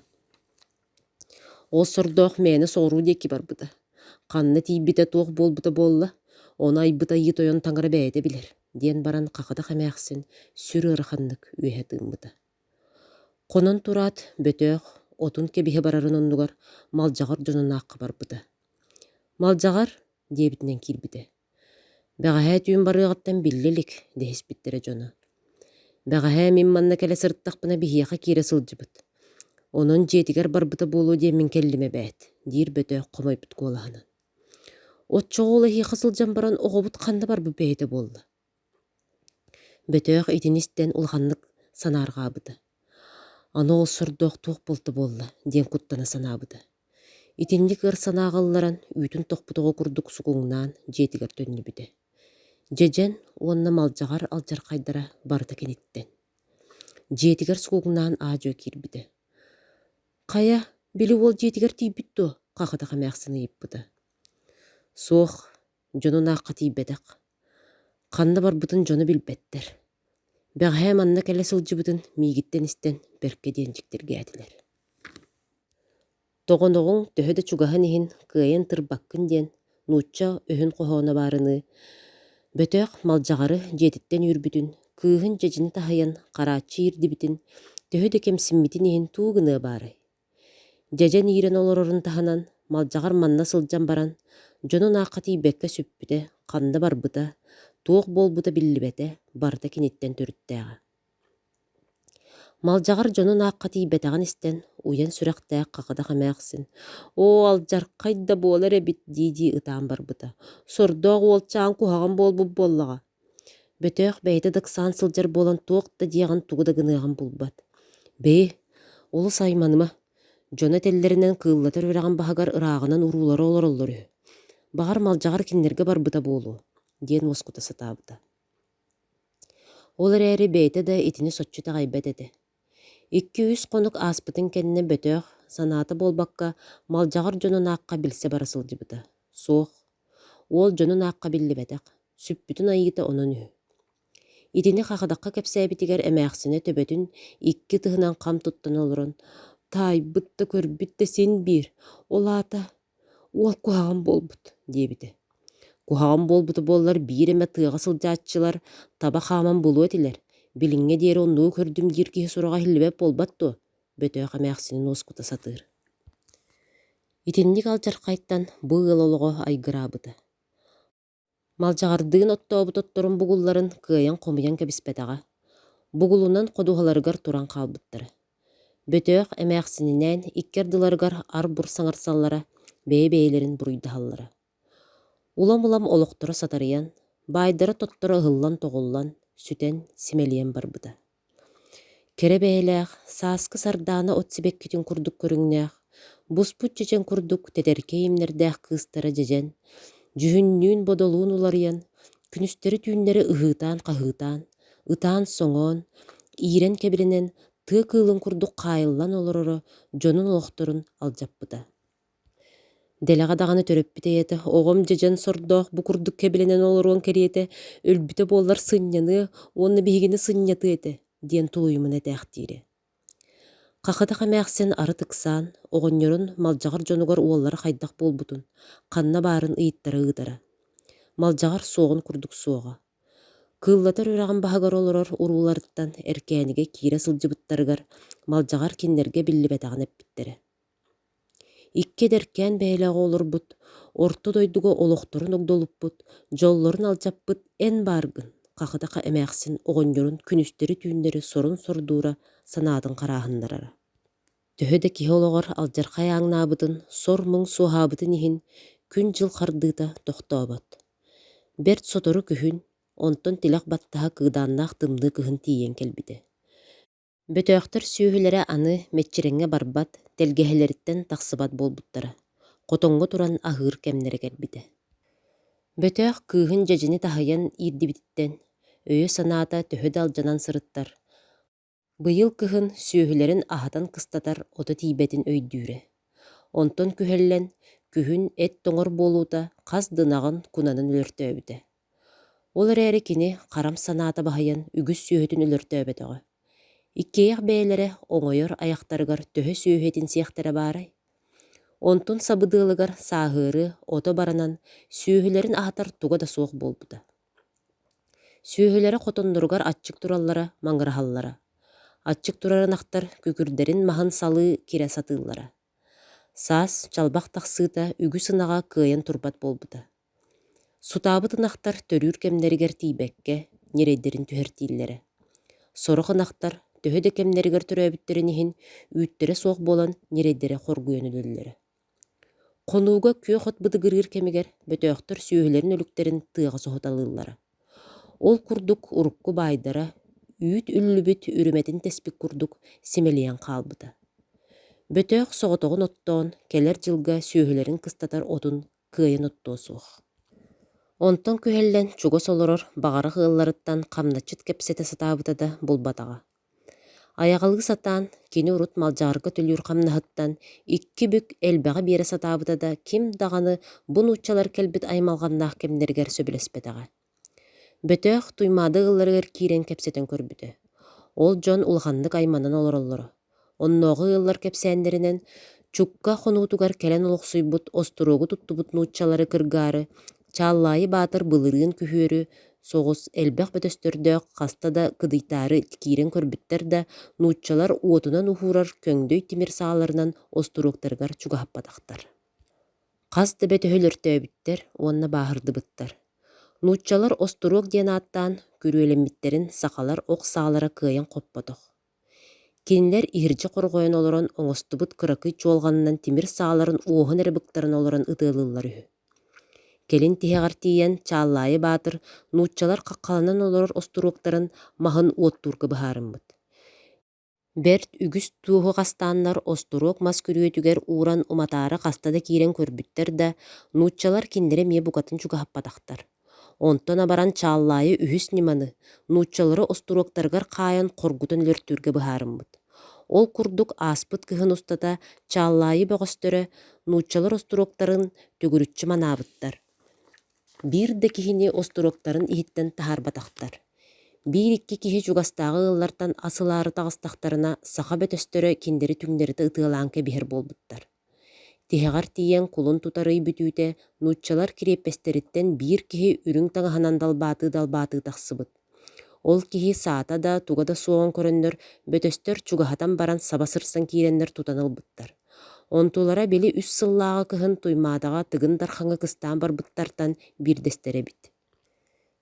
A: Ол сордоох мээнэ соҕуруу диэки барбыта. Ханна тиийбитэ туох буолбута буолла, ону айбыт айыы тойон таҥара бэйэтэ билэр, диэн баран хахытах эмээхсин сүр ыараханнык үөһэ тыыммыта. Хонон тураат, Бөтөөх отун кэбиһэ барарын оннугар Малдьаҕар дьонунаахха барбыта. «Малдьаҕар» диэбитинэн киирбитэ. «Бэҕэһээ түүн барыаҕыттан биллэ илик» дэһиспиттэрэ дьоно. «Бэҕэһээ мин манна кэлэ сырыттахпына биһиэхэ киирэ сылдьыбыт. Онон дьиэтигэр барбыта буолуо диэммин кэллим эбээт» диир Бөтөөх хомойбут куолаһынан. «Оччоҕо ол эһиэхэ сылдьан баран оҕобут ханна барбыт бэйэтэ буолла?» Бөтөөх итини истэн улаханнык санаарҕаабыта. Аны ол сордоох туох буолта буолла диэн куттана санаабыта. Итинник ыр санааҕа ылларан, үүтүн тохпут оҕо курдук сукуҥнаан дьиэтигэр төннүбүтэ. Дьэдьэн уонна малдьаҕар алдьархайдара барыта киниттэн. Дьиэтигэр сукуҥнаан аа-дьуо киирбитэ. «Хайа, били уол дьиэтигэр тиийбит дуо?» хахытах эмээхсин ыйыппыта. «Суох, дьонун аахха тиийбэтэх. Ханна барбытын дьоно билбэттэр. Бэҕэһээ манна кэлэ сылдьыбытын миигиттэн истэн бэркэ диэн дьиктиргээтилэр. Тоҕоноҕуҥ төһө да чугаһын иһин кыайан тырбаккын диэн нуучча өһүн хоһооно баарыныы, Бөтөөх Малдьаҕары дьиэтиттэн үүрбүтүн, кыыһын дьэдьэни таһыйан харааччы иирдибитин, төһө да кэмсиммитин иһин тугу гыныа баарай? Дьэдьэн иирэн олорорун таһынан, Малдьаҕар манна сылдьан баран, дьонун аахха тиийбэккэ сүппүтэ, ханна барбыта, туох буолбута биллибэтэ, барыта киниттэн төрүттээҕэ. Малдьаҕар дьонун аахха тиийбэтэҕин истэн, уйан сүрэхтээх хахыдах эмээхсин «Оо, алдьархай да буолар эбит» дии-дии ытаан барбыта. «Сордоох уолчаан куһаҕан буолбут буоллаҕа» Бөтөөх бэйэтэ да ыксаан сылдьар буолан туох да диэҕин тугу да гыныаҕын булбат. Бэйи, олус айманыма, дьоно этэллэринэн кыыллатар үрэҕин баһыгар ырааҕынан уруулара олороллор үһү. Баҕар Малдьаҕар кинилэргэ барбыта буолуо, диэн уоскута сатаабыта. Ол эрээри бэйэтэ да итини соччо итэҕэйбэт этэ. Икки-үс хонук ааспытын кэннэ Бөтөөх, санаата буолбакка, Малдьаҕар дьонун аахха билсэ бара сылдьыбыта. Суох, уол дьонун аахха биллибэтэх, сүппүтүн айыыта онон үһү. Итини хахыдахха кэпсээбитигэр эмээхсинэ төбөтүн икки ытыһынан хам туттан олорон, «Таайбыт да көрбүт да син биир, ол аата уол куһаҕан буолбут» диэбитэ. Куһаҕан буолбута буоллар биир эмэ тыаҕа сылдьааччылар таба хааман булуо этилэр, билиҥҥэ диэри оннугу көрдүм диир киһи сураҕа иһиллибэт буолбат дуо, Бөтөөх эмээхсинин уоскута сатыыр. Итинник алдьархайтан бу ыал олоҕо айгыраабыта. Малдьаҕардыын оттообут отторун бугулларын кыайан хомуйан кэбиспэтэҕэ, бугулунан ходуһаларыгар туран хаалбыттара. Бөтөөх эмээхсининээн икки ардыларыгар ар-бур саҥарсаллара, бэйэ-бэйэлэрин буруйдаһаллара. Улам-улам олохторо сатарыйан, баайдара-тотторо ыһыллан-тоҕуллан, сүтэн, симэлийэн барбыта. Кэрэ бэйэлээх, сааскы сардаана от сибэккитин курдук көрүҥнээх, буспут чэчэн курдук тэтэркэй имнэрдээх кыыстара дьэдьэн, дьүһүннүүн-бодолуун уларыйан, күнүстэри-түүннэри ыһыытаан-хаһыытаан, ытаан-соҥоон, иирэн кэбирэнэн тыа кыылын курдук хаайыллан олороро дьонун олохторун алдьаппыта. Дэлэҕэ даҕаны төрөппүт ийэтэ оҕом дьэдьэн сордоох бу курдук кэбилэнэн олоруон кэриэтэ өлбүтэ буоллар сынньаныа уонна биһигини сынньатыа этэ диэн тулуйумуна этээхтиирэ. Хахытах эмээхсин арыт ыксаан, оҕонньорун Малдьаҕар дьонугар уоллара хайдах буолбутун, ханна баарын ыйыттара ыытара. Малдьаҕар суоҕун курдук суоҕа. Кыыллатар үрэҕин баһыгар олорор урууларыттан Эркээнигэ киирэ сылдьыбыттарыгар Малдьаҕар кинилэргэ биллибэтэҕин эппиттэрэ. Икки эдэркээн бэйэлээх олорбут, орто дойдуга олохторун огдолуппут, дьоллорун алдьаппыт эн бааргын, хахытаха эмээхсин оҕонньорун күнүстэри-түүннэри сорун сордуура, санаатын харааһыннарара. Төһө да киһи олоҕор алдьархай ааҥнаабытын, сор-муҥ суоһаабытын иһин, күн-дьыл хардыыта тохтообот. Бэрт сотору күһүн, онтон тилэх баттаһа кыыдааннаах тымныы кыһын тиийэн кэлбитэ. Бөтөөхтөр сүөһүлэрэ аны мэччирэҥҥэ барбат, тэлгэһэлэриттэн тахсыбат буолбуттара, хотоҥҥо туран аһыыр кэмнэрэ кэлбитэ. Бөтөөх кыыһын дьэдьэни таһыйан иирдибититтэн, өйө-санаата төһө да алдьанан сырыттар, быйыл кыһын сүөһүлэрин аһатан кыстатар ото тиийбэтин өйдүүрэ. Онтон күһэллэн, күһүн эт тоҥор буолуута хас да ынаҕын кунанын өлөртөөбүтэ. Ол эрээри кини харам санаата баһыйан үгүс сүөһүтүн өлөртөөбөтөҕө. Иккиэйэх бэйэлэрэ оҥойор айахтарыгар төһө сүөһү этин сиэхтэрэ баарай? Онтун сабыдыалыгар сааһыары ото баранан сүөһүлэрин аһатар туга да суох буолбута. Сүөһүлэрэ хотонноругар аччык тураллара, маҥыраһаллара. Аччык турар ынахтар күкүрдэрин маһын салыы кирэ сатыыллара. Саас чалбах тахсыыта үгүс ынаҕа кыайан турбат буолбута. Сутаабыт ынахтар төрүүр кэмнэригэр тиийбэккэ, ньирэйдэрин түһэртииллэрэ. Сорох ынахтар төһө да кэмнэригэр төрөөбүттэрин иһин, үүттэрэ суох буолан ньирэйдэрэ хоргуйан өлөллөрө. Хонууга күөх от бытыгырыыр кэмигэр бөтөөхтөр сүөһүлэрин өлүктэрин тыаҕа соһуталыыллара. Ол курдук урукку баайдара үүт үллүбүт үрүмэтин тэспит курдук симэлийэн хаалбыта. Бөтөөх соҕотоҕун оттоон, кэлэр дьылга сүөһүлэрин кыстатар отун кыайан оттуо суох. Онтон күһэллэн чугас олорор баҕарах ыалларыттан хамначчыт кэпсэтэ сатаабыта да булбатаҕа. Айаҕалыы сатаан, кини урут Малдьаҕарга төлүүр хамнаһыттан икки бүк элбэҕи биэрэ сатаабыта да ким даҕаны бу нууччалар кэлбит аймалҕаннаах кэмнэригэр сөбүлэспэтэҕэ. Бөтөөх Туймаада ыалларыгар киирэн кэпсэтэн көрбүтэ. Ол дьон улаханнык айманан олороллоро. Оннооҕу ыаллар кэпсээннэринэн, Чукка хонуутугар кэлэн олохсуйбут остуруогу туттубут нууччалары кыргаары Чааллаайы Баатыр былырыын күһүөрү соҕус элбэх бөтөстөрдөөх хаста да кыдыйтаары киирэн көрбүттэр да, нууччалар уотунан уһуурар көҥдөй тимир сааларынан остуруоктарыгар чугаһаппатахтар. Хас да бөтөһү өлөртөөбүттэр уонна бааһырдыбыттар. Нууччалар остуруок диэн ааттаан күрүөлэммиттэрин сахалар ох саалара кыайан хоппотох. Кинилэр иһирдьэ хорҕойон олорон оҥостубут кыракый чуолҕанынан тимир сааларын уоһун эрэ быктаран олорон ытыалыыллар үһү. Кэлин тиһэҕэр тиийэн Чааллаайы Баатыр нууччалар хаххаланан олорор остуруоктарын маһын уоттуурга быһаарыммыт. Бэрт үгүс туоһу хастааннар остуруок мас күрүөтүгэр ууран уматаары хаста да киирэн көрбүттэр да, нууччалар кинилэри эмиэ букатын чугаһаппатахтар. Онтон абаран Чааллаайы үһүс ньыманы, нууччалары остуруоктарыгар хаайан хоргутан өлөртүүргэ быһаарыммыт. Ол курдук ааспыт кыһын устата Чааллаайы бөҕөстөрө нууччалар остуруоктарын төгүрүччү манаабыттар. Биир да киһини остуруоктарын иһиттэн таһаарбатахтар. Биир-икки киһи чугастааҕы ыаллартан ас ылаары таҕыстахтарына, саха бөтөстөрө кинилэри түҥнэритэ ытыалаан кэбиһэр буолбуттар. Тиһэҕэр тиийэн кулун тутар ый бүтүүтэ нууччалар кириэппэстэриттэн биир киһи үрүҥ таҥаһынан далбаатыы-далбаатыы тахсыбыт. Ол киһи саата да, туга да суоҕун көрөннөр, бөтөстөр чугаһатан баран саба сырсан киирэннэр тутан ылбыттар. Онтулара били үс сыллааҕы кыһын Туймаадаҕа Тыгын Дархаҥҥа кыстаан барбыттартан биирдэстэрэ эбит.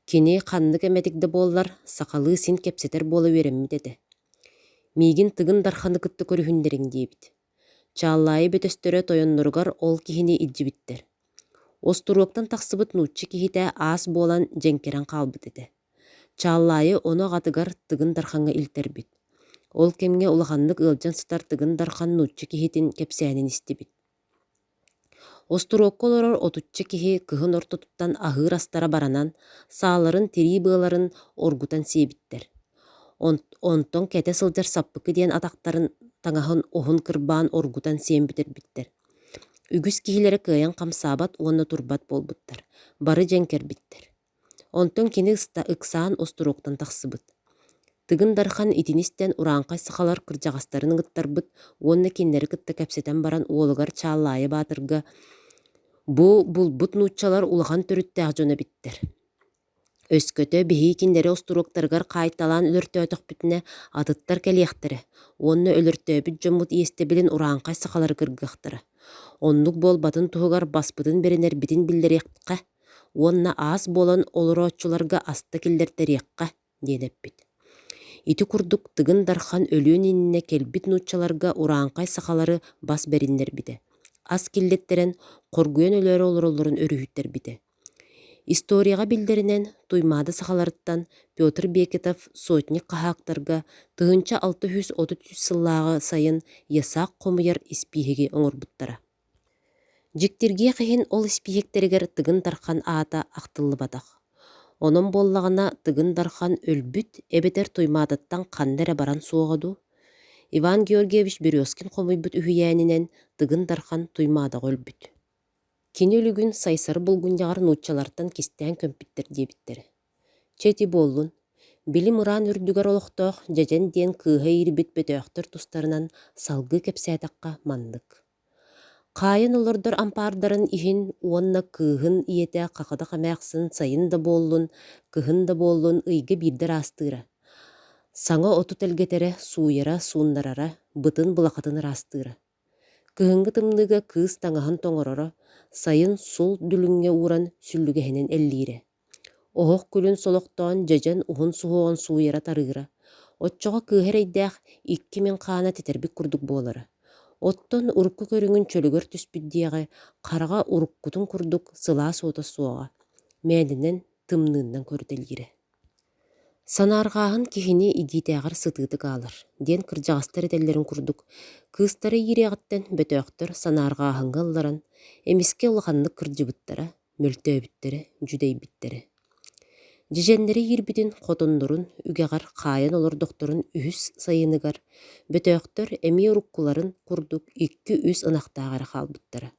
A: Кини ханнык эмэтик да буоллар, сахалыы син кэпсэтэр буола үөрэммит этэ. «Миигин Тыгын Дарханы кытта көрүһүннэриҥ» диэбит. Чааллаайы бөтөстөрө тойонноругар ол киһини илдьибиттэр. Остуруоктан тахсыбыт нуучча киһитэ аас буолан дьэҥкирэн хаалбыт этэ. Чааллаайы ону аҕатыгар Тыгын Дархаҥҥа илтэрбит. Ол кэмҥэ улаханнык ыалдьан сытар Тыгын Дархан нуучча киһитин кэпсээнин истибит. Остуруокка олорор отучча киһи кыһын ортотуттан аһыыр астара баранан, сааларын тирии быаларын оргутан сиэбиттэр. Онтон кэтэ сылдьар саппыкы диэн атахтарын таҥаһын оһун кырбаан оргутан сиэн бүтэрбиттэр. Үгүс киһилэрэ кыайан хамсаабат уонна турбат буолбуттар, бары дьэҥкэрбиттэр. Онтон кини ыксаан остуруоктан тахсыбыт. Тыгын Дархан итини истэн урааҥхай сахалар кырдьаҕастарын ыҥыттарбыт уонна кинилэри кытта кэпсэтэн баран уолугар Чааллаайы Баатырга «Бу булбут нууччалар улахан төрүттээх дьон эбиттэр. Өскөтө биһиги кинилэри остуруоктарыгар хаайталаан өлөртөөтөхпүтүнэ атыттар кэлиэхтэрэ уонна өлөртөөбүт дьоммут иэстэбилин урааҥхай сахалары кыргыахтара. Оннук буолбатын туһугар баспытын бэринэрбитин биллэриэххэ уонна аас буолан олорооччуларга аста киллэртэриэххэ» диэн эппит. Ити курдук Тыгын Дархан өлүөн иннинэ кэлбит нууччаларга урааҥхай сахалары бас бэриннэрбитэ, ас киллэттэрэн, хоргуйан өлөөрү олороллорун өрүһүттэрбитэ. Историяҕа биллэринэн, Туймаада сахаларыттан Петр Бекетов сотник хаһаактарга 1633 сыллааҕы сайын ясак хомуйар испииһэги оҥорбуттара. Дьиктиргиэх иһин ол испииһэктэригэр Тыгын Дархан аата ахтыллыбатах. Онон буоллаҕына Тыгын Дархан өлбүт эбэтэр Туймаадаттан ханна эрэ баран суоҕа дуу? Иван Георгиевич Березкин хомуйбут үһүйээнинэн Тыгын Дархан Туймаадаҕа өлбүт. Кини өлүгүн Сайсары булгунньаҕар нууччалартан кистээн көмпүттэр диэбиттэрэ. Чэ ити буоллун, били мыраан үрдүгэр олохтоох Дьэдьэн диэн кыыһа иирбит бөтөөхтөр тустарынан салгыы кэпсээтэххэ маннык. Хаайан олордор ампаардарын иһин уонна кыыһын ийэтэ Хахыдах эмээхсин сайын да буоллун, кыһын да буоллун ыйга биирдэ ыраастыыра. Саҥа оту тэлгэтэрэ, сууйара, сууннарара, бытын былахытын ыраастыыра. Кыһыҥҥы тымныыга кыыс таҥаһын тоҥороро, сайын сул дүлүҥҥэ ууран сүллүгэһинэн эллиирэ. Оһох күлүн солохтоон дьэдьэн уһун суһуоҕун сууйара-тарыыра, оччоҕо кыыһа эрэйдээх икки мин хаана тэтэрбит курдук буолара. Оттон урукку көрүҥүн чөлүгэр түспүт диэҕи хараҕа уруккутун курдук сылаас уота суоҕа, мээнэнэн тымныыннан көрүтэлиирэ. Санаарҕааһын киһини игиитээҕэр сытыытык аалар диэн кырдьаҕастар этэллэрин курдук, кыыстара иириэҕиттэн бөтөөхтөр санаарҕааһыҥҥа ылларан, эмискэ улаханнык кырдьыбыттара, мөлтөөбүттэрэ, дьүдэйбиттэрэ. Дьэдьэннэри иирбитин хотоннорун үгэҕэр хаайан олордохторун үһүс сайыныгар бөтөөхтөр эмиэ уруккуларын курдук икки-үс ынахтаах эрэ хаалбыттара.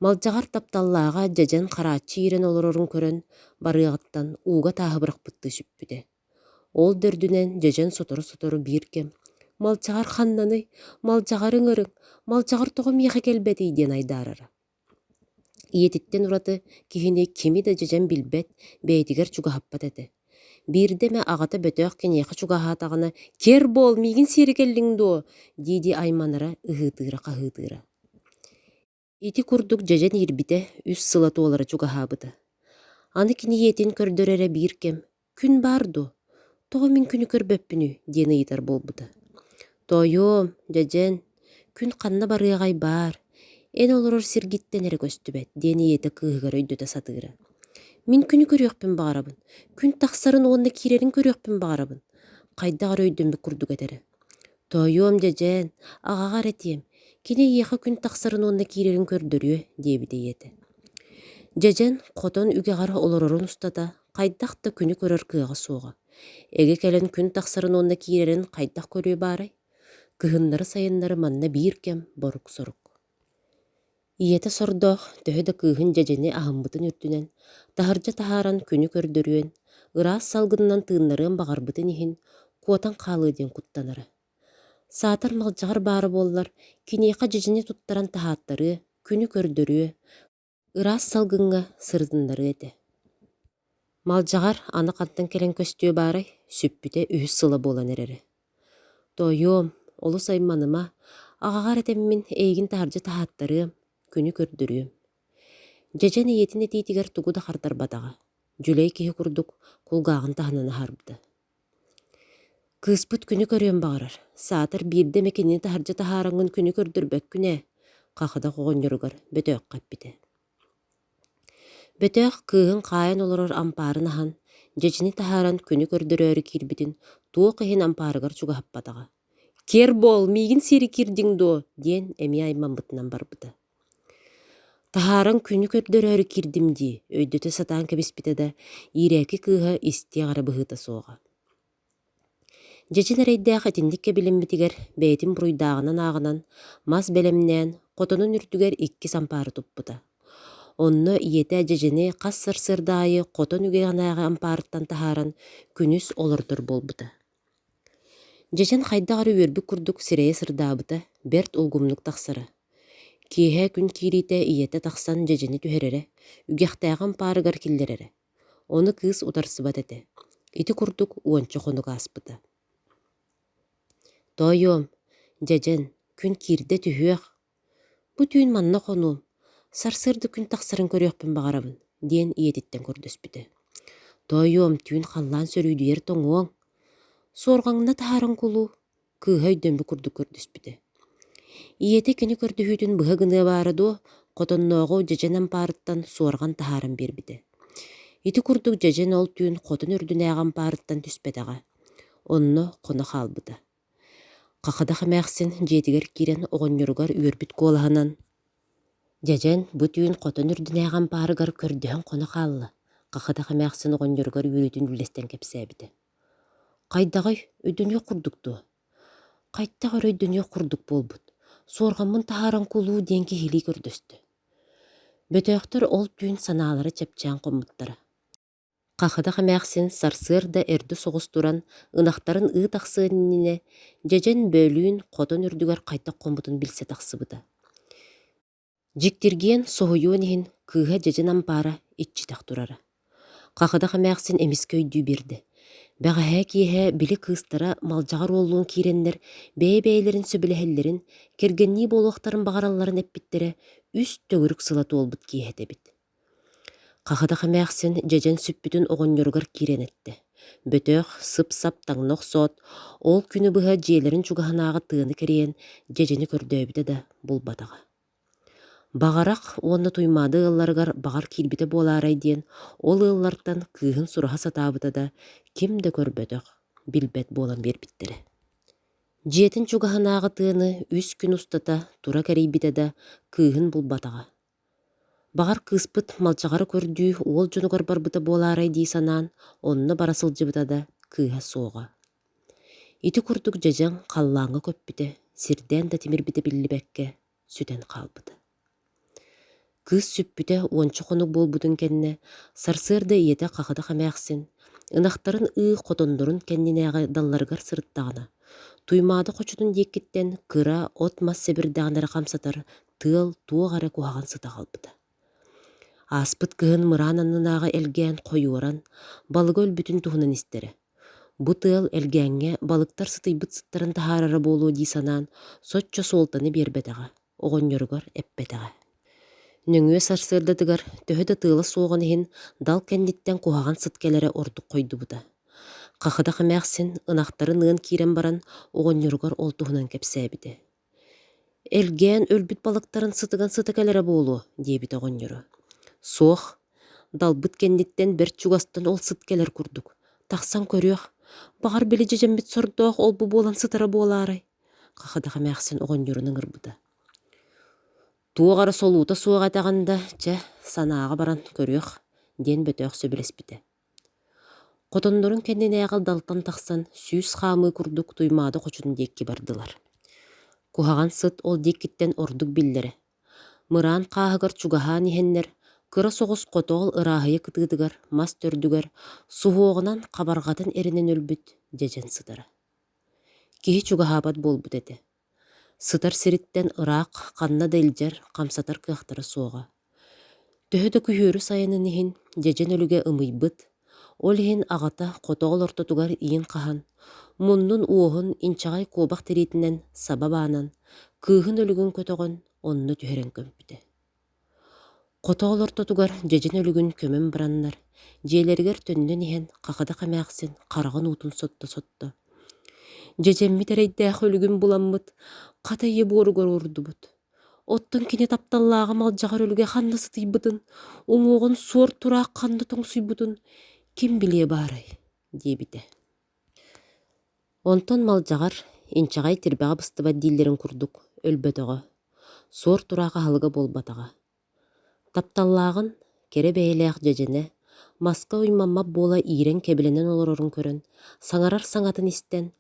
A: Малдьаҕар тапталлааҕа дьэдьэн харааччы иирэн олорорун көрөн, барыаҕыттан ууга тааһы бырахпыттыы сүппүтэ. Ол да үрдүнэн дьэдьэн сотору-сотору биир кэм «Малдьаҕар ханнаный? Малдьаҕар ыҥырыҥ! Малдьаҕар тоҕо миэхэ кэлбэтий?» диэн айдаарара. Ийэтиттэн ураты киһини кими да дьэдьэн билбэт, бэйэтигэр чугаһаппат этэ. Биирдэ эмэ аҕата бөтөөх киниэхэ чугаһаатаҕына «Кэр буол, миигин сиэри кэллиҥ дуо?» дии-дии айманара, ыһыытыыра-хаһыытыыра. Ити курдук дьэдьэн иирбитэ үс сыла туолара чугаһаабыта. Аны кини ийэтин көрдөрөрө биир кэм «Күн баар дуо? Тоҕо мин күнү көрбөппүнүй?» диэн ыйытар буолбута. «Тоойуом, дьэдьэн, күн ханна барыаҕай баар, эн олорор сиргиттэн эрэ көстүбэт» диэн ийэтэ кыыһыгар өйдөтө сатыыра. «Мин күнү көрүөхпүн баҕарабын, күн тахсарын уонна киирэрин көрүөхпүн баҕарабын», хайдах эрэ өйдөммүт курдук этэрэ. «Тоойуом, дьэдьэн, аҕаҕар этиэм, кини эйиэхэ күн тахсарын уонна киирэрин көрдөрүө» диэбитэ ийэтэ. Дьэдьэн хотон үгэҕэр олорорун устата хайдах да күнү көрөр кыаҕа суоҕа. Эгэ кэлэн күн тахсарын уонна киирэрин хайдах көрүө баарай? Кыһыннары-сайыннары манна биир кэм борук-сорук. Ийэтэ сордоох төһө да кыыһын дьэдьэни аһыммытын үрдүнэн, таһырдьа таһааран күнү көрдөрүөн, ыраас салгынынан тыыннарыан баҕарбытын иһин, куотан хаалыа диэн куттанара. Саатар малдьаҕар баара буоллар, киниэхэ дьэдьэни туттаран таһааттарыа, күнү көрдөрүө, ыраас салгыҥҥа сырытыннарыа этэ. Малдьаҕар аны хантан кэлэн көстүө баарай, сүппүтэ үһүс сыла буолан эрэрэ. Тоойуом, олус айманыма, аҕаҕар этэммин эйигин таһырдьа таһааттарыам, күнү көрдөрүөм. Дьэдьэн ийэтин этиитигэр тугу да хардарбатаҕа, дьүлэй киһи курдук кулгааҕын таһынан аһарбыта. Кыыспыт күнү көрүөн баҕарар, саатар биирдэ эмэ кинини таһырдьа таһаараҥҥын күнү көрдөрбөккүн ээ, Хахыдах оҕонньоругар бөтөөххө эппитэ. Бөтөөх кыыһын хаайан олорор ампаарын аһан, дьэдьэни таһааран күнү көрдөрөөрү киирбитин туох иһин ампаарыгар чугаһаппатаҕа. «Киэр буол, миигин сиэри киирдиҥ дуо?» диэн эмиэ аймаммытынан барбыта. Таһааран күнү көрдөрөөрү киирдим дии, өйдөтө сатаан кэбиспитэ да, иирээки кыыһа истиэх эрэ быһыыта суоҕа. Дьэдьэн эрэйдээх итинник кэбилэммитигэр бэйэтин буруйдааҕынан ааҕынан, мас бэлэмнээн, хотонун үрдүгэр иккис ампаары туппута. Онно ийэтэ дьэдьэни хас сарсыарда аайы хотон үгэҕинээҕи ампаарыттан таһааран күнүс олордор буолбута. Дьэдьэн хайдах эрэ үөрбүт курдук сирэйэ сырдаабыта, бэрт улгумнук тахсара. Киэһэ күн киириитэ ийэтэ тахсан дьэдьэни түһэрэрэ, үгэхтээҕи ампаарыгар киллэрэрэ. Ону кыыс утарсыбат этэ. Ити курдук уонча хонук ааспыта. Тоойуом, дьэдьэн, күн киирдэ түһүөх. Бу түүн манна хонуом, сарсыарда күн тахсарын көрүөхпүн баҕарабын, диэн ийэтиттэн көрдөспүтэ. Тоойуом, түүн халлаан сөрүүдүйэр тоҥуоҥ. Суорҕаҥна таһааран кулу, кыыһа өйдөммүт курдук көрдөспүтэ. Ийэтэ кини көрдөһүүтүн быһа гыныа баара дуо, хотоннооҕу дьэдьэн ампаарыттан суорҕан таһааран биэрбитэ. Ити курдук дьэдьэн ол түүн хотон үрдүнээҕи ампаарыттан түспэтэҕэ, онно хоно хаалбыта. Хахыдах эмээхсин дьиэтигэр киирэн оҕонньоругар үөрбүт куолаһынан «Дьэдьэн бу түүн хотон үрдүнээҕи ампаарыгар көрдөһөн хоно хаалла», Хахыдах эмээхсин оҕонньоругар үөрүүтүн үллэстэн кэпсээбитэ. «Хайдаҕый, өйдөнүөх курдук дуо?» «Хайдах эрэ өйдөнүөх курдук буолбут, суорҕаммын таһааран кулуу» диэн киһилии көрдөстө. Бөтөөхтөр ол түүн санаалара чэпчээн хоммуттара. Хахыдах эмээхсин сарсыарда эрдэ соҕус туран, ынахтарын ыы тахсыан иннинэ, дьэдьэн бөөлүүн хотон үрдүгэр хайдах хоммутун билсэ тахсыбыта. Дьиктиргиэн, соһуйуон иһин кыыһа дьэдьэн ампаара иччитэх турара. Хахыдах эмээхсин эмискэ өйдүү биэрдэ. Бэҕэһээ киэһэ били кыыстара Малдьаҕар уоллуун киирэннэр бэйэ-бэйэлэрин сөбүлэһэллэрин, кэргэннии буолуохтарын баҕаралларын эппиттэрэ үс төгүрүк сыла туолбут киэһэтэ эбит. Хахыдах эмээхсин дьэдьэн сүппүтүн оҕонньоругар киирэн эттэ. Бөтөөх сып-сап таҥна охсоот, ол күнү быһа дьиэлэрин чугаһынааҕы тыаны кэрийэн дьэдьэни көрдөөбүтэ да булбатаҕа. Баҕарах уонна Туймаада ыалларыгар баҕар киирбитэ буолаарай диэн ол ыаллартан кыыһын сураһа сатаабыта да, ким да көрбөтөх, билбэт буолан биэрбиттэрэ. Дьиэтин чугаһынааҕы тыаны үс күн устата тура кэрийбитэ да, кыыһын булбатаҕа. Баҕар кыыспыт Малдьаҕары көрдүү уол дьонугар барбыта буолаарай дии санаан, онно бара сылдьыбыта да, кыыһа суоҕа. Ити курдук дьэдьэн халлааҥҥа көппүтэ, сирдээн да тимирбитэ биллибэккэ, сүтэн хаалбыта. Кыыс сүппүтэ уонча хонук буолбутун кэннэ, сарсыарда ийэтэ Хахыдах эмээхсин, ынахтарын ыы хотоннорун кэннинээҕи далларыгар сырыттаҕына, Туймаада хочотун диэкиттэн кыра от-мас сэбирдэҕин эрэ хамсатар тыал туох эрэ куһаҕан сыта хаалбыта. Ааспыт кыһын мыраан аннынааҕы элгээн хойуоран, балыга өлбүтүн туһунан истэрэ. Бу тыал элгээҥҥэ балыктар сытыйбыт сыттарын таһаарара буолуо дии санаан, соччо суолтаны биэрбэтэҕэ, оҕонньоругар эппэтэҕэ. Нөҥүө сарсыардатыгар төһө да тыала суоҕун иһин дал кэнниттэн куһаҕан сыт кэлэрэ ордук хойдубута. Хахыдах эмээхсин ынахтарын ыан киирэн баран оҕонньоругар ол туһунан кэпсээбитэ. «Элгээн өлбүт балыктарын сытыган сыта кэлэрэ буолуо» диэбитэ оҕонньоро. «Суох, далбыт кэнниттэн бэрт чугастан ол сыт кэлэр курдук. Тахсан көрүөх, баҕар били дьэдьэммит сордоох ол-бу буолан сытара буолаарай?» Хахыдах эмээхсин оҕонньорун ыҥырбыта. «Туох эрэ солуута суох этэҕин да, чэ, санааҕа баран көрүөх» диэн Бөтөөх сөбүлэспитэ. Хотоннорун кэннинээҕи далтан тахсан сүүс хаамыы курдук Туймаада хочотун диэки бардылар. Куһаҕан сыт ол диэкиттэн ордук биллэрэ. Мыраан хааһыгар чугаһаан иһэннэр, кыра соҕус хотоол ырааһыйа кытыытыгар мас төрдүгэр суһуоҕунан хабарҕатын эринэн өлбүт дьэдьэн сытара. Киһи чугаһаабат буолбут этэ. Сытар сириттэн ыраах ханна да илдьэр, хамсатар кыахтара суоҕа. Төһө да күһүөрү сайынын иһин дьэдьэн өлүгэ ымыйбыт, ол иһин аҕата хотоол ортотугар иин хаһан, муннун-уоһун инчэҕэй куобах тириитинэн саба баанан, кыыһын өлүгүн көтөҕөн онно түһэрэн көмпүтэ. Хотоол ортотугар дьэдьэн өлүгүн көмөн бараннар, дьиэлэригэр төннөн иһэн Хахыдах эмээхсин хараҕын уутун сотто-сотто: «Дьэдьэммит эрэйдээх өлүгүн буламмыт, хата ийэ буоругар уурдубут. Оттон кини тапталлааҕа малдьаҕар өлүгэ ханна сытыйбытын, уҥуоҕун суор тураах ханна тоҥсуйбутун ким билиэ баарай?» диэбитэ. Онтон Малдьаҕар, инчэҕэй тирбэҕэ быстыбат дииллэрин курдук, өлбөтөҕө, суор тураах аһылыга буолбатаҕа. Тапталлааҕын, кэрэ бэйэлээх дьэдьэнэ, маска уймаммат буола иирэн кэбилэнэн олорорун көрөн, саҥарар саҥатын истэн,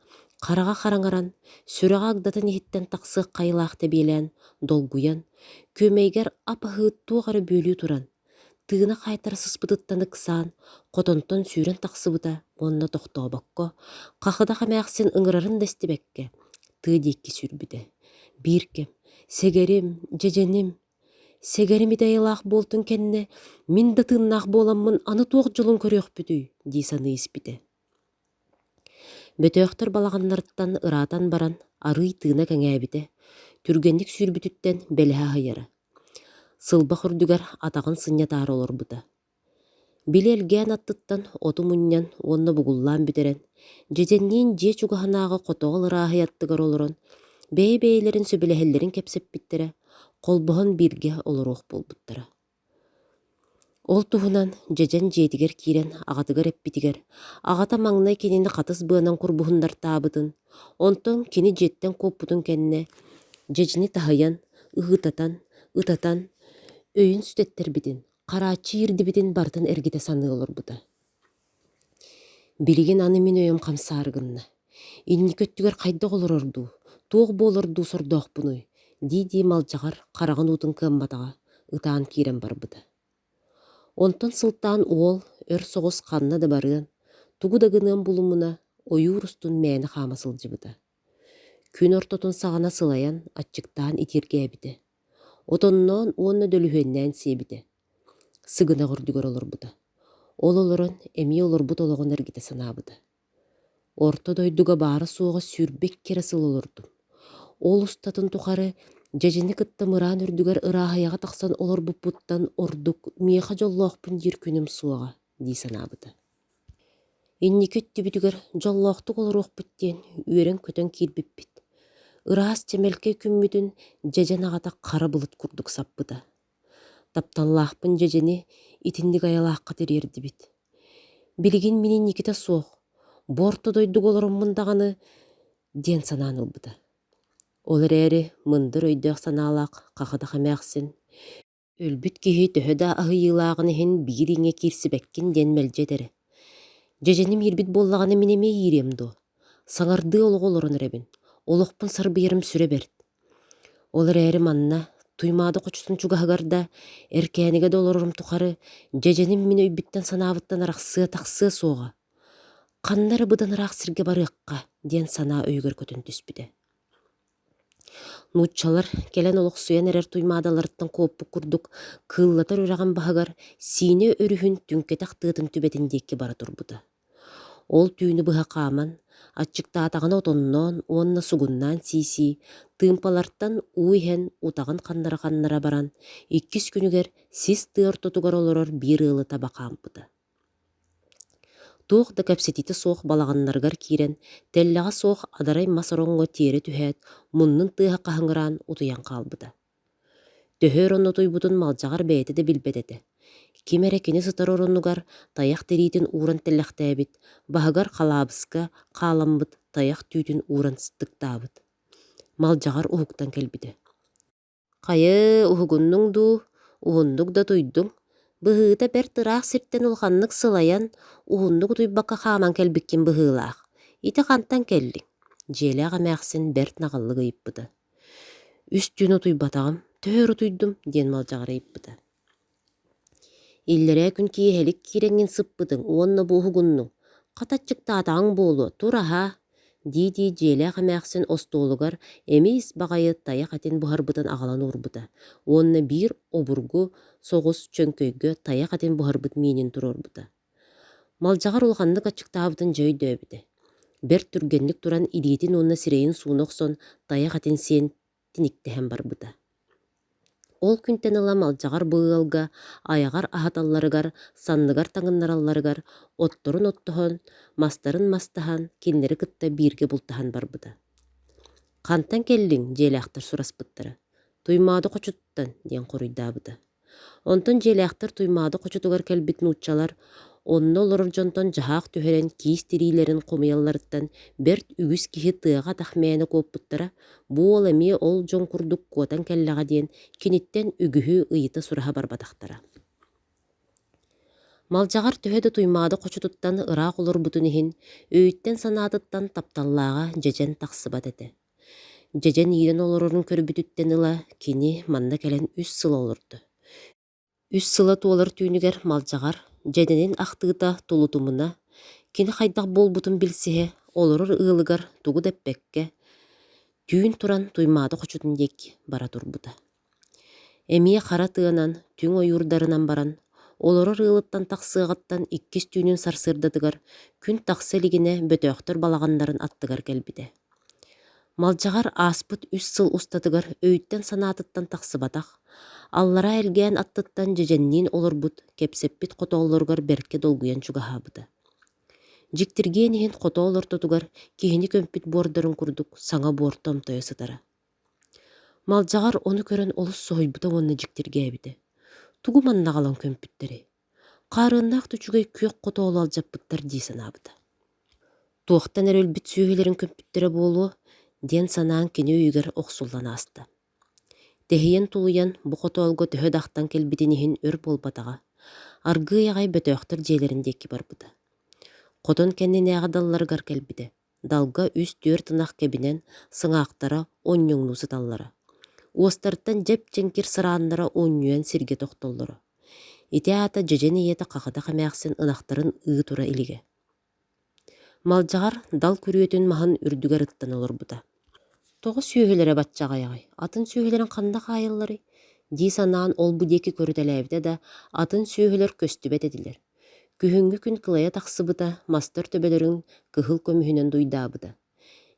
A: хараҕа хараҥаран, сүрэҕэ агдатын иһиттэн тахсыах хайылаах тэбиэлээн, долгуйан, күөмэйигэр ап-аһыы туох эрэ бүөлүү туран, Тыына хаайтара сыспытыттан ыксаан, хотонтон сүүрэн тахсыбыта уонна тохтообокко, Хахыдах эмээхсин ыҥырарын да истибэккэ, тыа диэки сүүрбүтэ. Биир кэм «Сэгэрим, дьэдьэним, сэгэрим ити айылаах буолтун кэннэ мин да тыыннаах буоламмын аны туох дьолун көрүөхпүтүй?» дии саныы испитэ. Бөтөөхтөр балаҕаннарыттан ыраатан баран арыый тыына кэҥээбитэ, түргэнник сүүрбүтүттэн бэлэһэ аһыйара. Сылбах үрдүгэр атаҕын сынньатаары олорбута. Били элгээн аттыттан оту мунньан уонна бугуллаан бүтэрэн, дьэдьэнниин дьиэ чугаһынааҕы хотоол ырааһый аттыгар олорон, бэйэ-бэйэлэрин сөбүлэһэллэрин кэпсэппиттэрэ, холбоһон бииргэ олоруох буолбуттара. Ол туһунан дьэдьэн дьиэтигэр киирэн аҕатыгар эппитигэр, аҕата маҥнай кинини хатыс быанан курбуһуннартаабытын, онтон кини дьиэттэн куоппутун кэннэ дьэдьэни таһыйан, ыһыытатан, ытатан, өйүн сүтэттэрбитин, харааччы иирдибитин барытын эргитэ саныы олорбута. Билигин аны мин өйүм хамсаары гынна. Инники өттүгэр хайдах олорор дуу, туох буолар дуу сордоохпунуй дии-дии малдьаҕар хараҕын уутун кыамматаҕа, ытаан киирэн барбыта. Онтон сылтаан уол өр соҕус ханна да барыан, тугу да гыныан булумуна, ойуур устун мээнэ хаама сылдьыбыта. Күн ортотун саҕана сылайан, аччыктаан итииргээбитэ. Отонноон уонна дөлүһүөннээн сиэбитэ. Сыгынах үрдүгэр олорбута. Ол олорон эмиэ олорбут олоҕун эргитэ санаабыта. Орто дойдуга баара-суоҕа 22 эрэ сыл олордум. Ол устатын тухары дьэдьэни кытта мыраан үрдүгэр ырааһыйаҕа тахсан олорбуппуттан ордук миэхэ дьоллоохпун диир күнүм суоҕа дии санаабыта. Инники өттүбүтүгэр дьоллоохтук олоруохпут диэн үөрэн-көтөн киирбиппит. Ыраас чэмэлкэй күммүтүн дьэдьэн аҕата хара былыт курдук саппыта. Тапталлаахпын дьэдьэни итинник айылаахха тириэрдибит. Билигин мин инникитэ суох, бу орто дойдуга олороммун даҕаны диэн санаан ылбыта. Ол эрээри мындыр өйдөөх-санаалаах хахыдах эмээхсин Өлбүт киһи төһө да аһыйыылааҕын иһин биир иҥэ киирсибэккин диэн мэлдьи этэрэ. Дьэдьэним иирбит буоллаҕына мин эмиэ иириэм дуо? Саҥардыы олоҕу олорон эрэбин, олохпун сарбыйарым сүрэ бэрт. Ол эрээри манна, Туймаада хочотун чугаһыгар да, Эркээнигэ да олорорум тухары дьэдьэним мин өйбүттэн-санаабыттан арахсыа тахсыа суоҕа. Ханна эрэ быдан ыраах сиргэ барыахха диэн санаа өйүгэр көтөн түспүтэ. Нууччалар кэлэн олохсуйан эрэр Туймаадаларыттан куоппут курдук Кыыллатар үрэҕин баһыгар Сиинэ өрүһүн түҥкэтэх тыатын түбэтин диэки бара турбута. Ол түүнү быһа хааман, аччыктаатаҕына отонноон уонна сугуннаан сии-сии, тыымпалартан уу иһэн утаҕын ханнара-ханнара баран, иккис күнүгэр сис тыа ортотугар олорор биир ыалы таба хаампыта. Туох да кэпсэтиитэ суох балаҕаннарыгар киирэн, тэллэҕэ суох адарай мас ороҥҥо тиэрэ түһээт, муннун тыаһа хаһыҥыраан утуйан хаалбыта. Төһө өр онно утуйбутун малдьаҕар бэйэтэ да билбэт этэ. Ким эрэ кини сытар оронугар тайах тириитин ууран тэллэхтээбит, баһыгар халаабыска хааламмыт тайах түүтүн ууран сыттыктаабыт. Малдьаҕар уһуктан кэлбитэ. Хайыы, уһугуннуҥ дуу, уһуннук да утуйдуҥ, быһыыта бэрт ыраах сиртэн улаханнык сылайан, уһуннук утуйбакка хааман кэлбиккин быһыылаах. Ити хантан кэллиҥ? Дьиэлээх эмээхсин бэрт наҕыллык ыйыппыта. Үс түүн утуйбатаҕым, төһө өр утуйдум диэн малдьаҕар ыйыппыта. Иллэрээ күн киэһэлик киирэҥҥин сыппытыҥ уонна бу уһугуннуҥ, хата аччыктаатаҕыҥ буолуо, тур аһаа дии-дии дьиэлээх эмээхсин остуолугар эмиис баҕайы тайах этин буһарбытын аҕалан уурбута уонна биир обургу соҕус чөҥкөйгө тайах этин буһарбыт миинин туруорбута. Малдьаҕар улаханнык аччыктаабытын дьэ өйдөөбүтэ. Бэрт түргэнник туран илиитин уонна сирэйин сууна охсон тайах этин сиэн тиниктэһэн барбыта. Ол күнтэн ыла Малдьаҕар бу ыалга айаҕар аһаталларыгар, санныгар таҥыннаралларыгар отторун оттоһон, мастарын мастаһан, кинилэри кытта бииргэ бултаһан барбыта. «Хантан кэллиҥ?» дьиэлээхтэр сураспыттара. «Туймаада хочотуттан» диэн хоруйдаабыта. Онтон дьиэлээхтэр Туймаада хочотугар кэлбит нууччалар онно олорор дьонтон дьаһаах түһэрэн киис тириилэрин хомуйалларыттан бэрт үгүс киһи тыаҕа атах мээнэ куоппуттара, бу уол эмиэ ол дьон курдук куотан кэллэҕэ диэн киниттэн үгүһү ыйыта-сураһа барбатахтара. Малдьаҕар төһө да Туймаада хочотуттан ыраах олорбутун иһин, өйүттэн-санаатыттан тапталлааҕа дьэдьэн тахсыбат этэ. Дьэдьэн иирэн олорорун көрбүтүттэн ыла кини манна кэлэн үс сыл олордо. Үс сыла туолар түүнүгэр Малдьаҕар дьэдьэнин ахтыыта тулутумуна, кини хайдах буолбутун билсиһэ, олорор ыалыгар тугу да эппэккэ, түүн туран Туймаада хочотун диэки бара турбута. Эмиэ хара тыанан, түҥ ойуурдарынан баран, олорор ыалыттан тахсыаҕыттан иккис түүнүн сарсыардатыгар күн тахса илигинэ бөтөөхтөр балаҕаннарын аттыгар кэлбитэ. Малдьаҕар ааспыт үс сыл устатыгар өйүттэн-санаатыттан тахсыбатах, аллараа элгээн аттыттан дьэдьэнниин олорбут, кэпсэппит хотооллоругар бэркэ долгуйан чугаһаабыта. Дьиктиргиэн иһин хотоол ортотугар киһини көмпүт буордарын курдук саҥа буор томтойо сытара. Малдьаҕар ону көрөн олус соһуйбута уонна дьиктиргээбитэ. Тугу манна аҕалан көмпүттэрий? Хаарыаннаах да үчүгэй күөх хотоолу алдьаппыттар дии санаабыта. Туохтан эрэ өлбүт сүөһүлэрин көмпүттэрэ буолуо диэн санаан кини өйүгэр охсуллан ааста. Тэһийэн-тулуйан бу хотоолго төһө да ахтан кэлбитин иһин өр буолбатаҕа, аргыый аҕай бөтөөхтөр дьиэлэрин диэки барбыта. Хотон кэннинээҕи далларыгар кэлбитэ, далга үс-түөрт ынах кэбинэн сыҥаахтара онньоҥнуу сыталлара. Уостартан дьэп-дьэҥкир сырааннара онньуйан сиргэ тохтоллоро. Ити аата дьэдьэн ийэтэ хахытах эмээхсин ынахтарын ыы тура илигэ. Малдьаҕар дал күрүөтүн маһын үрдүгэр ыттан олорбута. Тоҕо сүөһүлэрэ баччаҕайаҕай, атын сүөһүлэрин ханна хаайалларый? дии санаан ол-бу диэки көрүтэлээбитэ да, атын сүөһүлэр көстүбэт этилэр. Күһүҥҥү күн кылайа тахсыбыта, мастар төбөлөрүн кыһыл көмүһүнэн дуйдаабыта.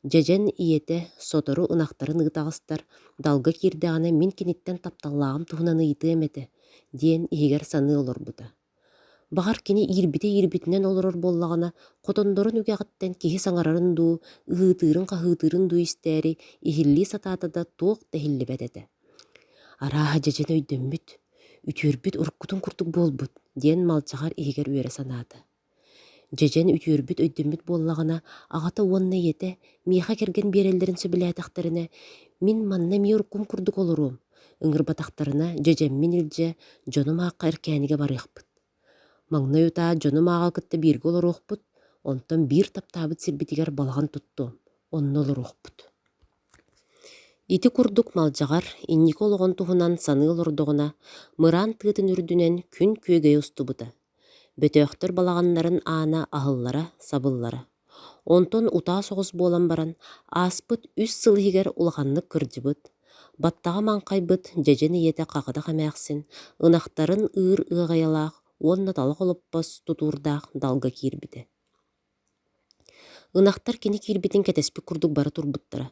A: Дьэдьэн ийэтэ сотору ынахтарын ыыта аҕыстар, далга киирдэҕинэ мин киниттэн тапталлааҕым туһунан ыйытыам этэ диэн иһигэр саныы олорбута. Баҕар кини иирбитэ иирбитинэн олорор буоллаҕына, хотоннорун үгэҕиттэн киһи саҥарарын дуу, ыһыытыырын-хаһыытыырын дуу истээри иһиллии сатаата да туох да иһиллибэт этэ. Арааһа дьэдьэн өйдөммүт, үтүөрбүт уруккутун курдук буолбут диэн Малдьаҕар иһигэр үөрэ санаата. Дьэдьэн үтүөрбүт өйдөммүт буоллаҕына, аҕата уонна ийэтэ миэхэ кэргэн биэрэллэрин сөбүлээтэхтэринэ, мин манна эмиэ уруккум курдук олоруом, ыҥырбатахтарына дьэдьэммин илдьэ дьонум аахха Эркээнигэ барыахпыт. Маҥнай утаа дьонум ааҕа кытта бииргэ олоруохпут, онтон биир таптаабыт сирбитигэр балаҕан туттуом, онно олоруохпут. Ити курдук Малдьаҕар инники олоҕун туһунан саныы олордоҕуна, мыраан тыатын үрдүнэн күн күөгэйэ устубута. Бөтөөхтөр балаҕаннарын аана аһыллара, сабыллара. Онтон утаа соҕус буолан баран, ааспыт үс сыл иһигэр улаханнык кырдьыбыт, баттаҕа маҥхайбыт дьэдьэн ийэтэ Хахыдах эмээхсин ынахтарын ыыр ыаҕайалаах уонна талах олоппос тутуурдаах далга киирбитэ. Ынахтар кини киирбитин кэтэспит курдук бары турбуттара.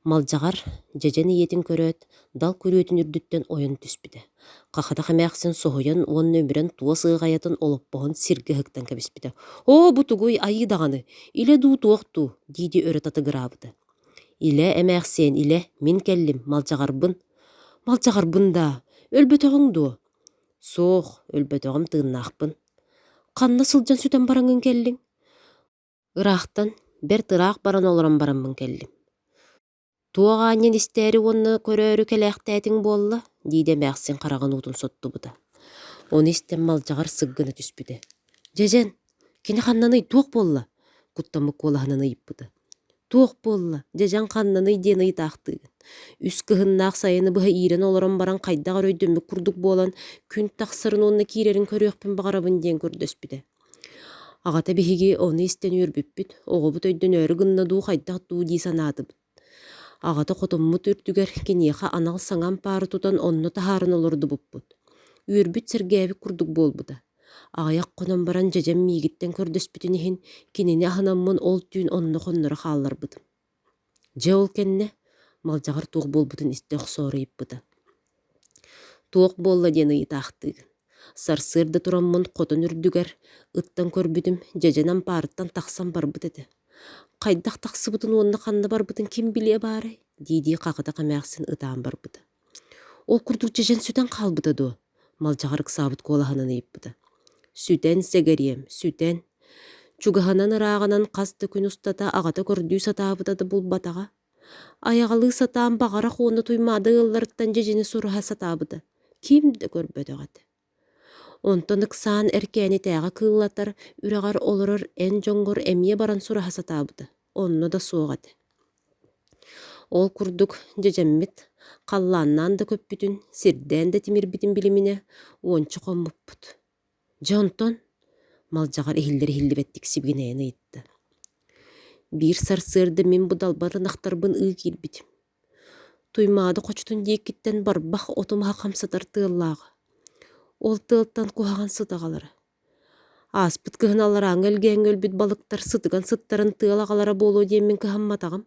A: Малдьаҕар, дьэдьэн ийэтин көрөөт, дал күрүөтүн үрдүттэн ойон түспүтэ. Хахатах эмээхсин соһуйан уонна өмүрэн туос ыаҕайатын олоппоһун сиргэ ыһыктан кэбиспитэ. «Оо, бу тугуй, айыы даҕаны, илэ дуу туох дуу?» дии-дии өрө татыгыраабыта. «Илэ, эмээхсиэн, илэ, мин кэллим, малдьаҕарбын». «Малдьаҕарбын даа, өлбөтөҕүҥ дуо?» «Суох, өлбөтөҕүм, тыыннаахпын». «Ханна сылдьан сүтэн бараҥҥын кэллиҥ?» Ыраахтан, бэрт ыраах баран олорон бараммын кэллим. «Туох аанньан истээри уонна көрөөрү кэлээхтээтиҥ буолла?» диидэ эмээхсин хараҕын уутун соттубута. Ону истэн Малдьаҕар сык гына түспүтэ. «Дьэдьэн, кини ханнаный, туох буолла?» куттаммыт куолаһынан ыйыппыта. «Туох буолла, дьэдьэн ханнаный диэн ыйытаахтыыгын. Үс кыһыннаах сайыны быһа иирэн олорон баран хайдах эрэ өйдөммүт курдук буолан, күн тахсарын уонна киирэрин көрүөхпүн баҕарабын» диэн көрдөспүтэ. Аҕата биһиги ону истэн үөрбүппүт, оҕобут өйдөнөөрү гынна дуу, хайдах дуу дии санаатыбыт. Аҕата хотоммут үрдүгэр киниэхэ анал саҥа ампаары тутан онно таһааран олордубуппут. Үөрбүт-сэргээбит курдук буолбута. Аҕыйах хонон баран дьэдьэн миигиттэн көрдөспүтүн иһин кинини аһынаммын ол түүн онно хонноро хаалларбытым. Дьэ ол кэннэ Малдьаҕар туох буолбутун истэ охсоору ыйыппыта. Туох буолла диэн ыйытаахтыыгын. Сарсыарда тураммын хотон үрдүгэр ыттан көрбүтүм, дьэдьэн ампаарыттан тахсан барбыт этэ. Хайдах тахсыбытын уонна ханна барбытын ким билиэ баарай дии-дии хахытах эмээхсин ытаан барбыта. Ол курдук дьэдьэн сүтэн хаалбыта дуо? Малдьаҕар ыксаабыт куолаһынан ыйыппыта. Сүтэн сэгэриэм, сүтэн. Чугаһынан ырааҕынан хас да күн устата аҕата көрдүү сатаабыта да булбатаҕа. Айаҕалыы сатаан баҕарах уонна Туймаада ыалларыттан дьэдьэни сураһа сатаабыта. Ким да көрбөтөх этэ. Онтон ыксаан Эркээнитээҕи кыыллатар үрэҕэр олорор эн дьоҥҥор эмиэ баран сураһа сатаабыта. Онно да суох этэ. Ол курдук дьэдьэммит халлааннаан да көппүтүн, сирдээн да тимирбитин билиминэ уонча хоммуппут. Дьэ онтон Малдьаҕар иһиллэр-иһиллибэттик сибигинэйэн ыйытта. Биир сарсыарда мин бу далбар ынахтарбын ыы киирбитим. Туймаада хочотун диэкиттэн барбах оту-маһы хамсатар тыаллааҕа. Ол тыалтан куһаҕан сыт аҕалара. Ааспыт кыһын алларааҥҥы элгээҥҥэ өлбүт балыктар сытыган сыттарын тыал аҕалара буолуо диэммин кыһамматаҕым.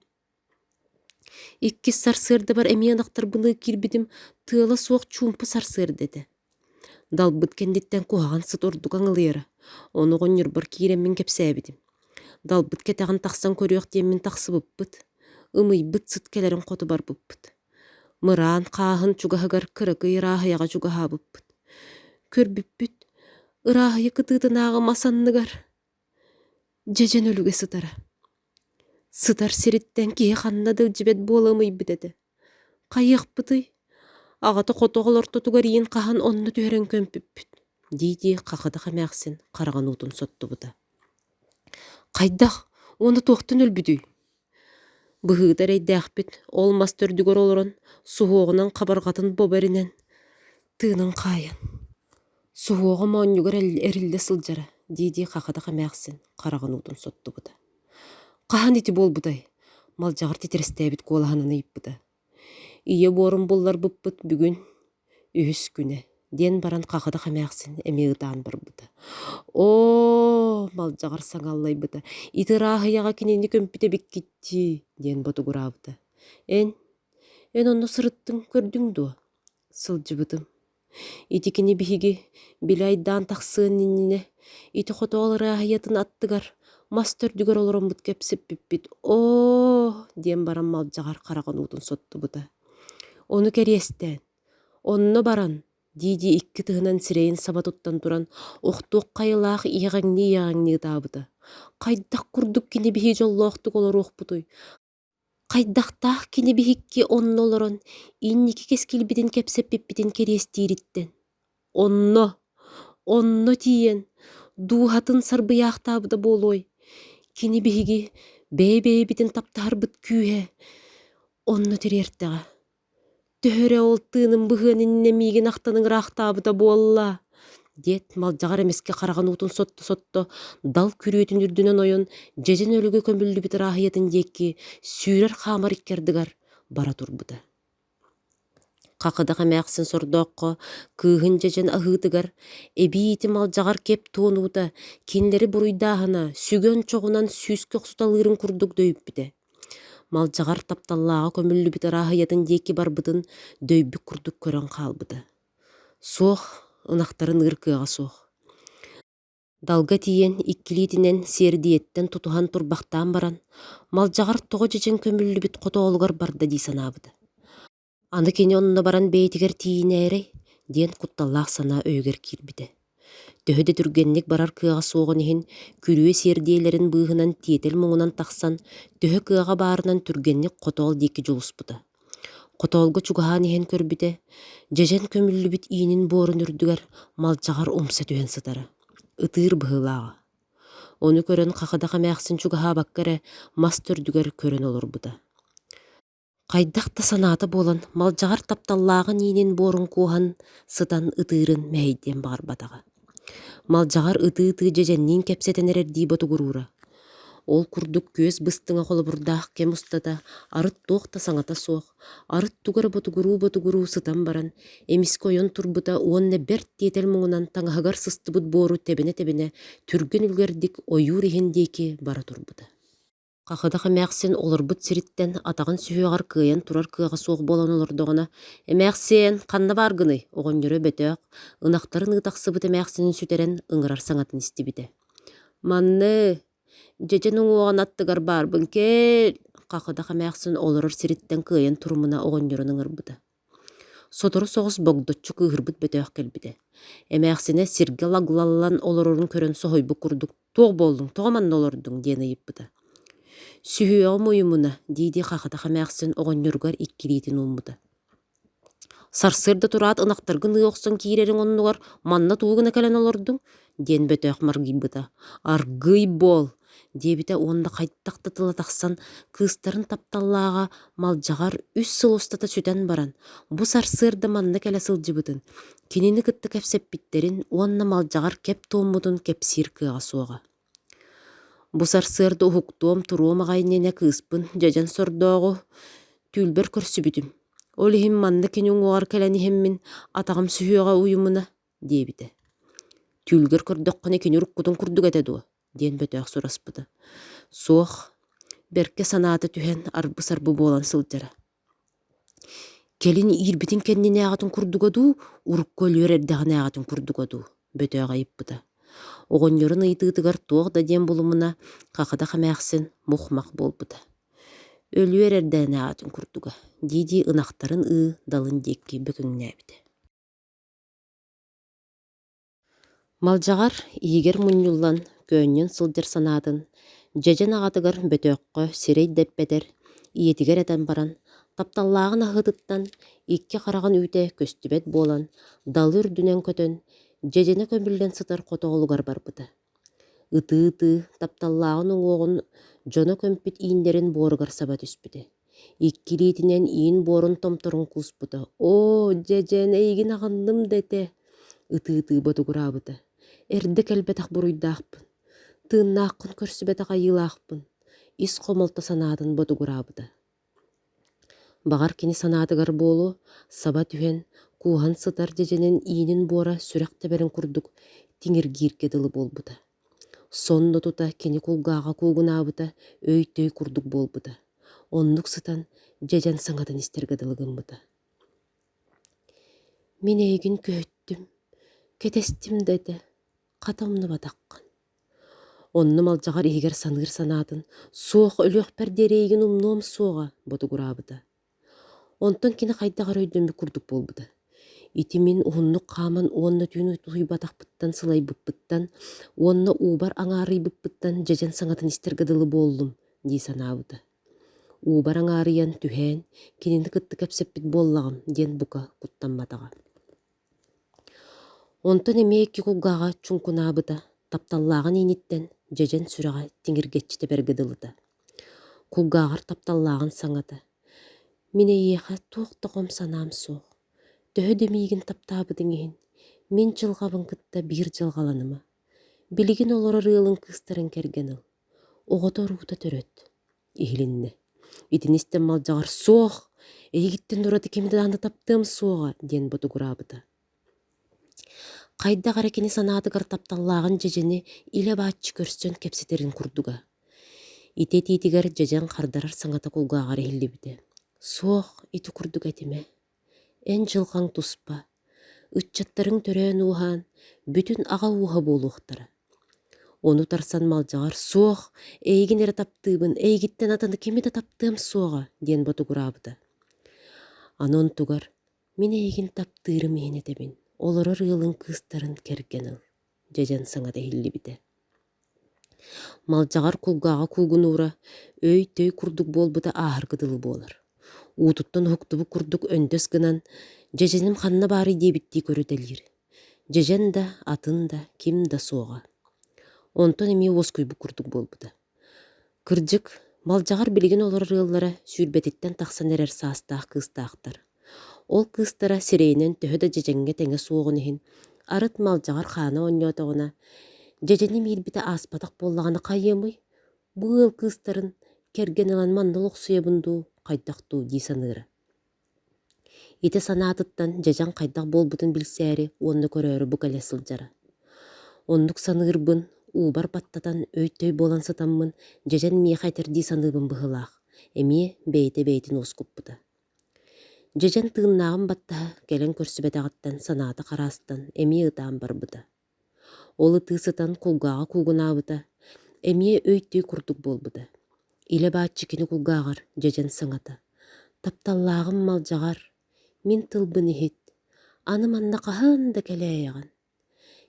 A: Иккис сарсыардабар эмиэ ынахтарбыныы киирбитим, тыала суох чуумпу сарсыарда этэ. Далбыт кэнниттэн куһаҕан сыт ордук аҥылыйара, ону оҕонньорбор киирэммин кэпсээбитим. Далбыт кэтэҕин тахсан көрүөх диэммин тахсыбыппыт, ымыйбыт сыт кэлэрин хоту барбыппыт. Мыраан хааһын чугаһыгар кыракый ырааһыйаҕа чугаһаабыппыт. Көрбүппүт, ырааһыйа кытыытынааҕы мас анныгар дьэдьэн өлүгэ сытара. Сытар сириттэн киһи ханна да илдьибэт буола ымыйбыт этэ. Хайыахпытый, аҕата хотоҕол ортотугар иин хаһан онно түһэрэн көмпүппүт, дии-дии хахыдах эмээхсин хараҕын уутун соттубута. Хайдах уонна туохтан өлбүтүй? Быһыыта эрэйдээхпит ол мас төрдүгэр олорон, суһуоҕунан хабарҕатын бобо эринэн, тыынын хаайан Суһуоҕа моонньугар эриллэ сылдьара, дии-дии хахыдах эмээхсин хараҕын уутун соттубута. Хаһан ити буолбутай? Малдьаҕар титирэстээбит куолаһынан ыйыппыта. Ийэ буорун булларбыппыт бүгүн үһүс күнэ, диэн баран хахыдах эмээхсин эмиэ ытаан барбыта. Оо, Малдьаҕар саҥа аллайбыта, ити ырааһыйаҕа кинини көмпүт эбиккит дии, диэн ботугураабыта. Эн, эн онно сырыттыҥ, көрдүҥ дуо? Сылдьыбытым. Ити кини биһиги, били айдаан тахсыан иннинэ, ити хотоол ырааһыйатын аттыгар, мас төрдүгэр олороммут кэпсэппиппит оо диэн баран малдьаҕар хараҕын уутун соттубута. Ону кэриэстээн, онно баран дии-дии икки тыһынан сирэйин саба туттан туран, охтуох хайалаах иэҕэҥнии-иэҕэҥнии ытаабыта. Хайдах курдук кини биһи дьоллоохтук олоруохпутуй, Хайдахтаах кини биһикки онно олорон инники кэскилбитин кэпсэппиппитин кэриэстиириттэн, онно, онно тиийэн, дууһатын сарбыйаахтаабыта буолуой, кини биһиги бэйэ-бэйэбитин таптаһарбыт күүһэ онно тириэртэҕэ. Төһө эрэ ол тыыным быһыан иннинэ миигин ахтан ыҥыраахтаабыта буолла, диэт Малдьаҕар эмискэ хараҕын уутун сотто-сотто дал күрүөтүн үрдүнэн ойон дьэдьэн өлүгэ көмүллүбүт ырааһыйатын диэки сүүрэр-хаамар икки ардыгар бара турбута. Хахыдах эмээхсин сордооххо кыыһын дьэдьэн аһыытыгар эбии ити Малдьаҕар кэп туонуута кинилэри буруйдааһына сүгэн чоҕунан сүүскэ охсуталыырын курдук дөйүппүтэ. Малдьаҕар тапталлааҕа көмүллүбүт ырааһыйатын диэки барбытын дөйбүт курдук көрөн хаалбыта. Суох, ынахтарын ыыр кыаҕа суох. Далга тиийэн иккилиитинэн сиэрдийэттэн тутуһан турбахтаан баран, Малдьаҕар тоҕо дьэдьэн көмүллүбүт хотоолугар барда дии санаабыта. Аны кини онно баран бэйэтигэр тиийинээрэй диэн кутталлаах санаа өйүгэр киирбитэ. Төһө да түргэнник барар кыаҕа суоҕун иһин, күрүө сиэрдийэлэрин быыһынан тиэтэл муҥунан тахсан, төһө кыаҕа баарынан түргэнник хотоол диэки дьулуспута. Хотоолго чугаһаан иһэн көрбүтэ, дьэдьэн көмүллүбүт иинин буорун үрдүгэр малдьаҕар умса түһэн сытара. Ытыыр быһыылааҕа. Ону көрөн хахыдах эмээхсин чугаһаабакка эрэ мас төрдүгэр көрөн олорбута. Хайдах да санаата буолан, Малдьаҕар тапталлааҕын иинин буорун куоһан сытан ытыырын мэһэйдиэн баҕарбатаҕа. Малдьаҕар ытыы-ытыы дьэдьэнниин кэпсэтэн эрэрдии ботугуруура. Ол курдук күөс быстыҥа холобурдаах кэм устата арыт туох да саҥата суох, арыт тугу эрэ ботугуруу-ботугуруу сытан баран, эмискэ ойон турбута уонна бэрт тиэтэл муҥунан таҥаһыгар сыстыбыт буору тэбинэ-тэбинэ түргэн үлүгэрдик ойуур иһин диэки бара турбута. Хахыдах эмээхсин олорбут сириттэн атаҕын сүһүөҕэр кыайан турар кыаҕа суох буолан олордоҕуна, «Эмээхсиэн, ханна бааргыный?» оҕонньоро бөтөөх, ынахтарын ыы тахсыбыт эмээхсинин сүтэрэн ыҥырар саҥатын истибитэ. «Манны, дьэдьэн уҥуоҕун аттыгар баарбын, кэл!» Хахыдах эмээхсин олорор сириттэн кыайан турумуна оҕонньорун ыҥырбыта. Сотору соҕус богдоччу кыыһырбыт бөтөөх кэлбитэ. Эмээхсинэ сиргэ лаглаллан олорорун көрөн соһуйбут курдук «Туох буоллуҥ, тоҕо манна олордуҥ?» диэн ыйыппыта. «Сүһүөҕүм уйумуна» дии-дии хахытах эмээхсин оҕонньоругар иккилиитин ууммута. «Сарсыарда тураат ынахтаргын ыы охсон киирэриҥ оннугар манна тугу гына кэлэн олордуҥ?» диэн бөтөөх маргыйбыта. «Аргыый буол!» диэбитэ уонна хайдах да тыла тахсан, кыыстарын тапталлааҕа Малдьаҕар үс сыл устата сүтэн баран, бу сарсыарда манна кэлэ сылдьыбытын, кинини кытта кэпсэппиттэрин уонна Малдьаҕар кэп туоммутун кэпсиир кыаҕа суоҕа. Бу сарсыарда уһуктуом туруом аҕай иннинэ кыыспын дьэдьэн сордооҕу түүлбэр көрсүбүтүм. Ол иһин манна кини уҥуоҕар кэлэн иһэммин атаҕым сүһүөҕэ уйумуна диэбитэ. Түүлгэр көрдөххүнэ кини уруккутун курдук этэ дуо? диэн бөтөөх сураспыта. Суох. Бэркэ санаата түһэн арбы-сарбы буолан сылдьара. Кэлин иирбитин кэннинээҕитин курдуга дуу, урукку өлүөр эрдэҕинээҕитин курдуга дуу, Бөтөөх ыйыппыта. Оҕонньорун ыйытыытыгар туох да диэн булумуна, хахыдах эмээхсин мух-мах буолбута. Өлүөр эрдэҕинээҕитин курдуга, дии-дии ынахтарын ыы далын диэки бөкүҥнээбитэ. Малдьаҕар иһигэр мунньуллан, көөнньөн сылдьар санаатын дьэдьэн аҕатыгар Бөтөөххө сирэй дэппэтэр, ийэтигэр этэн баран, тапталлааҕын аһыытыттан икки хараҕын үүтэ көстүбэт буолан, далы үрдүнэн көтөн, дьэдьэнэ көмүллэн сытар хотоолугар барбыта. Ытыы-ытыы тапталлааҕын уҥуоҕун дьоно көмпүт ииннэрин буоругар саба түспүтэ. Икки илиитинэн иин буорун томторун кууспута: «Оо, дьэдьэн, эйигин аҕынным да этэ!» ытыы-ытыы ботугураабыта. «Эрдэ кэлбэтэх буруйдаахпын, тыыннааххын көрсүбэтэх айыылаахпын» ис хомолто санаатын ботугураабыта. Баҕар кини санаатыгар буолуо, саба түһэн, кууһан сытар дьэдьэнин иинин буора сүрэх тэбэрин курдук тиҥиргииргэ дылы буолбута. Сонно тута кини кулгааҕа куугунаабыта өй-төй курдук буолбута. Оннук сытан дьэдьэн саҥатын истэргэ дылы гыммыта. «Мин эйигин көһүттүм, кэтэстим да этэ, хата умнубатаххын. Онно малдьаҕар иһигэр саныыр санаатын «Суох, өлүөхпэр диэри эйигин умнуом суоҕа» ботугураабыта. Онтон кини хайдах эрэ өйдөммүт курдук буолбута. Ити мин уһуннук хааман уонна түүн утуйбатахпыттан сылайбыппыттан уонна уубар аҥаарыйбыппыттан дьэдьэн саҥатын истэргэ дылы буоллум дии санаабыта. Уубар аҥаарыйан түһээн кинини кытта кэпсэппит буоллаҕым диэн бука куттамматаҕа. Онтон эмиэ икки кулгааҕа чуҥкунаабыта, тапталлааҕын ииниттэн дьэдьэн сүрэҕэ тиҥиргэччи тэбэргэ дылыта. Кулгааҕар тапталлааҕын саҥата: «Мин эйиэхэ туох да хом санаам суох, төһө да миигин таптаабытыҥ иһин, мин дьылҕабын кытта биир дьылҕаланыма. Билигин олорор ыалыҥ кыыстарын кэргэн ыл, оҕото-уруута төрөт» иһилиннэ. Итини истэн Малдьаҕар «Суох! Эйигиттэн ураты кими даҕаны таптыам суоҕа!» диэн ботугураабыта. Хайдах эрэ кини санаатыгар тапталлааҕын дьэдьэни илэ-бааччы көрсөн кэпсэтэрин курдуга. Ити этиитигэр дьэдьэн хардарар саҥата кулгааҕар иһиллибитэ: «Суох, ити курдук этимэ. Эн дьылҕаҥ туспа, ыччаттарыҥ төрөөн-ууһаан, бүтүн аҕа ууһа буолуохтара. Ону утарсан Малдьаҕар «Суох, эйигин эрэ таптыыбын, эйигиттэн атыны кими да таптыам суоҕа» диэн ботугураабыта. Аны онтугар «Мин эйигин таптыырым иһин этэбин, олорор ыалыҥ кыыстарын кэргэн ыл» дьэдьэн саҥата иһиллибитэ. Малдьаҕар кулгааҕа куугунуура өй-төй курдук буолбута ааһарга дылы буолар. Уутуттан уһуктубут курдук өндөс гынан, дьэдьэним ханна баарый диэбиттии көрүтэлиир. Дьэдьэн да, атын да, ким да суоҕа. Онтон эмиэ уоскуйбут курдук буолбута. Кырдьык, Малдьаҕар билигин олорор ыаллара сүүрбэтиттэн тахсан эрэр саастаах кыыстаахтар. Ол кыыстара сирэйинэн төһө да дьэдьэҥҥэ тэҥэ суоҕун иһин, арыт Малдьаҕар хаана оонньоотоҕуна, дьэдьэним иирбитэ ааспатах буоллаҕына хайыамый, бу ыал кыыстарын кэргэн ылан манна олохсуйабын дуу, хайдах дуу дии саныыра. Ити санаатыттан дьэдьэн хайдах буолбутун билсээри уонна көрөөрү бу кэлэ сылдьара. Оннук саныырбын, уубар баттатан өй-төй буолан сытаммын дьэдьэн миэхэ этэр дии саныыбын быһыылаах, эмиэ бэйэтэ бэйэтин уоскуппута. Дьэдьэн тыыннааҕын баттаһа кэлэн көрсүбэтэҕиттэн санаата хараастан эмиэ ытаан барбыта. Ол ытыы сытан кулгааҕа куугунаабыта, эмиэ өй-төй курдук буолбута. Илэ-бааччы кини кулгааҕар дьэдьэн саҥата: «Тапталлааҕым малдьаҕар, мин тылбын иһит, аны манна хаһан да кэлээйэҕин,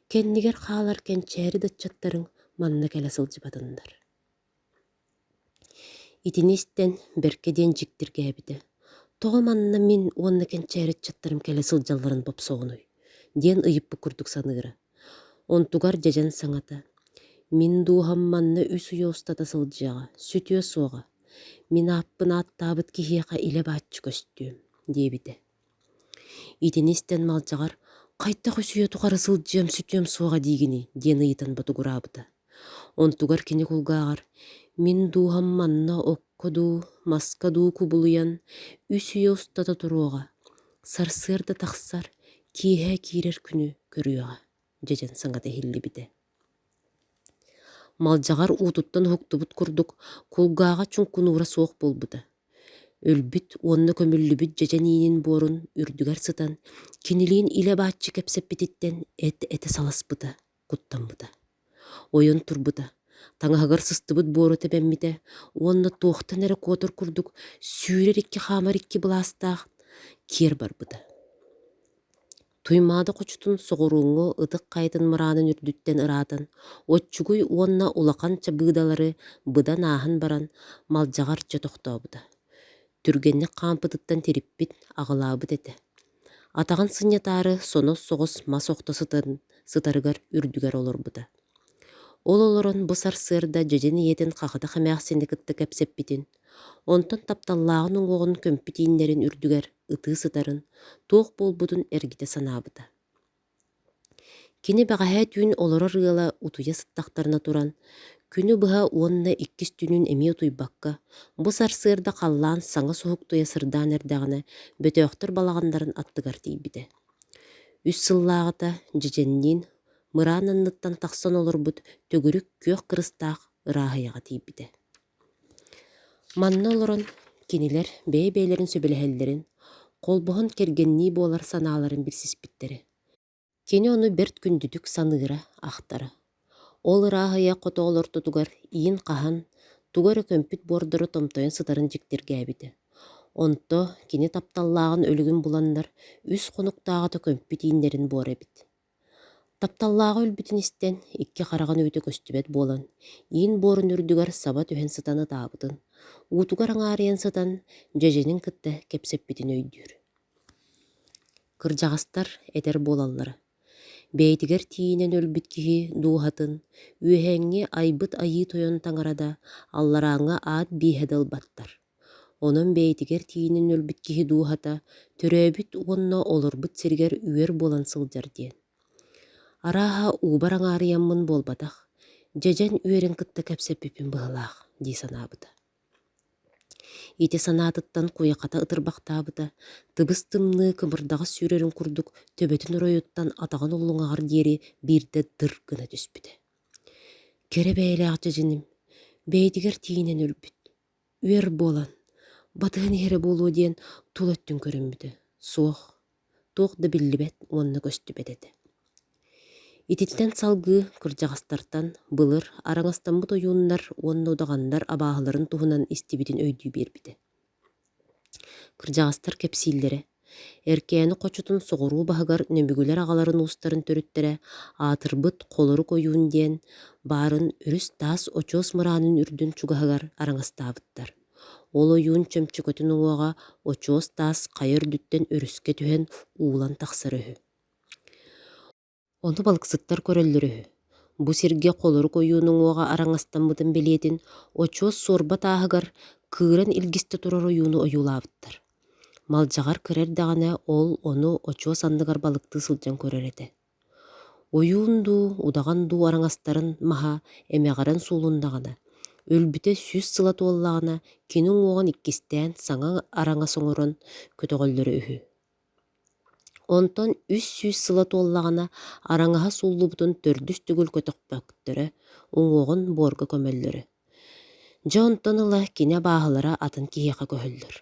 A: кэннигэр хаалар кэнчээри да ыччаттарыҥ манна кэлэ сылдьыбатыннар» Итини истэн бэркэ диэн дьиктиргээбитэ: «Тоҕо манна мин уонна кэнчээри ыччаттарым кэлэ сылдьалларын бопсоҕунуй?» диэн ыйыппыт курдук саныыра. Онтугар дьэдьэн саҥата: «Мин дууһам манна үс үйэ устата сылдьыаҕа, сүтүө суоҕа. Мин ааппын ааттаабыт киһиэхэ илэ-бааччы көстүөм» диэбитэ. Итини истэн Малдьаҕар «Хайдах үс үйэ тухары сылдьыам, сүтүөм суоҕа диигиний?» диэн ыйытан ботугураабыта. Онтугар кини кулгааҕар «Мин дууһам манна окко дуу, маска дуу кубулуйан үс үйэ устата туруоҕа, сарсыарда тахсар, киэһэ киирэр күнү көрүөҕэ» дьэдьэн саҥата иһиллибитэ. Малдьаҕар уутуттан уһуктубут курдук, кулгааҕа чуҥкунуура суох буолбута. Өлбүт уонна көмүллүбүт дьэдьэн иинин буорун үрдүгэр сытан, кинилиин илэ-бааччы кэпсэппититтэн эт-этэ саласпыта, куттаммыта. Ойон турбута, таҥаһыгар сыстыбыт буору тэбэммитэ уонна туохтан эрэ куотар курдук сүүрэр икки хаамар икки былаастаах киэр барбыта. Туймаада хочотун соҕурууҥҥу Ытык Хайатын мыраанын үрдүттэн ыраатан, оччугуй уонна улахан чабыыдалары быдан ааһан баран, Малдьаҕар дьэ тохтообута. Түргэнник хаампытыттан тириппит, аҕылаабыт этэ. Атаҕын сынньатаары сонос соҕус мас охто сытан сытарыгар үрдүгэр олорбута. Ол олорон бу сарсыарда дьэдьэн ийэтин хахытах эмээхсини кытта кэпсэппитин, онтон тапталлааҕын уҥуоҕун көмпүт ииннэрин үрдүгэр ытыы сытарын, туох буолбутун эргитэ санаабыта. Кини бэҕэһээ түүн олорор ыала утуйа сыттахтарына туран, күнү быһа уонна иккис түүнүн эмиэ утуйбакка, бу сарсыарда халлаан саҥа суһуктуйа сырдаан эрдэҕинэ, бөтөөхтөр балаҕаннарын аттыгар тиийбитэ. Үс сыллааҕыта Дьэдьэнниин мыраан анныттан тахсан олорбут төгүрүк күөх кырыстаах ырааһыйаҕа тиийбитэ. Манна олорон кинилэр бэйэ-бэйэлэрин сөбүлэһэллэрин, холбоһон кэргэннии буолар санааларын билсиспиттэрэ. Кини ону бэрт күндүтүк саныыра, ахтара. Ол ырааһыйа хотоол ортотугар иин хаһан, тугу эрэ көмпүт буордары томтойон сытарын дьиктиргээбитэ. Онто кини тапталлааҕын өлүгүн буланнар үс хонуктааҕыта көмпүт ииннэрин буора эбит. Тапталлааҕа өлбүтүн истэн, икки хараҕын үүтэ көстүбэт буолан, иин буорун үрдүгэр саба түһэн сытан ытаабытын, уутугар аҥаарыйан сытан, дьэдьэнин кытта кэпсэппитин өйдүүр. Кырдьаҕастар этэр буолаллара: бэйэтигэр тиийинэн өлбүт киһи дууһатын үөһээҥҥи айбыт Айыы Тойон таҥара да, алларааҥҥы аат бииһэ да ылбаттар. Онон бэйэтигэр тиийинэн өлбүт киһи дууһата төрөөбүт уонна олорбут сиригэр үөр буолан сылдьар диэн. Арааһа уубар аҥаарыйаммын буолбатах, дьэдьэн үөрэн кытта кэпсэппиппин быһыылаах дии санаабыта. Ити санаатыттан куйахата ытырбахтаабыта, тыбыс-тымныы кымырдаҕас сүүрэрин курдук төбөтүн оройуттан атаҕын уллуҥаҕар диэри биирдэ дыр гына түспүтэ. Кэрэ бэйэлээх дьэдьэним бэйэтигэр тиийинэн өлбүт Үөр буолан, батыһан иһэрэ буолуо диэн тула өттүн көрүммүтэ, суох, туох да биллибэт уонна көстүбэт этэ. Итинтэн салгыы кырдьаҕастартан былыр араҥастаммыт ойууннар уонна удаҕаннар абааһыларын туһунан истибитин өйдүү биэрбитэ. Кырдьаҕастар кэпсииллэрэ: Эркээни хочотун соҕуруу баһыгар Нөмүгүлэр аҕаларын уустарын төрүттэрэ аатырбыт Холорук ойуун диэн баарын өрүс таас очуос мыраанын үрдүн чугаһыгар араҥастаабыттар. Ол ойуун чөмчөкөтүн уҥуоҕа очуос таас хайа үрдүттэн өрүскэ түһэн уулан тахсара үһү. Ону балыксыттар көрөллөр үһү. Бу сиргэ холорук ойуун уҥуоҕа араҥастаммытын бэлиэтин очуос суорба тааһыгар кыыран илгистэ турар ойууну ойуулаабыттар. Малдьаҕар кыра эрдэҕинэ ол ону очуос анныгар балыктыы сылдьан көрөр этэ. Ойуун дуу, удаҕан дуу араҥастарын маһа эмэҕирэн суулуннаҕына, өлбүтэ 100 сыла туоллаҕына кини уҥуоҕун иккистээн саҥа араҥас оҥорон көтөҕөллөрө үһү. Онтон 300 сыла туоллаҕына араҥаһа сууллубутун төрдүс төгүл көтөхпөттөрө, уҥуоҕун буорга көмөллөрө. Дьэ онтон ыла кини абааһылара атын киһиэхэ көһөллөр.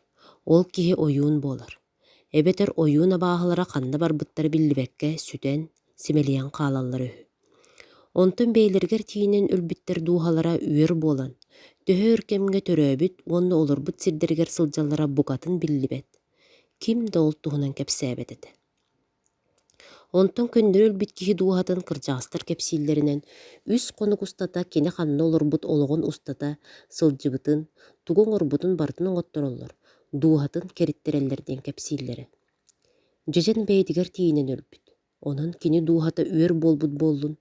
A: Ол киһи ойуун буолар. Эбэтэр ойуун абааһылара ханна барбыттара биллибэккэ сүтэн, симэлийэн хаалаллар үһү. Онтон бэйэлэригэр тиийинэн өлбүттэр дууһалара үөр буолан, төһө өр кэмҥэ төрөөбүт уонна олорбут сирдэригэр сылдьаллара букатын биллибэт. Ким да ол туһунан кэпсээбэт этэ. Онтон көннөрү өлбүт киһи дууһатын кырдьаҕастар кэпсииллэринэн, үс хонук устата кини ханна олорбут олоҕун устата сылдьыбытын, тугу оҥорбутун барытын оҥоттороллор, дууһатын кэриттэрэллэр диэн кэпсииллэрэ. Дьэдьэн бэйэтигэр тиийинэн өлбүт. Онон кини дууһата үөр буолбут буоллун,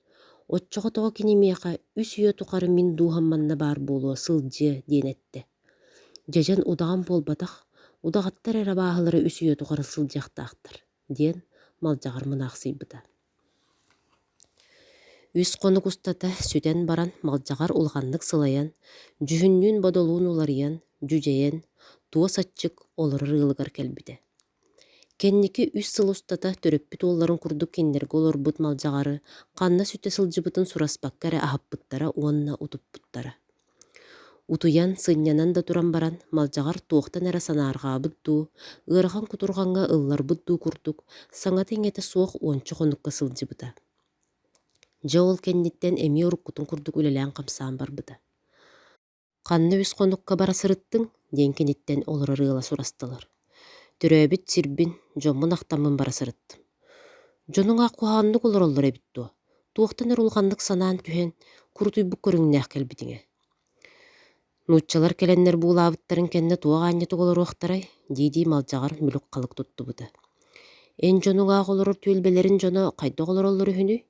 A: оччоҕо тоҕо кини миэхэ үс үйэ тухары мин дууһам манна баар буолуо сылдьыа диэн эттэ. Дьэдьэн удаҕан буолбатах, удаҕаттар эрэ абааһылара үс үйэ тухары сылдьыахтаахтар, диэн Малдьаҕар мунаахсыйбыта. Үс хонук устата сүтэн баран Малдьаҕар улаханнык сылайан, дьүһүннүүн-бодолуун уларыйан, дьүдьэйэн, туос аччык олорор ыалыгар кэлбитэ. Кэнники үс сыл устата төрөппүт уолларын курдук кинилэргэ олорбут Малдьаҕары ханна сүтэ сылдьыбытын сураспакка эрэ аһаппыттара уонна утуппуттара. Утуйан, сынньанан да туран баран, Малдьаҕар туохтан эрэ санаарҕаабыт дуу, ыарахан кутурҕаҥҥа ылларбыт дуу курдук, саҥата-иҥэтэ суох уонча хонукка сылдьыбыта. Дьэ ол кэнниттэн эмиэ уруккутун курдук үлэлээн-хамсаан барбыта. «Ханна үс хонукка бара сырыттыҥ?» диэн киниттэн олорор ыала сурастылар. «Төрөөбүт сирбин, дьоммун ахтаммын бара сырыттым. Дьонуҥ аах куһаҕаннык олороллор эбит дуо? Туохтан эрэ улаханнык санаан түһэн, курутуйбут көрүҥнээх кэлбитиҥ ээ?» «Нууччалар кэлэннэр буулаабыттарын кэннэ туох аанньатык олоруохтарай?» дии-дии Малдьаҕар мүлүк-халык туттубута. «Эн дьонуҥ аах олорор түөлбэлэрин дьоно хайдах олороллор үһүнүй?»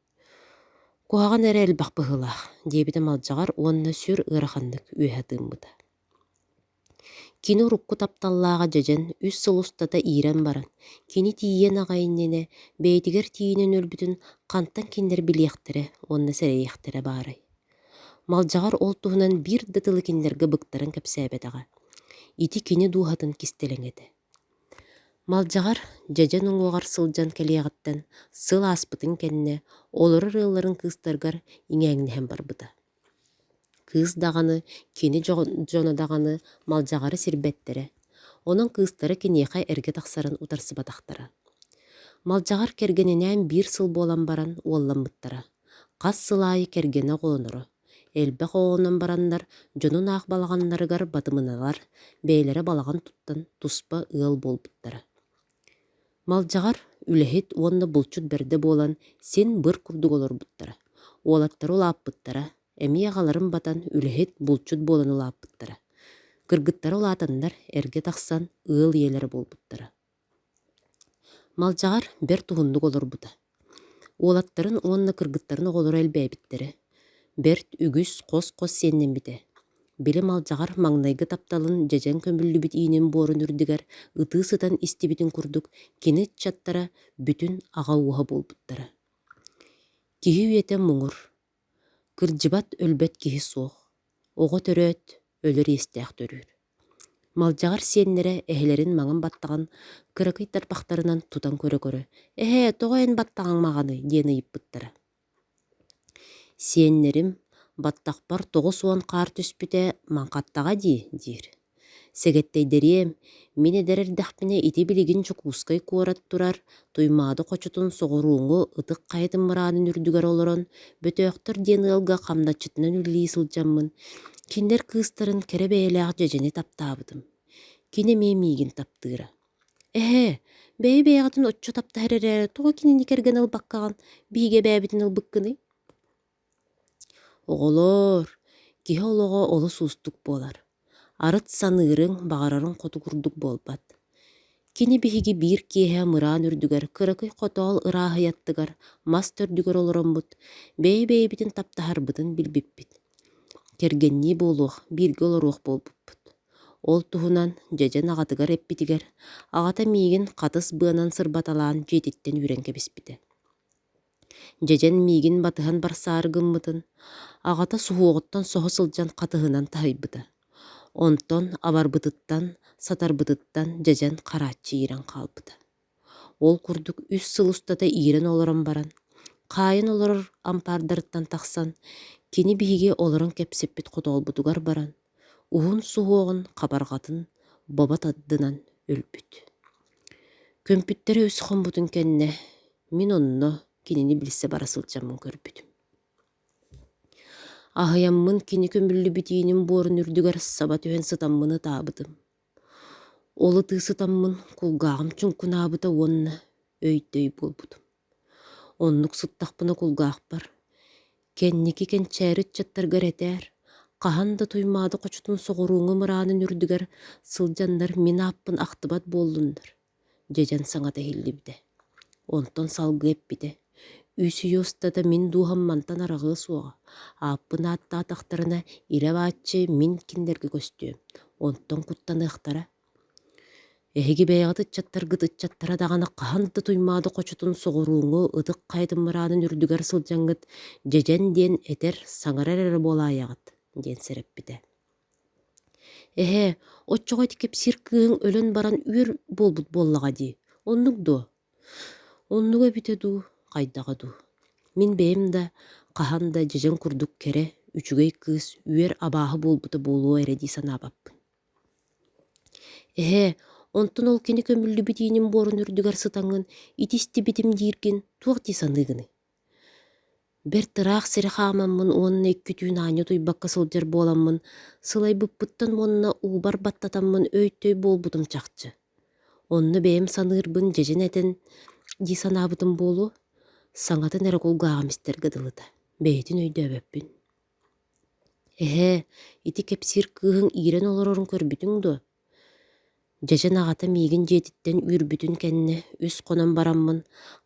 A: «Куһаҕан эрэ элбэх быһыылаах» диэбитэ Малдьаҕар уонна сүр ыараханнык үөһэ тыыммыта. Кини урукку тапталлааҕа дьэдьэн үс сыл устата иирэн баран, кини тиийиэн аҕай иннинэ бэйэтигэр тиийинэн өлбүтүн хантан кинилэр билиэхтэрэ уонна сэрэйиэхтэрэ баарай. Малдьаҕар ол туһунан биир да тылы кинилэргэ быктаран кэпсээбэтэҕэ. Ити кини дууһатын кистэлэҥэ этэ. Малдьаҕар дьэдьэн уҥуоҕар сылдьан кэлиэҕиттэн сыл ааспытын кэннэ олорор ыалларын кыыстарыгар иҥээҥнэһэн барбыта. Кыыс даҕаны, кини дьоно даҕаны Малдьаҕары сирбэттэрэ, онон кыыстара киниэхэ эргэ тахсарын утарсыбатахтара. Малдьаҕар кэргэнинээн биир сыл буолан баран уолламмыттара. Хас сыл аайы кэргэнэ оҕолоноро. Элбэх оҕолонон бараннар дьонун аах балаҕаннарыгар батымыналар, бэйэлэрэ балаҕан туттан туспа ыал буолбуттара. Малдьаҕар үлэһит уонна булчут бэрдэ буолан син быр курдук олорбуттара. Уолаттара улааппыттара, эмиэ аҕаларын батан үлэһит, булчут буолан улааппыттара. Кыргыттара улаатаннар эргэ тахсан ыал ийэлэрэ буолбуттара. Малдьаҕар бэрт уһуннук олорбута. Уолаттарын уонна кыргыттарын оҕолоро элбээбиттэрэ. Бэрт үгүс хос-хос сиэннэммитэ. Били Малдьаҕар маҥнайгы тапталын дьэдьэн көмүллүбүт иинин буорун үрдүгэр ытыы сытан истибитин курдук кини ыччаттара бүтүн аҕа ууһа буолбуттара. Киһи үйэтэ муҥур. Кырдьыбат өлбөт киһи суох. Оҕо төрөөт, өлөр иэстээх төрүүр. Малдьаҕар сиэннэрэ эһэлэрин маҥан баттаҕын кыракый тарбахтарынан тутан көрө-көрө, «Эһээ, тоҕо эн баттаҕыҥ маҕаный?» диэн ыйыппыттара. Сиэннэрим, баттахпар 90 хаар түспүтэ маҥхаттаҕа дии, диир. Сэгэттэйдэриэм, мин эдэр эрдэхпинэ ити билигин Дьокуускай куорат турар Туймаада хочотун соҕурууҥҥу Ытык Хайатын мыраанын үрдүгэр олорон, Бөтөөхтөр диэн ыалга хамначчытынан үлэлии сылдьаммын, кинилэр кыыстарын кэрэ бэйэлээх дьэдьэни таптаабытым. Кини эмиэ миигин таптыыра. Эһээ, бэйэ-бэйэҕитин оччо таптаһар эрээри тоҕо кинини кэргэн ылбаккаҕын, биһиги эбээбитин ылбыккыный? Оҕолоор, киһи олоҕо олус уустук буолар. Арыт саныырыҥ, баҕарарыҥ хоту курдук буолбат. Кини биһиги биир киэһэ мыраан үрдүгэр кыракый хотоол ырааһый аттыгар мас төрдүгэр олороммут, бэйэ-бэйэбитин таптаһарбытын билбиппит. Кэргэннии буолуох, бииргэ олоруох буолбуппут. Ол туһунан дьэдьэн аҕатыгар эппитигэр, аҕата миигин хатыс быанан сырбаталаан дьиэтиттэн үүрэн кэбиспитэ. Дьэдьэн миигин батыһан барсаары гыммытын, аҕата суһуоҕуттан соһо сылдьан хатыһынан таһыйбыта. Онтон абарбытыттан, сатарбытыттан дьэдьэн харааччы иирэн хаалбыта. Ол курдук үс сыл устата иирэн олорон баран, хаайан олорор ампаардарыттан тахсан, кини биһиги олорон кэпсэппит хотоолбутугар баран, уһун суһуоҕун хабарҕатын бобо тардынан өлбүт. Көмпүттэрэ үс хоммутун кэннэ Мин онно кинини билсэ бара сылдьаммын көрбүтүм. Аһыйаммын кини көмүллүбүт иинин буорун үрдүгэр саба түһэн сытаммын ытаабытым. Ол ытыы сытаммын кулгааҕым чуҥкунаабыта уонна өй-төй буолбутум. Оннук сыттахпына кулгаахпар кэнники кэнчээри ыччаттаргар этээр, хаһан да Туймаада хочотун соҕурууҥҥу мыраанын үрдүгэр сылдьаннар мин ааппын ахтыбат буоллуннар дьэдьэн саҥата иһиллибитэ. Онтон салгыы эппитэ: «Үс үйэ устата мин дууһам мантан араҕыа суоҕа, ааппын ааттаатахтарына илэ бааччы мин кинилэргэ көстүөм, онтон куттаныахтара. Эһиги бэйэҕит ыччаттаргыт ыччаттара даҕаны хаһан да Туймаада хочотун соҕурууҥҥу Ытык Хайатын мыраанын үрдүгэр сылдьаҥҥыт дьэдьэн диэн этэр, саҥарар эрэ буолаайаҕыт» диэн сэрэппитэ. Эһээ, оччоҕо ити кэпсиир кыыһыҥ өлөн баран үөр буолбут буоллаҕа дии. Оннук дуо? Оннуга эбитэ дуу, хайдаҕа дуу? Мин бэйэм да хаһан да дьэдьэн курдук кэрэ, үчүгэй кыыс үөр абааһы буолбута буолуо эрэ дии санаабаппын. Эһээ, онтон ол кини көмүллүбүт иинин буорун үрдүгэр сытаҥҥын ити истибитим дииргин туох дии саныыгыный? Бэрт ыраах сири хаамаммын уонна икки түүн аанньа утуйбакка сылдьар буоламмын, сылайбыппыттан уонна уубар баттатаммын өй-төй буолбутум чахчы. Онно бэйэм саныырбын дьэдьэн этэн дии санаабытым буолуо, саҥатын эрэ кулгааҕым истэргэ дылыта, бэйэтин өйдөөбөппүн. Эһээ, ити кэпсиир кыыһыҥ иирэн олорорун көрбүтүҥ дуо? Дьэдьэн аҕата миигин дьиэтиттэн үүрбүтүн кэннэ үс хонон бараммын,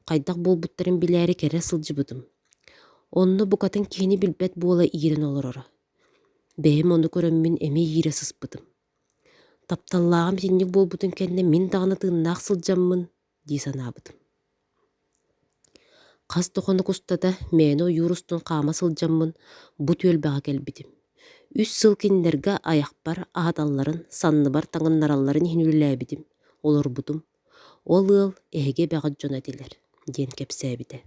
A: хайдах буолбуттарын билээри кэлэ сылдьыбытым. Онно букатын киһини билбэт буола иирэн олороро. Бэйэм ону көрөммүн эмиэ иирэ сыспытым. Тапталлааҕым итинник буолбутун кэннэ мин даҕаны тыыннаах сылдьаммын дии санаабытым. Хас да хонук устата мээнэ ойуур устун хаама сылдьаммын бу түөлбэҕэ кэлбитим. Үс сыл кинилэргэ айахпар аһаталларын, санныбар таҥыннаралларын иһин үлэлээбитим, олорбутум. Ол ыал эһиги эбэҕит дьоно этилэр, диэн кэпсээбитэ.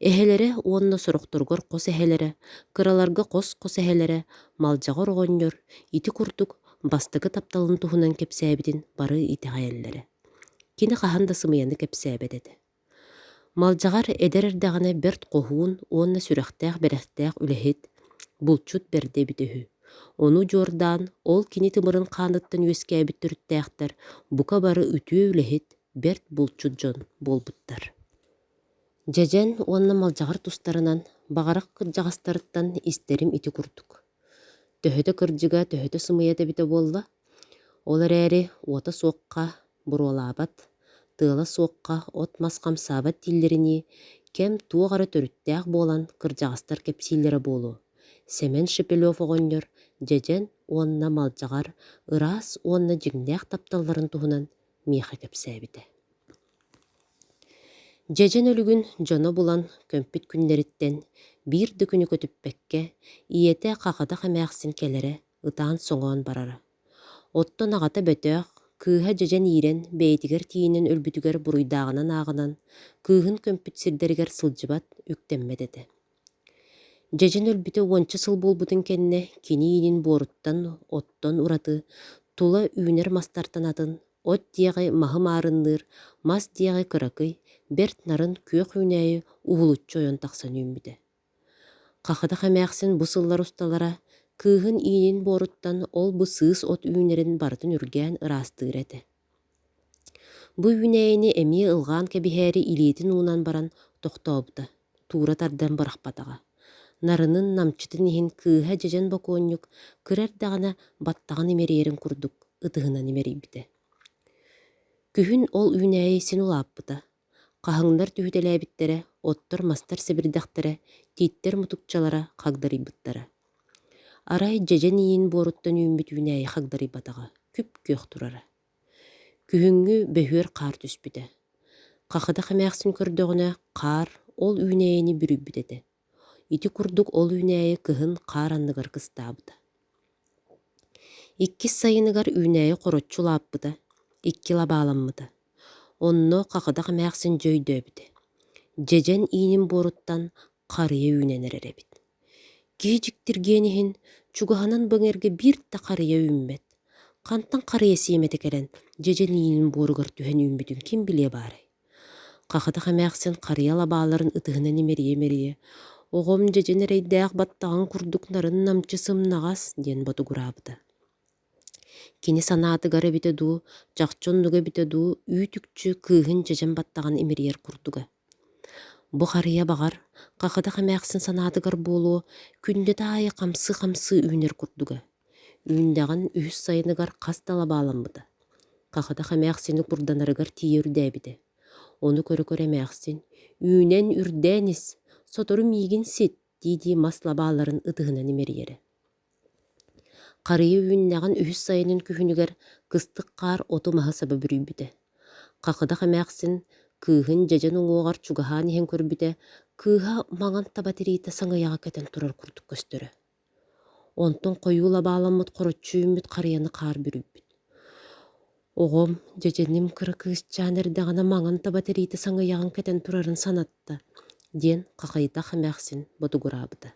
A: Эһэлэрэ уонна сорохторугар хос эһэлэрэ, кыраларга хос-хос эһэлэрэ Малдьаҕар оҕонньор ити курдук бастакы тапталын туһунан кэпсээбитин бары итэҕэйэллэрэ. Кини хаһан да сымыйаны кэпсээбэт этэ. Малдьаҕар эдэр эрдэҕинэ бэрт хоһуун уонна сүрэхтээх-бэрэхтээх үлэһит, булчут бэрдэ эбитэ үһү. Ону удьуордаан, ол кини тымырын хааныттан үөскээбит төрүттээхтэр бука бары үтүө үлэһит, бэрт булчут дьон буолбуттар. Дьэдьэн уонна Малдьаҕар тустарынан Баҕарах кырдьаҕастарыттан истэрим ити курдук. Төһөтө кырдьыга, төһөтө сымыйата эбитэ буолла, ол эрээри уота суохха буруолаабат, тыала суохха от-мас хамсаабат дииллэринии, кэм туох эрэ төрүттээх буолан кырдьаҕастар кэпсииллэрэ буолуо. Сэмэн Шепелев оҕонньор Дьэдьэн уонна Малдьаҕар ыраас уонна дьиҥнээх тапталларын туһунан миэхэ кэпсээбитэ. Дьэдьэн өлүгүн дьоно булан көмпүт күннэриттэн биир да күнү көтүппэккэ ийэтэ Хахадах эмээхсин кэлэрэ, ытаан-соҥоон барара. Оттон аҕата Бөтөөх, кыыһа дьэдьэн иирэн бэйэтигэр тиийинэн өлбүтүгэр буруйдааҕынан ааҕынан, кыыһын көмпүт сирдэригэр сылдьыбат, үктэммэт этэ. Дьэдьэн өлбүтэ уонча сыл буолбутун кэннэ кини иинин буоруттан, оттон ураты, тула үүнэр мастартан атын, от диэҕи маһы маарынныыр, мас диэҕи кыракый, бэрт нарын күөх үүнээйи уһулуччу ойон тахсан үүммүтэ. Хахыдах эмээхсин бу сыллар усталара кыыһын иинин буоруттан ол-бу сыыс от үүнэрин барытын үргээн ыраастыыр этэ. Бу үүнээйини эмиэ ылҕаан кэбиһээри илиитин уунан баран тохтообута, туура тардан бырахпатаҕа. Нарынын, намчытын иһин кыыһа дьэдьэн бокуонньук кыра эрдэҕинэ баттаҕын имэрийэрин курдук ытыһынан имэрийбитэ. Күһүн ол үүнээйи син улааппыта. Хаһыҥнар түһүтэлээбиттэрэ, оттор-мастар сэбирдэхтэрэ, тииттэр мутукчалара хагдарыйбыттара. Арай дьэдьэн иин буоруттан үүммүт үүнээйи хагдарыйбатаҕа, күп-күөх турара. Күһүҥҥү бөһүөр хаар түспүтэ. Хахыдах эмээхсин көрдөҕүнэ, хаар ол үүнээйини бүрүйбүт этэ. Ити курдук ол үүнээйи кыһын хаар анныгар кыстаабыта. Иккис сайыныгар үүнээйи хороччу улааппыта, икки лабааламмыта. Онно Хахыдах эмээхсин дьэ өйдөөбүтэ: дьэдьэн иинин буоруттан харыйа үүнэн эрэр эбит. Киһи дьиктиргиэн иһин, чугаһынан бу эҥэргэ биир да харыйа үүммэт. Хантан харыйа сиэмэтэ кэлэн дьэдьэн иинин буоругар түһэн үүммүтүн ким билиэ баарай? Хахыдах эмээхсин харыйа лабааларын ытыһынан имэрийэ-имэрийэ, «Оҕом дьэдьэн эрэйдээх баттаҕын курдук нарын-намчы сымнаҕас» диэн ботугураабыта. Кини санаатыгар эбитэ дуу, чахчы оннуга эбитэ дуу, үүт-үкчү кыыһын дьэдьэн баттаҕын имэрийэр курдуга. Бу харыйа баҕар, хахыдах эмээхсин санаатыгар буолуо, күннэтэ аайы хамсыы-хамсыы үүнэр курдуга. Үүннэҕин үһүс сайыныгар хас да лабааламмыта. Хахыдах эмээхсини курданарыгар тиийэ үрдээбитэ. Ону көрө-көрө эмээхсин: «Үүнэн, үрдээн ис, сотору миигин сит» дии-дии мас лабааларын ытыһынан имэрийэрэ. Харыйа үүннэҕин үһүс сайынын күһүнүгэр кыстык хаар оту-маһы саба бүрүйбүтэ. Хахыдах эмээхсин кыыһын дьэдьэн уҥуоҕар чугаһаан иһэн көрбүтэ, кыыһа маҥан таба тириитэ саҥыйаҕа кэтэн турар курдук көстөрө. Онтон хойуу лабааламмыт хороччу үүммүт харыйаны хаар бүрүйбүт. Оҕом, дьэдьэним кыра кыысчаан эрдэҕинэ маҥан таба тириитэ саҥыйаҕын кэтэн турарын санатта, диэн хахайдах эмээхсин ботугураабыта.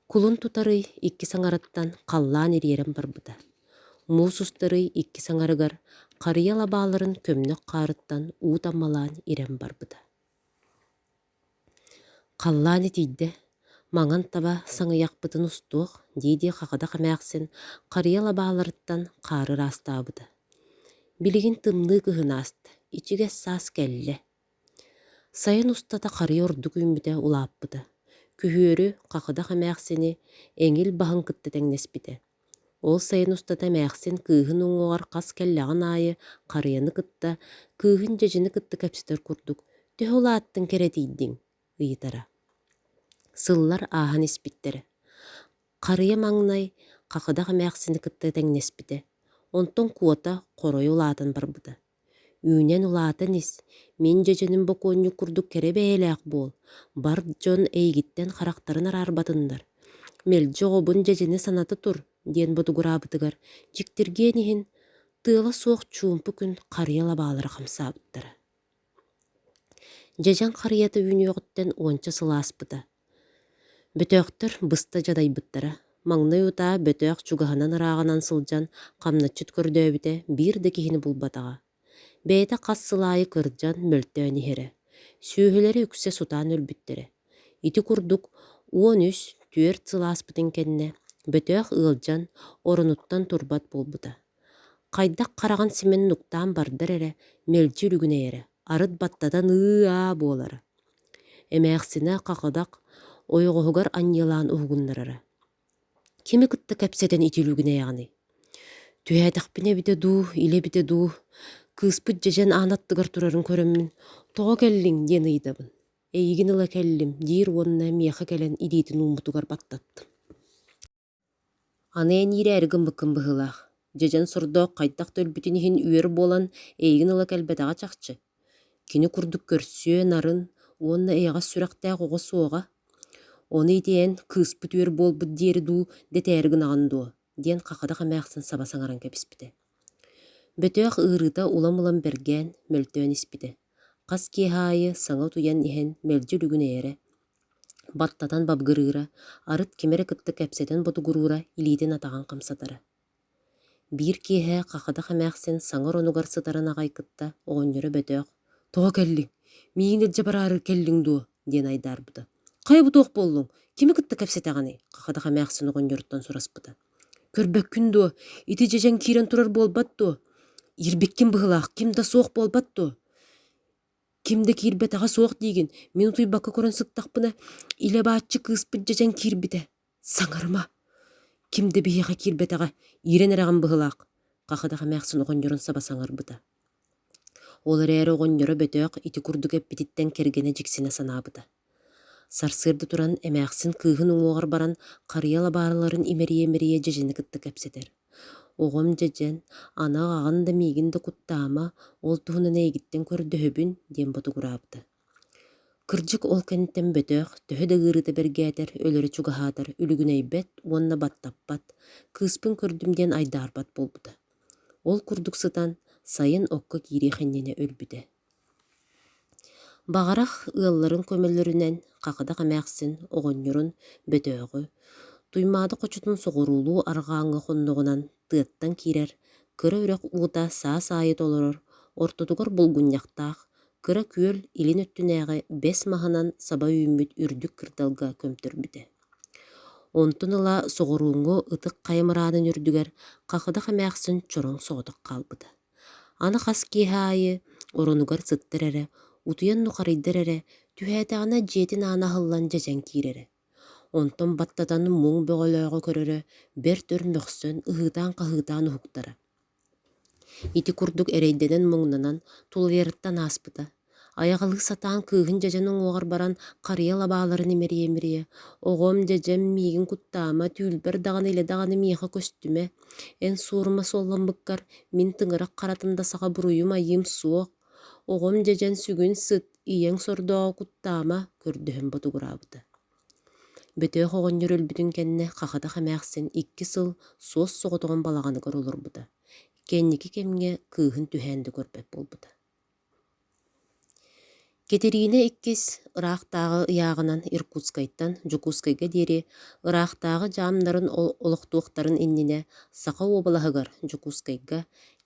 A: Кулун тутар ый иккис аҥарыттан халлаан ириэрэн барбыта. Муус устар ый иккис аҥарыгар харыйа лабааларын көмнөх хаарыттан уу таммалаан ирэн барбыта. Халлаан итийдэ, маҥан таба саҥыйахпытын устуох дии-дии хахадах эмээхсин харыйа лабааларыттан хаары ыраастаабыта. Билигин тымныы кыһын ааста, ичигэс саас кэллэ. Сайын устата харыйа ордук үүммүтэ улааппыта. Күһүөрү хахыдах эмээхсини эҥил баһын кытта тэҥнэспитэ. Ол сайын устата эмээхсин кыыһын уҥуоҕар хас кэллэҕин аайы харыйаны кытта, кыыһын дьэдьэни кытта кэпсэтэр курдук «Төһө улааттыҥ кэрэтийдиҥ?» ыйытара. Сыллар ааһан испиттэрэ. Харыйа маҥнай хахыдах эмээхсини кытта тэҥнэспитэ, онтон куота хоройо улаатан барбыта. Үүнэн улаатан ис, мин дьэдьэним бокуонньук курдук кэрэ бэйэлээх буол, бар дьон эйигиттэн харахтарын араарбатыннар. Мэлдьи оҕобун дьэдьэни саната тур, диэн ботугураабытыгар, дьиктиргиэн иһин, тыала суох чуумпу күн харыйа лабаалара хамсаабыттара. Дьэдьэн харыйата үүнүөҕүттэн уонча сыл ааспыта. Бөтөөхтөр быста дьадайбыттара. Маҥнай утаа Бөтөөх чугаһынан-ырааҕынан сылдьан хамначчыт көрдөөбүтэ биир да киһини булбатаҕа. Бэйэтэ хас сыл аайы кырдьан, мөлтөөн иһэрэ. Сүөһүлэрэ үксэ сутаан өлбүттэрэ. Ити курдук 13, түөрт сыл ааспытын кэннэ Бөтөөх ыалдьан, оронуттан турбат буолбута. Хайдах хараҕын симэн нуктаан бардар эрэ, мэлдьи үлүгүнэйэрэ, арыт баттатан ыы-аа буолара. Эмээхсинэ хахыдах ойоҕоһугар анньыалаан уһугуннарара. Кими кытта кэпсэтэн ити үлүгүнэйэҕиний? Түһээтэхпинэ эбитэ дуу, илэ эбитэ дуу, кыыспыт дьэдьэн аан аттыгар турарын көрөммүн, «Тоҕо кэллиҥ?» диэн ыйытабын. «Эйигин ыла кэллим» диир уонна миэхэ кэлэн илиитин ууммутугар баттаттым. Аны эн иирээри гыммыккын быһыылаах, дьэдьэн сордоох хайдах да өлбүтүн иһин үөр буолан эйигин ыла кэлбэтэҕэ чахчы. Кини курдук көрсүө, нарын уонна эйэҕэс сүрэхтээх оҕо суоҕа. Ону ити эн кыыспыт үөр буолбут диэри дуу дэтээри гынаҕын дуо диэн хахадах эмээхсин саба саҥаран кэбиспитэ. Бөтөөх ыарыыта улам-улам бэргээн, мөлтөөн испитэ. Хас киэһэ аайы саҥа утуйан иһэн мэлдьи үлүгүнэйэрэ, баттатан бабыгырыыра, арыт кими эрэ кытта кэпсэтэн ботугуруура илиитин-атаҕын хамсатара. Биир киэһэ хахадах эмээхсин саҥа оронугар сытарын аҕай кытта оҕонньоро Бөтөөх «Тоҕо кэллиҥ? Миигин илдьэ бараары кэллиҥ дуо?» диэн айдаарбыта. «Хайа бу туох буоллуҥ? Кими кытта кэпсэтэҕиний?» хахадах эмээхсин оҕонньоруттан сураспыта. «Көрбөккүн дуо? Ити дьэдьэн киирэн турар буолбат дуо? Иирбиккин быһыылаах, ким да суох буолбат дуо? Ким да киирбэтэҕэ суох диигин, мин утуйбакка көрөн сыттахпына, илэ-бааччы кыыспыт дьэдьэн киирбитэ. Саҥарыма! Ким да биһиэхэ киирбэтэҕэ, иирэн эрэҕин быһыылаах, хахыдах эмээхсин оҕонньорун саба саҥарбыта. Ол эрээри оҕонньоро Бөтөөх ити курдук эппититтэн кэргэнэ дьиксинэ санаабыта. Сарсыарда туран эмээхсин кыыһын уҥуоҕар баран харыйа лабааларын имэрийэ-имэрийэ дьэдьэни кытта кэпсэтэр. Оҕом дьэдьэн, аны аҕаҕын да миигин да куттаама, ол туһунан эйигиттэн көрдөһөбүн диэн ботугураабыта. Кырдьык ол кэнниттэн Бөтөөх төһө да ыарыыта бэргээтэр, өлөрө чугаһаатар үлүгүнэйбэт уонна баттаппат, кыыспын көрдүм диэн айдаарбат буолбута. Ол курдук сытан, сайын окко киириэх иннинэ өлбүтэ. Баҕарах ыалларын көмөлөрүнэн Хахыдах эмээхсин оҕонньорун Бөтөөҕү, Туймаада хочотун соҕуруулуу арҕааҥҥы хонноҕунан тыаттан киирэр кыра үрэх уута саас аайы толорор, ортотугар булгунньахтаах кыра күөл илин өттүнээҕи бэс маһынан саба үүммүт үрдүк кырдалга көмтөрбүтэ. Онтон ыла соҕурууҥҥу Ытык Хайа мыраанын үрдүгэр Хахыдах эмээхсин чороҥ соҕотох хаалбыта. Аны хас киэһэ аайы оронугар сыттар эрэ, утуйан нухарыйдар эрэ, түһээтэҕинэ дьиэтин аана аһыллан дьэдьэн киирэрэ. Онтон баттатан муҥ бөҕөлөөҕү көрөрө, бэрт өр мөхсөн, ыһыытаан-хаһыытаан уһуктара. Ити курдук эрэйдэнэн-муҥнанан тулуйарыттан ааспыта. Айаҕалыы сатаан кыыһын дьэдьэн уҥуоҕар баран харыйа лабааларын имэрийэ-имэрийэ «Оҕом, дьэдьэм, миигин куттаама, түүлбэр даҕаны илэ даҕаны миэхэ көстүмэ, эн суорума суолламмыккар мин тыҥырах харатын да саҕа буруйум-айыым суох, оҕом дьэдьэн сүгүн сыт, ийэҥ сордооҕу куттаама» көрдөһөн ботугураабыта. Бөтөөх оҕонньор өлбүтүн кэннэ Хахатах эмээхсин икки сыл суос-соҕотоҕун балаҕаныгар олорбута. Кэнники кэмҥэ кыыһын түһээн да көрбөт буолбута. Кэтириинэ иккис ыраахтааҕы ыйааҕынан Иркутскайтан Дьокуускайга диэри ыраахтааҕы дьаамнарын олохтуохтарын иннинэ Саха уобалаһыгар Дьокуускайга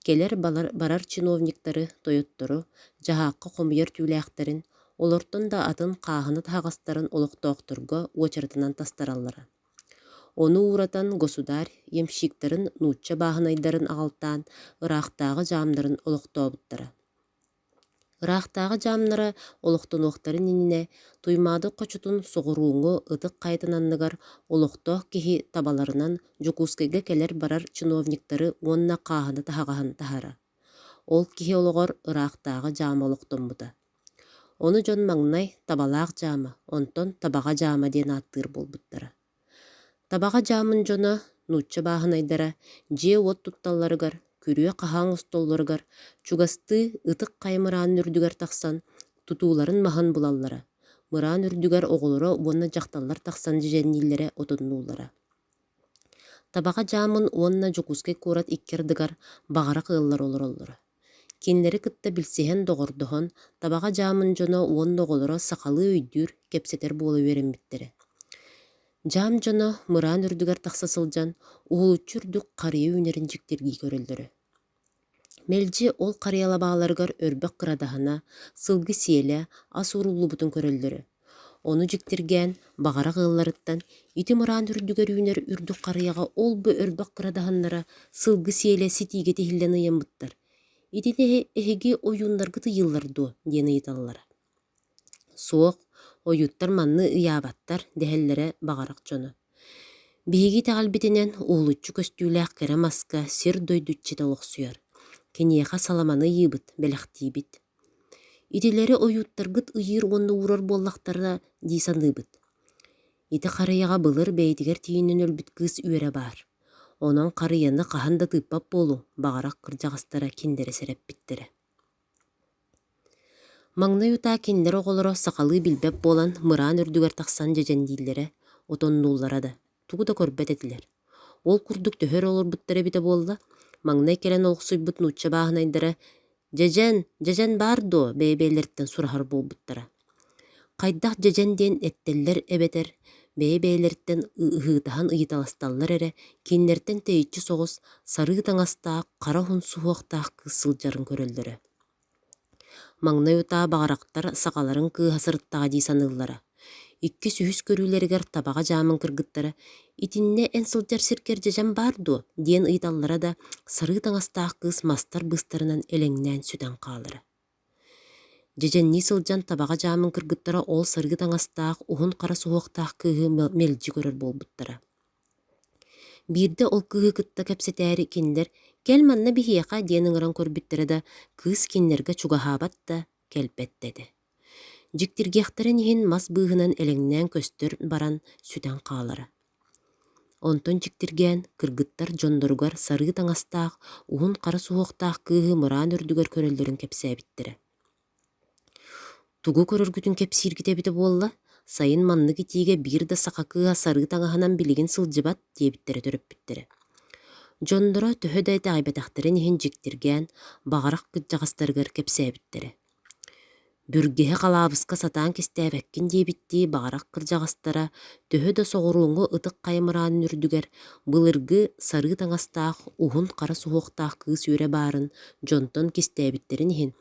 A: кэлэр-барар чиновниктары, тойоттору дьаһаахха хомуйар түүлээхтэрин, олортон да атын хааһына таһаҕастарын олохтоохторго уочаратынан тастараллара. Ону ууратан государь ямщиктарын нуучча бааһынайдарын аҕалтаан ыраахтааҕы дьаамнарын олохтообуттара. Ыраахтааҕы дьаамнара олохтонуохтарын иннинэ Туймаада хочотун соҕурууҥҥу Ытык Хайатын анныгар олохтоох киһи табаларынан Дьокуускайга кэлэр-барар чиновниктары уонна хааһына таһаҕаһын таһара. Ол киһи олоҕор ыраахтааҕы дьаама олохтоммута. Ону дьон маҥнай Табалаах дьаама, онтон Табаҕа дьаама диэн ааттыыр буолбуттара. Табаҕа дьаамын дьоно, нуучча бааһынайдара дьиэ-уот тутталларыгар, күрүө-хаһаа оҥостоллоругар чугастыы Ытык Хайа мыраанын үрдүгэр тахсан тутууларын маһын булаллара, мыраан үрдүгэр оҕолоро уонна дьахталлар тахсан дьэдьэннииллэрэ, отоннууллара. Табаҕа дьаамын уонна Дьокуускай куорат икки ардыгар баҕарах ыаллар олороллоро. Кинилэри кытта билсиһэн доҕордоһон, Табаҕа дьаамын дьоно уонна оҕолоро сахалыы өйдүүр, кэпсэтэр буола үөрэммиттэрэ. Дьаам дьоно мыраан үрдүгэр тахса сылдьан, уһулуччу үрдүк харыйа үүнэрин дьиктиргии көрөллөрө. Мэлдьи ол харыйа лабааларыгар өрбөх кырадаһына, сылгы сиэлэ, ас ууруллубутун көрөллөрө. Ону дьиктиргээн, баҕарах ыалларыттан ити мыраан үрдүгэр үүнэр үрдүк харыйаҕа ол-бу өрбөх кырадаһыннара сылгы сиэлэ ситиигэ тиһиллэн ыйаммыттар. Итини эһиги ойууннаргыт ыйыыллар дуо диэн ыйыталлара. Суох, ойууттар манны ыйаабаттар дэһэллэрэ баҕарах дьоно. Биһиги итэҕэлбитинэн уһулуччу көстүүлээх кэрэ маска сир-дойду иччитэ олохсуйар. Киниэхэ саламаны ыйыыбыт, бэлэхтиибит. Итилэри ойууттаргыт ыйыыр уонна уурар буоллахтарына дии саныыбыт. Ити харыйаҕа былыр бэйэтигэр тиийинэн өлбүт кыыс үөрэ баар. Онон харыйаны хаһан да тыыппат буолуҥ, баҕарах кырдьаҕастара кинилэри сэрэппиттэрэ. Маҥнай утаа кинилэр оҕолоро сахалыы билбэт буолан мыраан үрдүгэр тахсан дьэдьэннииллэрэ, отоннууллара да, тугу да көрбөт этилэр. Ол курдук төһө эрэ олорбуттара эбитэ буолла, маҥнай кэлэн олохсуйбут нуучча бааһынайдара «Дьэдьэн, дьэдьэн баар дуо?» бэйэ-бэйэлэриттэн сураһар буолбуттара. Хайдах дьэдьэн диэн эттэллэр эбэтэр бэйэ-бэйэлэриттэн ыһыытаһан ыйыталасталлар эрэ, кинилэртэн тэйиччи соҕус сарыы таҥастаах, хара уһун суһуохтаах кыыс сылдьарын көрөллөрө. Маҥнай утаа баҕарахтар сахаларын кыыһа сырыттаҕа дии саныыллара. Иккис-үһүс көрүүлэригэр табаҕа дьаамын кыргыттара «Итиннэ эн сылдьар сиргэр дьэдьэн баар дуо?» диэн ыйыталлара да, сарыы таҥастаах кыыс мастар быыстарынан элэҥнээн сүтэн хаалара. Дьэдьэннии сылдьан табаҕа дьаамын кыргыттара ол сарыы таҥастаах, уһун хара суһуохтаах кыыһы мэлдьи көрөр буолбуттара. Биирдэ ол кыыһы кытта кэпсэтээри кинилэр «Кэл манна биһиэхэ» диэн ыҥыран көрбүттэрэ да, кыыс кинилэргэ чугаһаабат да, кэлбэт да этэ. Дьиктиргиэхтэрин иһин мас быыһынан элэҥнээн көстөр баран сүтэн хаалара. Онтон дьиктиргээн, кыргыттар дьонноругар сарыы таҥастаах, уһун хара суһуохтаах кыыһы мыраан үрдүгэр көрөллөрүн кэпсээбиттэрэ. Тугу көрөргүтүн кэпсииргит эбитэ буолла, сайын маннык итиигэ биир да саха кыыһа сарыы таҥаһынан билигин сылдьыбат диэбиттэрэ төрөппүттэрэ. Дьонноро төһө да итэҕэйбэтэхтэрин иһин дьиктиргээн, баҕарах кырдьаҕастарыгар кэпсээбиттэрэ. Бүргэһи халаабыска сатаан кистээбэккин диэбиттии баҕарах кырдьаҕастара төһө да соҕурууҥҥу ытык хайа мыраанын үрдүгэр былыргы сарыы таҥастаах уһун хара суһуохтаах кыыс үөрэ баарын дьонтон кистээбиттэрин иһин,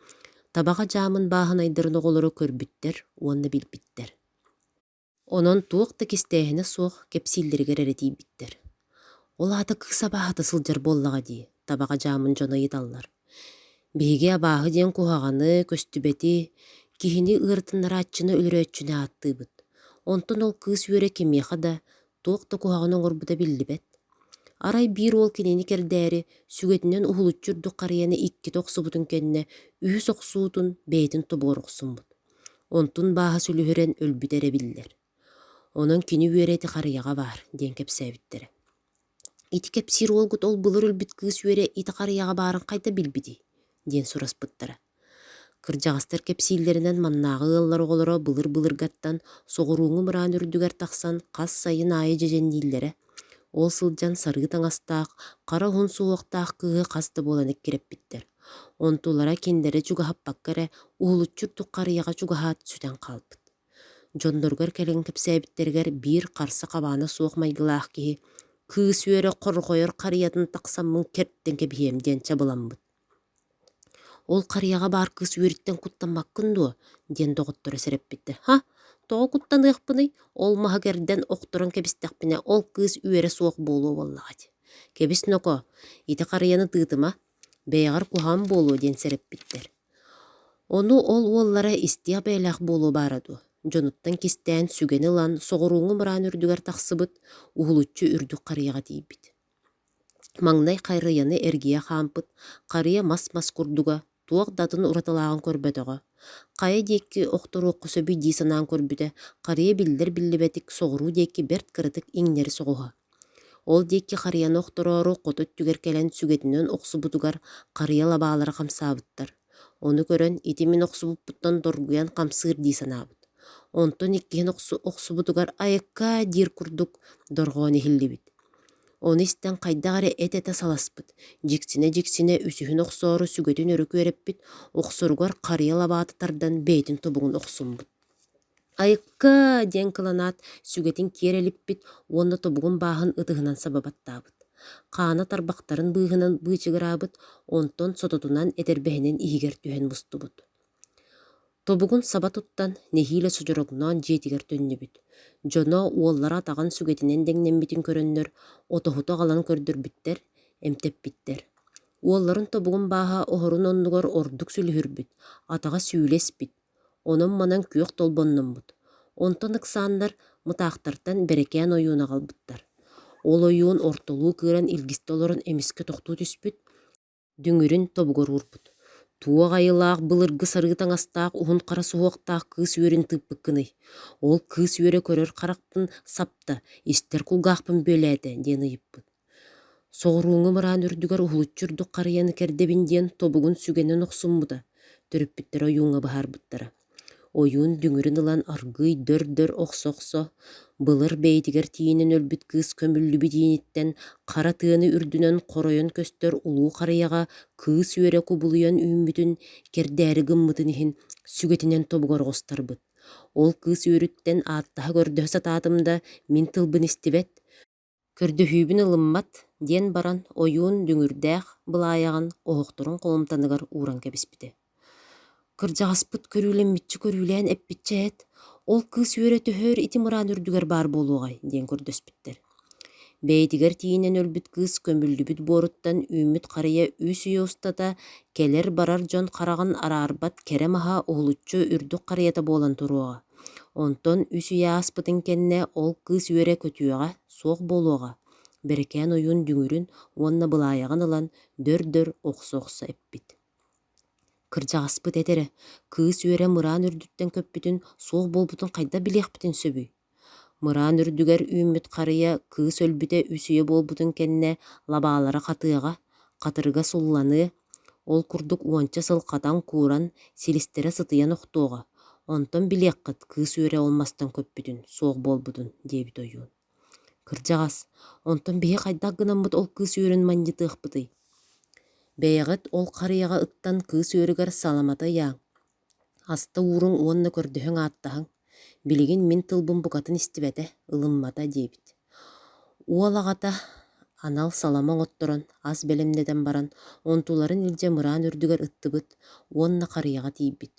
A: табаҕа дьаамын бааһынайдарын оҕолоро көрбүттэр уонна билбиттэр. Онон туох да кистээһинэ суох кэпсииллэригэр эрэ тиийбиттэр. Ол аата кыыс абааһыта сылдьар буоллаҕа дии, табаҕа дьаамын дьоно ыйыталлар. Биһиги абааһы диэн куһаҕаны, көстүбэти, киһини ыарытыннарааччыны өлөрөөччүнү ааттыыбыт. Онтон ол кыыс үөрэ кимиэхэ да, туох да куһаҕаны оҥорбута биллибэт. Арай биир уол кинини кэрдээри, сүгэтинэн уһулуччу үрдүк харыйаны иккитэ охсубутун кэннэ, үһүс охсуутун бэйэтин тобугар охсуммут. Онтун бааһа сүлүһүрэн өлбүтэ эрэ биллэр. Онон кини үөрэ ити харыйаҕа баар диэн кэпсээбиттэрэ. Ити кэпсиир уолгут ол былыр өлбүт кыыс үөрэ ити харыйаҕа баарын хайда билбитий? диэн сураспыттара. Кырдьаҕастар кэпсииллэринэн маннааҕы ыаллар оҕолоро былыр-былыргаттан соҕурууҥҥу мыраан үрдүгэр тахсан хас сайын аайы дьэдьэннииллэрэ. Ол сылдьан сарыы таҥастаах, хара уһун суһуохтаах кыыһы хас да буолан эккирэппиттэр. Онтулара кинилэри чугаһаппакка эрэ уһулуччу үрдүк харыйаҕа чугаһаат сүтэн хаалбыт. Дьонноругар кэлэн кэпсээбиттэригэр биир харса хабаана суох майгылаах киһи «Кыыс үөрэ хорҕойор харыйатын тахсаммын кэртэн кэбиһиэм» диэн чабыламмыт. «Ол харыйаҕа баар кыыс үөрүттэн куттаммаккын дуо?» диэн доҕотторо сэрэппиттэр. «Һа, тоҕо куттаныахпыный, ол маһы кэрдэн охторон кэбистэхпинэ ол кыыс үөрэ суох буолуо буоллаҕа дии. Кэбис ноко, ити харыйаны тыытыма, бэйэҕэр куһаҕан буолуо» диэн сэрэппиттэр. Ону ол уоллара истиэх бэйэлээх буолуо баара дуо, дьонуттан кистээн сүгэни ылан соҕурууҥҥу мыраан үрдүгэр тахсыбыт, уһулуччу үрдүк харыйаҕа тиийбит. Маҥнай харыйаны эргийэ хаампыт, харыйа мас-мас курдуга, туох да атын уратылааҕын көрбөтөҕө. Хайа диэки охторуохха сөбүй дии санаан көрбүтэ, харыйа биллэр-биллибэтик соҕуруу диэки бэрт кыратык иҥнэри соҕуһа. Ол диэки харыйаны охтороору хоту өттүгэр кэлэн сүгэтинэн охсубутугар харыйа лабаалара хамсаабыттар. Ону көрөн ити мин охсубуппуттан доргуйан хамсыыр дии санаабыт. Онтон иккиһин охсубутугар айыкка диир курдук дорҕоон иһиллибит. Ону истэн хайдах эрэ эт-этэ саласпыт, дьиксинэ-дьиксинэ үсүһүн охсоору сүгэтин өрө күөрэппит, охсоругар харыйа лабаата тардан бэйэтин тобугун охсуммут. «Айыкка!» диэн кыланаат, сүгэтин киэр элиппит уонна тобугун бааһын ытыһынан саба баттаабыт. Хаана тарбахтарын быыһынан быычыгыраабыт, онтон сототунан этэрбэһинэн иһигэр түһэн мустубут. Тобугун саба туттан, нэһиилэ содьороҥноон дьиэтигэр төннүбүт. Дьоно уоллара атаҕын сүгэтинэн дэҥнэммитин көрөннөр, отоһуту аҕалан көрдөрбүттэр, эмтэппиттэр. Уолларын тобугун бааһа оһорун оннугар ордук сүлүһүрбүт, атаҕа сүүлэ испит, онон-манан күөх толбонноммут. Онтон ыксааннар мытаахтартан бэрэкээн ойуун аҕалбыттар. Ол ойуун ортолуу кыыран илгистэ олорон эмискэ тохтуу түспүт, дүҥүрүн тобугар уурбут. Туох айылаах былыргы сарыы таҥастаах уһун хара суһуохтаах кыыс үөрүн тыыппыккыный? Ол кыыс үөрэ көрөр харахпын сапта, истэр кулгаахпын бүөлээтэ диэн ыйыппыт. Соҕурууҥҥу мыраан үрдүгэр уһулуччу үрдүк харыйаны кэрдэбин диэн тобугун сүгэнэн охсуммута, төрөппүттэрэ ойууҥҥа быһаарбыттара. Ойуун дүҥүрүн ылан аргыый дөр-дөр охсо-охсо, былыр бэйэтигэр тиийинэн өлбүт кыыс көмүллүбүт ииниттэн хара тыаны үрдүнэн хоройон көстөр улуу харыйаҕа кыыс үөрэ кубулуйан үүммүтүн, кэрдээри гыммытын иһин сүгэтинэн тобугар оҕустарбыт. Ол кыыс үөрүттэн ааттаһа-көрдөһө сатаатым да, мин тылбын истибэт, Көрдөһүүбүн ылыммат диэн баран ойуун дүҥүрдээх былаайаҕын оһохторун холумтаныгар ууран кэбиспитэ. Кырдьаҕаспыт көрүүлэммиччэ көрүүлээн эппиччэ эт, ол кыыс үөрэ төһө өр ити мыраан үрдүгэр баар буолуоҕай диэн көрдөспүттэр. Бэйэтигэр тиийинэн өлбүт кыыс көмүллүбүт буоруттан үүммүт харыйа үс үйэ устата кэлэр-барар дьон хараҕын араарбат кэрэ маһа уһулуччу үрдүк харыйата буолан туруоҕа. Онтон үс үйэ ааспытын кэннэ ол кыыс үөрэ көтүөҕэ, суох буолуоҕа, Бэрэкээн ойуун дүҥүрүн уонна былаайаҕын ылан дөр-дөр охсо-охсо эппит. Кырдьаҕаспыт эт эрэ, кыыс үөрэ мыраан үрдүттэн көппүтүн, суох буолбутун хайдах билиэхпитин сөбүй? Мыраан үрдүгэр үүммүт харыйа кыыс өлбүтэ үс үйэ буолбутун кэннэ лабаалара хатыаҕа, хатырыга сулланыа, ол курдук уонча сыл хатан-кууран, силистэрэ сытыйан охтуоҕа, онтон билиэххит кыыс үөрэ ол мастан көппүтүн, суох буолбутун, диэбит ойуун. Кырдьаҕас, онтон биһи хайдах гынаммыт ол кыыс үөрүн манньытыахпытый? Бэйэҕит ол харыйаҕа ыттан кыыс үөрүгэр саламата ыйааҥ, Аста ууруҥ уонна көрдөһүҥ ааттаһыҥ, билигин мин тылбын букатын истибэтэ, ылыммата диэбит. Уол аҕата анал салама оҥотторон, ас бэлэмнэтэн баран, онтуларын илдьэ мыраан үрдүгэр ыттыбыт уонна харыйаҕа тиийбит.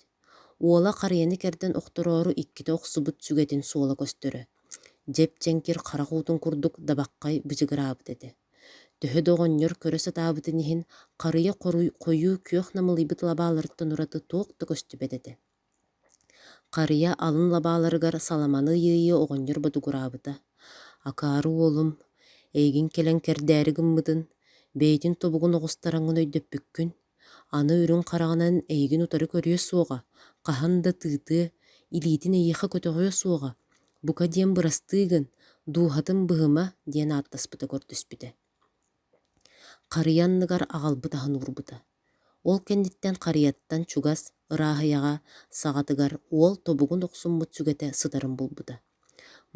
A: Уола харыйаны кэрдэн охтороору иккитэ охсубут сүгэтин суола көстөрө. Дьэп-дьэҥкир харах уутун курдук дабаххай бычыгыраабыт этэ. Төһө да оҕонньор көрө сатаабытын иһин, харыйа хойуу күөх намылыйбыт лабааларыттан ураты туох да көстүбэт этэ. Харыйа алын лабааларыгар саламаны ыйыы оҕонньор ботугураабыта: «Акаары уолум, эйигин кэлэн кэрдээри гыммытын, бэйэтин тобугун оҕустараҥҥын өйдөппүккүн, аны үрүҥ хараҕынан эйигин утары көрүө суоҕа, хаһан да тыытыа, илиитин эйиэхэ көтөҕүө суоҕа, бука диэн бырастыы гын, дууһатын быһыма» диэн ааттаспыта көрдөспүтэ. Харыйа анныгар аҕалбыт аһын уурбута. Ол кэнниттэн харыйаттан чугас, ырааһыйаҕа, саҕатыгар уол тобугун охсуммут сүгэтэ сытарын булбута.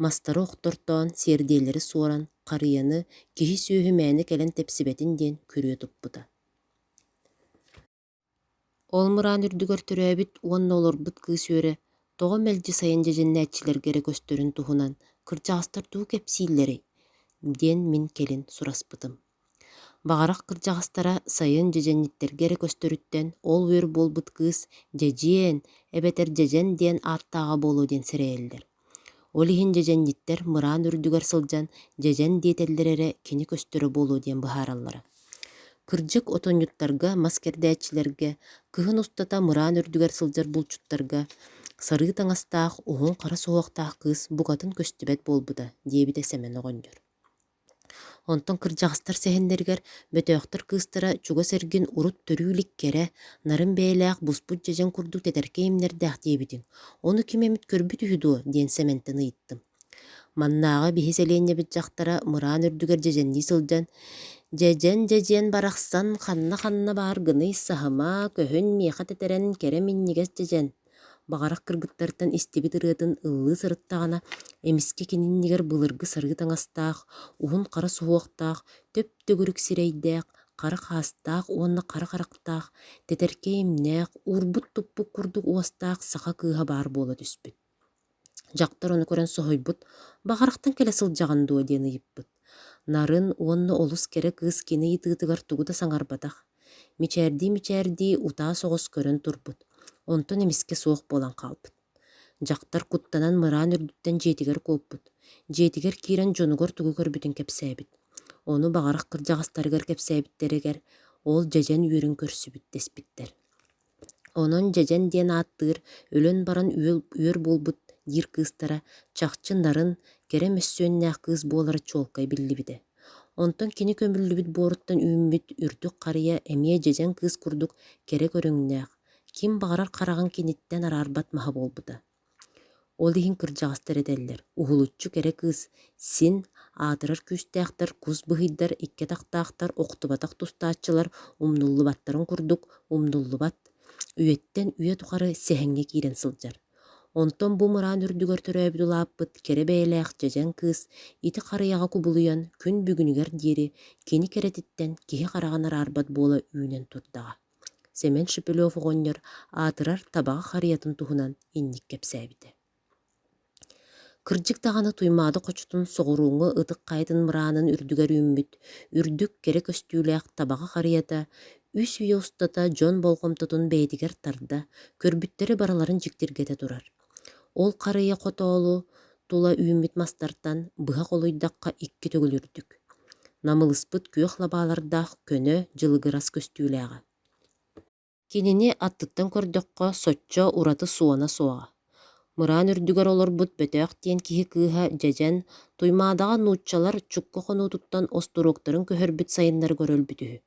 A: Мастары охтортоон, сиэрдийэлэри суоран, харыйаны киһи-сүөһү мээнэ кэлэн тэпсибэтин диэн күрүө туппута. Ол мыраан үрдүгэр төрөөбүт уонна олорбут кыыс үөрэ тоҕо мэлдьи сайын дьэдьэннээччилэргэ эрэ көстөрүн туһунан кырдьаҕастар тугу кэпсииллэрий диэн мин кэлин сураспытым. Баҕарах кырдьаҕастара сайын дьэдьэнньиттэргэ эрэ көстөрүттэн ол үөр буолбут кыыс Дьэдьиэн эбэтэр Дьэдьэн диэн ааттааҕа буолуо диэн сэрэйэллэр. Ол иһин дьэдьэнньиттэр мыраан үрдүгэр сылдьан дьэдьэн диэтэллэр эрэ кини көстөрө буолуо диэн быһаараллара. Кырдьык, отонньуттарга, мас кэрдээччилэргэ, кыһын устата мыраан үрдүгэр сылдьар булчуттарга сарыы таҥастаах, уһун хара суһуохтаах кыыс букатын көстүбэт буолбута, диэбитэ Сэмэн оҕонньор. Онтон кырдьаҕастар сэһэннэригэр бөтөөхтөр кыыстара чугас эргин урут төрүү илик кэрэ, нарын бэйэлээх буспут дьэдьэн курдук тэтэркэй имнэрдээх диэбитиҥ, ону ким эмит көрбүт үһү дуо диэн Сэмэнтэн ыйыттым. Маннааҕы биһи сэлиэнньэбит дьахтара мыраан үрдүгэр дьэдьэннии сылдьан «Дьэдьэн, дьэдьэн барахсан, ханна-ханна бааргыный, саһыма, көһүн, миэхэ тэтэрэн, кэрэ минньигэс дьэдьэн» Баҕарах кыргыттартан истибит ырыатын ыллыы сырыттаҕына, эмискэ кини иннигэр былыргы сарыы таҥастаах, уһун хара суһуохтаах, төп-төгүрүк сирэйдээх, хара хаастаах уонна хара харахтаах, тэтэркэй имнээх, уурбут-туппут курдук уостаах саха кыыһа баар буола түспүт. Дьахтар ону көрөн соһуйбут, «Баҕарахтан кэлэ сылдьаҕын дуо?» диэн ыйыппыт. Нарын уонна олус кэрэ кыыс кини ыйытыытыгар тугу да саҥарбатах. Мичээрдии-мичээрдии утаа соҕус көрөн турбут, онтон эмискэ суох буолан хаалбыт. Дьахтар куттанан мыраан үрдүттэн дьиэтигэр куоппут. Дьиэтигэр киирэн дьонугар тугу көрбүтүн кэпсээбит. Ону баҕарах кырдьаҕастарыгар кэпсээбиттэригэр ол дьэдьэн үөрүн көрсүбүт дэспиттэр. Онон дьэдьэн диэн ааттыыр, өлөн баран үөр буолбут диир кыыстара чахчы нарын, кэрэ мөссүөннээх кыыс буолара чуолкай биллибитэ. Онтон кини көмүллүбүт буоруттан үүммүт үрдүк харыйа эмиэ дьэдьэн кыыс курдук кэрэ көрүҥнээх, ким баҕарар хараҕын киниттэн араарбат маһа буолбута. Ол иһин кырдьаҕастар этэллэр: уһулуччу кэрэ кыыс син аатырар күүстээхтэр, кус быһыйдар, икки атахтаахтар, охтубатах тустааччылар умнуллубаттарын курдук умнуллубат, үйэттэн үйэ тухары сэһэҥҥэ киирэн сылдьар. Онтон бу мыраан үрдүгэр төрөөбүт улааппыт кэрэ бэйэлээх дьэдьэн кыыс ити харыйаҕа кубулуйан күн бүгүнүгэр диэри кини кэрэтиттэн киһи хараҕын араарбат буола үүнэн турдаҕа. Сэмэн Шепелев оҕонньор аатырар табаҕа харыйатын туһунан инник кэпсээбитэ. Кырдьык даҕаны Туймаада хочотун соҕурууҥҥу Ытык Хайатын мыраанын үрдүгэр үүммүт, үрдүк, кэрэ көстүүлээх табаҕа харыйата үс үйэ устата дьон болҕомтотун бэйэтигэр тарда, көрбүттэри барыларын дьиктиргэтэ турар. Ол харыйа хотоолу тула үүммүт мастартан быһа холуйдахха икки төгүл үрдүк. Намылыспыт күөх лабаалардаах көнө, дьылыгырас көстүүлээҕэ. Кинини аттыттан көрдөххө, соччо ураты суона суоҕа. Мыраан үрдүгэр олорбут Бөтөөх диэн киһи кыыһа Дьэдьэн Туймаадаҕа нууччалар Чукка хонуутуттан остуруоктарын көһөрбүт сайыннарыгар өлбүт үһү.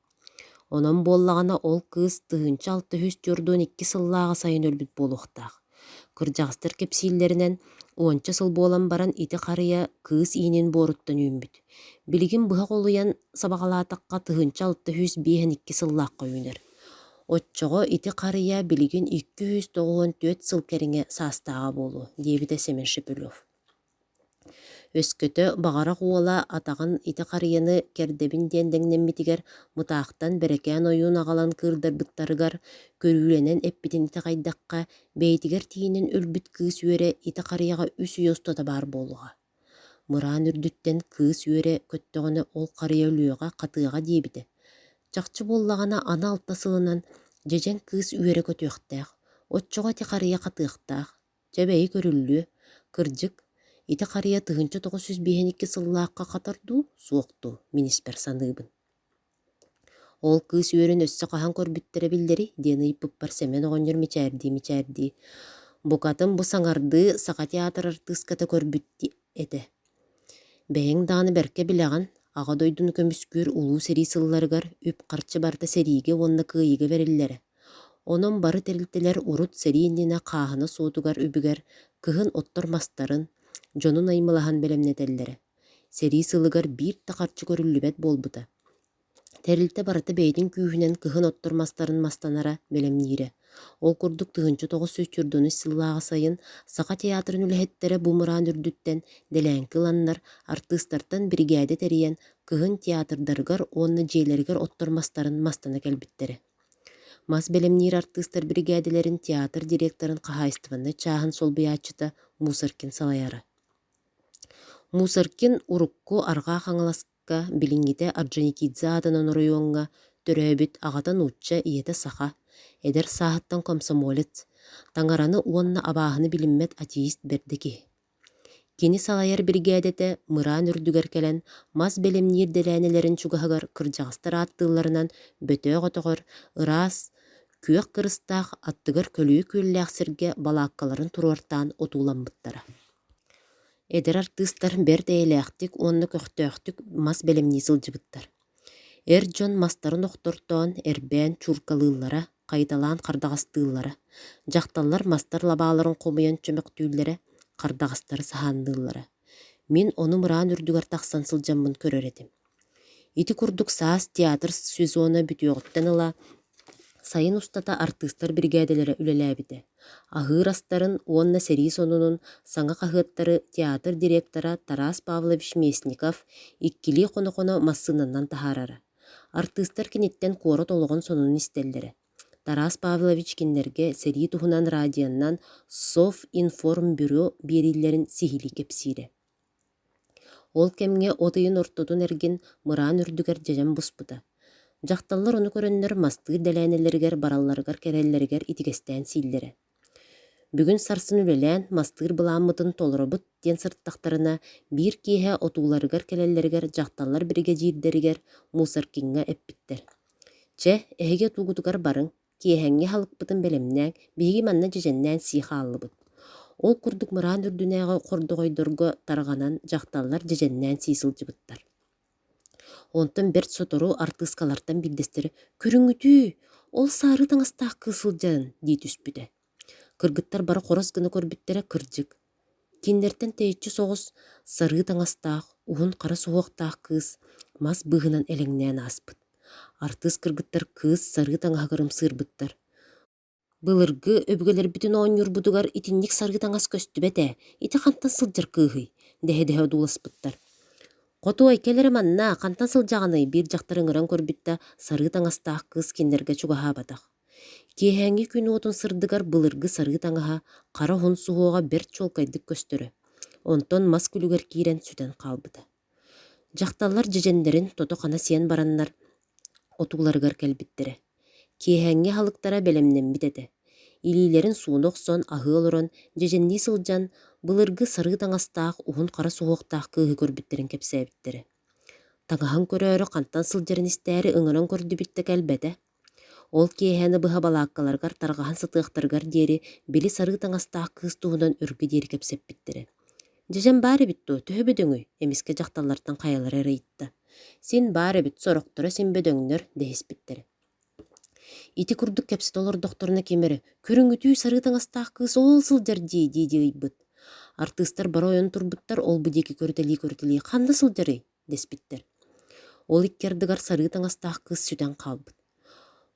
A: Онон буоллаҕына ол кыыс 1642 сыллааҕы сайын өлбүт буолуохтаах. Кырдьаҕастар кэпсииллэринэн, уонча сыл буолан баран ити харыйа кыыс иинин буоруттан үүммүт. Билигин быһа холуйан сабаҕалаатахха 1652 сыллаахха үүнэр. Оччоҕо ити харыйа билигин 294 сыл кэриҥэ саастааҕа буолуо, диэбитэ Семен Шепелев. Өскөтө Баҕарах уола атаҕын ити харыйаны кэрдэбин диэн дэҥнэммитигэр Мытаахтан Бэрэкээн ойуун аҕалан кыырдарбыттарыгар көрүүлэнэн эппитин итэҕэйдэххэ, бэйэтигэр тиийинэн өлбүт кыыс үөрэ ити харыйаҕа үс үйэ устата баар буолуоҕа. Мыраан үрдүттэн кыыс үөрэ көттөҕүнэ ол харыйа өлүөҕэ, хатыаҕа диэбитэ. Чахчы буоллаҕына аны алта сылынан дьэдьэн кыыс үөрэ көтүөхтээх, оччоҕо ити харыйа хатыахтаах. Чэ бэйи көрүллүө, кырдьык, ити харыйа 1952 сыллаахха хатар дуу, суох дуу, мин испэр саныыбын. Ол кыыс үөрүн өссө хаһан көрбүттэрэ биллэрий диэн ыйыппыппар Сэмэн оҕонньор мичээрдии-мичээрдии, букатын бу саҥардыы Саха театр артыыската көрбүт этэ. Бэйэҥ даҕаны бэркэ билэҕин, Аҕа дойдуну көмүскүүр Улуу сэрии сылларыгар үп-харчы барыта сэриигэ уонна кыайыыга бэриллэрэ. Онон бары тэрилтэлэр урут сэрии иннинэ хааһына суотугар үбүгэр кыһын оттор мастарын, дьону наймылаһан бэлэмнэтэллэрэ. Сэрии сылыгар биир да харчы көрүллүбэт буолбута. Тэрилтэ барыта бэйэтин күүһүнэн кыһын оттор мастарын мастанара, бэлэмниирэ. Ол курдук 1943 сыллааҕы сайын Саха театрын үлэһиттэрэ бу мыраан үрдүттэн дэлээҥки ыланнар, артыыстартан биригээдэ тэрийэн, кыһын театрдарыгар уонна дьиэлэригэр оттор мастарын мастана кэлбиттэрэ. Мас бэлэмниир артыыстар биригээдэлэрин театр директорын хаһаайыстыбаннай чааһын солбуйааччыта Мусоркин салайара. Мусоркин урукку Арҕаа Хаҥаласка, билиҥҥитэ Орджоникидзе аатынан оройуоҥҥа төрөөбүт аҕата нуучча, ийэтэ саха, эдэр сааһыттан комсомолец, таҥараны уонна абааһыны билиммэт атеист бэрдэ киһи. Кини салайар биригээдэтэ мыраан үрдүгэр кэлэн мас бэлэмниир дэлээнэлэрин чугаһыгар кырдьаҕастар ааттыылларынан Бөтөөх өтөҕөр ыраас, күөх кырыстаах аттыгар көлүйэ күөллээх сиргэ балааккаларын туруортаан отууламмыттара. Эдэр артыыстар бэрт эйэлээхтик уонна көхтөөхтүк мас бэлэмнии сылдьыбыттар. Эр дьон мастарын охтортоон, эрбээн чууркалыыллара, хайыталаан хардаҕастыыллара, дьахталлар мастар лабааларын хомуйан чөмөхтүүллэрэ, хардаҕастары саһаанныыллара. Мин ону мыраан үрдүгэр тахсан сылдьаммын көрөр этим. Ити курдук саас театр сезона бүтүөҕүттэн ыла сайын устата артыыстар биригээдэлэрэ үлэлээбитэ. Аһыыр астарын уонна сэрии сонунун саҥа хаһыаттары театр директора Тарас Павлович Местников иккилии хоно-хоно массыынанан таһаарара. Артыыстар киниттэн куорат олоҕун сонунун истэллэрэ. Тарас Павлович кинилэргэ сэрии туһунан радионан Совинформбюро биэриилэрин сиһилии кэпсиирэ. Ол кэмҥэ от ыйын ортотун эргин мыраан үрдүгэр дьэдьэн буспута. Дьахталлар ону көрөннөр мастыыр дэлээнэлэригэр баралларыгар-кэлэллэригэр итигэстээн сииллэрэ. Бүгүн-сарсын үлэлээн мастыыр былааммытын толоробут диэн сырыттахтарына, биир киэһэ отууларыгар кэлэллэригэр дьахталлар биригэдьиирдэригэр Мусоркиҥҥа эппиттэр: «Чэ, эһиги отуугутугар барыҥ, Киэһэҥҥи аһылыкпытын бэлэмнээҥ, биһиги манна дьэдьэннээн сии хааллыбыт. Ол курдук мыраан үрдүнээҕи хордоҕойдорго тарҕанан дьахталлар дьэдьэннээн сии сылдьыбыттар. Онтон бэрт сотору артыыскалартан биирдэстэрэ «Көрүҥүтүүй, ол саарыы таҥастаах кыыс сылдьарын» дии түспүтэ. Кыргыттар бары хорос гына көрбүттэрэ кырдьык, Кинилэртэн тэйиччи соҕус сарыы таҥастаах, уһун хара суһуохтаах кыыс мас быыһынан элэҥнээн ааспыт. Артыыс кыргыттар кыыс сарыы таҥаһыгар ымсыырбыттар. «Былыргы өбүгэлэрбитин оонньуурбутугар итинник сарыы таҥас көстүбэт ээ, ити хантан сылдьар кыыһый?» дэһэ-дэһэ одууласпыттар. «Хотуой, кэл эрэ манна, хантан сылдьаҕыный?» биир дьахтар ыҥыран көрбүт да, сарыы таҥастаах кыыс кинилэргэ чугаһаабатах. Киэһээҥҥи күн уотун сырдыгар былыргы сарыы таҥаһа, хара уһун суһуоҕа бэрт чуолкайдык көстөрө, онтон мас күлүгэр киирэн сүтэн хаалбыта. Дьахталлар дьэдьэннэрин тото-хана сиэн бараннар отууларыгар кэлбиттэрэ. Киэһээҥҥи аһылыктара бэлэмнэммит этэ. Илиилэрин сууна охсон аһыы олорон дьэдьэннии сылдьан, былыргы сарыы таҥастаах уһун хара суһуохтаах кыыһы көрбүттэрин кэпсээбиттэрэ. Таҥаһын көрөөрү хантан сылдьарын истээри ыҥыран көрдүбүт да кэлбэтэ. Ол киэһэни быһа балааккаларыгар тарҕаһан сытыахтарыгар диэри били сарыы таҥастаах кыыс туһунан өргө диэри кэпсэппиттэрэ. «Дьэдьэн баар эбит дуо, төһө бөдөҥүй?» эмискэ дьахталлартан хайалара эрэ ыйытта. «Син баар эбит, сорохторо син бөдөҥнөр» дэһиспиттэрэ. Ити курдук кэпсэтэ олордохторуна ким эрэ «Көрүҥүтүү сарыы таҥастаах кыыс ол сылдьар дии» дии-дии ыйбыт. Артыыстар бары ойон турбуттар, ол-бу диэки көрүтэлии-көрүтэлии «Ханна сылдьарый?» дэспиттэр. Ол икки ардыгар сарыы таҥастаах кыыс сүтэн хаалбыт.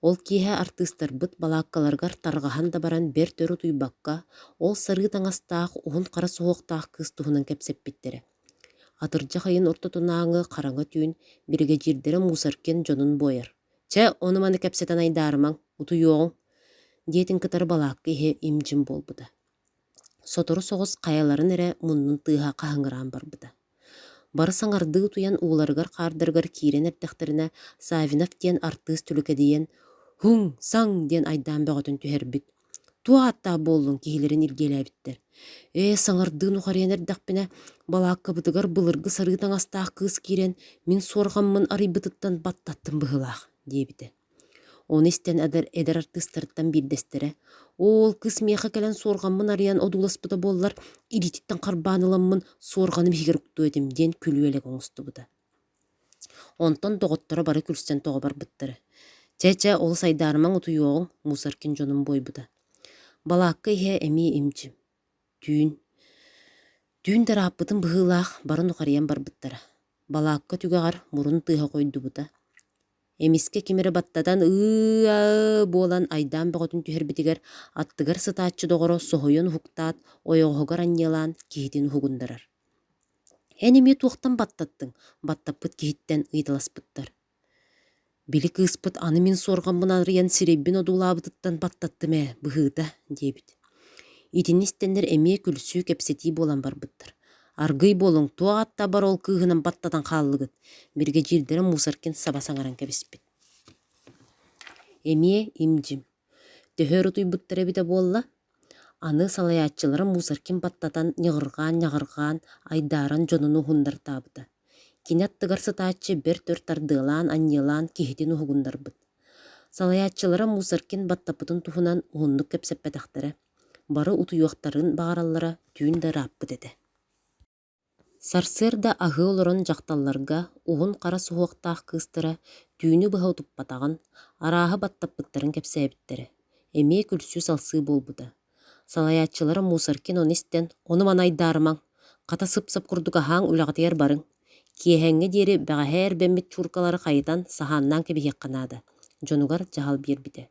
A: Ол киэһэ артыыстарбыт балааккаларыгар тарҕаһан да баран бэрт өр утуйбакка, ол сарыы таҥастаах, уһун хара суһуохтаах кыыс туһунан кэпсэппиттэрэ. Атырдьах ыйын ортотунааҥы хараҥа түүн биригэдьиирдэрэ Мусоркин дьонун буойар: «Чэ, ону-маны кэпсэтэн айдаарымаҥ, утуйуоҕуҥ» диэтин кытары балаакка иһэ им-дьим буолбута. Сотору соҕус хайаларын эрэ муннун тыаһа хаһыҥыраан барбыта. Бары саҥардыы утуйан ууларыгар-хаардарыгар киирэн эрдэхтэринэ Саввинов диэн артыыс түлүкэдийэн «Һуҥ, саҥ!» диэн айдаан бөҕөтүн түһэрбит. Туох ааттаах буоллуҥ киһилэрин илгиэлээбиттэр. Ээ, саҥардыы нухарыйан эрдэхпинэ, балааккабытыгар былыргы сарыы таҥастаах кыыс киирэн мин суорҕаммын арыйбытыттан баттаттым быһыылаах диэбитэ. Ону истэн эдэр, эдэр артыыстарыттан биирдэстэрэ: «Оол, кыыс миэхэ кэлэн суорҕаммын арыйан одууласпыта буоллар, илиититтэн харбаан ыламмын суорҕаным иһигэр уктуо этим» диэн күлүү-элэк оҥостубута. Онтон доҕотторо бары күлсэн тоҕо барбыттара. «Чэ-чэ, олус айдаарымаҥ утуйуоҕуҥ», Мусоркин дьонун буойбута. Балаакка иһэ эмиэ им-дьим. Түүн. Түүн да ырааппытын быһыылаах бары нухарыйан барбыттара. Балаакка түгэҕэр мурун тыаһа хойдубута. Эмискэ ким эрэ баттатан ыы-аа буолан айдаан бөҕөтүн түһэрбитигэр аттыгар сытааччы доҕоро соһуйан уһуктаат, ойоҕоһугар анньыалаан киһитин уһугуннарар. Эн эмиэ туохтан баттаттыҥ? баттаппыт киһиттэн ыйыталаспыттар. Били кыыспыт аны мин суорҕаммын арыйан сирэйбин одуулаабытыттан баттаттым ээ, быһыыта, диэбит. Итини истэннэр эмиэ күлсүү, кэпсэтии буолан барбыттар. Аргыый буолуҥ, туох аттабар ол кыыһынан баттатан хааллыгыт? Биригэдьиирдэрэ Мусоркин саба саҥаран кэбиспит. Эмиэ им-дьим. Төһө өр утуйбуттара эбитэ буолла? Аны салайааччылара Мусоркин баттатан ньыҕырҕаан-ньаҕырҕаан, айдааран дьонун уһуннартаабыта. Кини аттыгар сытааччы бэрт өр тардыалаан, анньыалаан киһитин уһугуннарбыт. Салайааччылара Мусоркин баттаппытын туһунан уһуннук кэпсэппэтэхтэрэ. Бары утуйуохтарын баҕараллара түүн да ырааппыт этэ. Сарсыарда аһыы олорон дьахталларга уһун хара суһуохтаах кыыстара түүнү быһа утуппатаҕын, арааһы баттаппыттарын кэпсээбиттэрэ. Эмиэ күлсүү-салсыы буолбута. Салайааччылара Мусоркин ону истэн, «Ону-маны айдаарымаҥ, хата сып-сап курдук аһааҥ, үлэҕитигэр барыҥ. Киэһээҥҥэ диэри бэҕэһээ эрбэммит чууркалары хайытан, саһааннаан кэбиһиэххэ наада», дьонугар дьаһал биэрбитэ.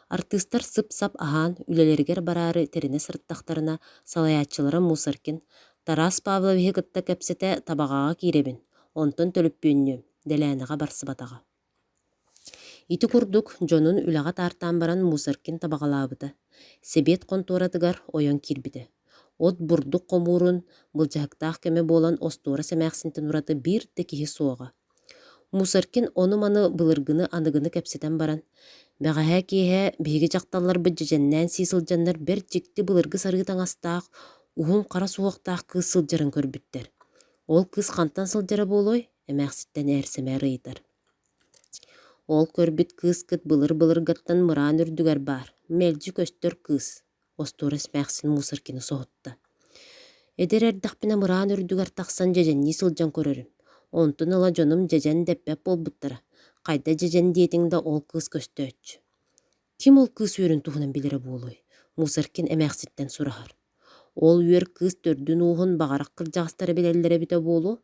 A: Артыыстар сып-сап аһаан, үлэлэригэр бараары тэринэ сырыттахтарына, салайааччылара Мусоркин «Тарас Павловиһы кытта кэпсэтэ Табаҕаҕа киирэбин, онтон төлөппүөннүөм» дэлээнэҕэ барсыбатаҕа. Ити курдук дьонун үлэҕэ таартаан баран Мусоркин табаҕалаабыта, сэбиэт хонтуоратыгар ойон киирбитэ. От бурдук хомуурун былдьаһыктаах кэмэ буолан остуорас эмээхсинтэн ураты биир да киһи суоҕа. Мусоркин ону-маны былыргыны-аныгыны кэпсэтэн баран, «Бэҕэһээ киэһэ биһиги дьахталларбыт дьэдьэннээн сии сылдьаннар бэрт дьикти былыргы сарыы таҥастаах, уһун хара суһуохтаах кыыс сылдьарын көрбүттэр. Ол кыыс хантан сылдьара буолуой?» эмээхситтэн ээр-сэмээр ыйытар. Ол көрбүт кыыскыт былыр-былыргыттан мыраан үрдүгэр баар, мэлдьи көстөр кыыс, остуорас эмээхсин Мусоркины соһутта. Эдэр эрдэхпинэ мыраан үрдүгэр тахсан дьэдьэннии сылдьан көрөрүм. Онтон ыла дьонум дьэдьэн дэппэт буолбуттара. Хайда дьэдьэн диэтиҥ да ол кыыс көстөөччү. Ким ол кыыс үөрүн туһунан билэрэ буолуой? Мусоркин эмээхситтэн сураһар. Ол үөр кыыс төрдүн-ууһун баҕарах кырдьаҕастара билэллэрэ эбитэ буолуо.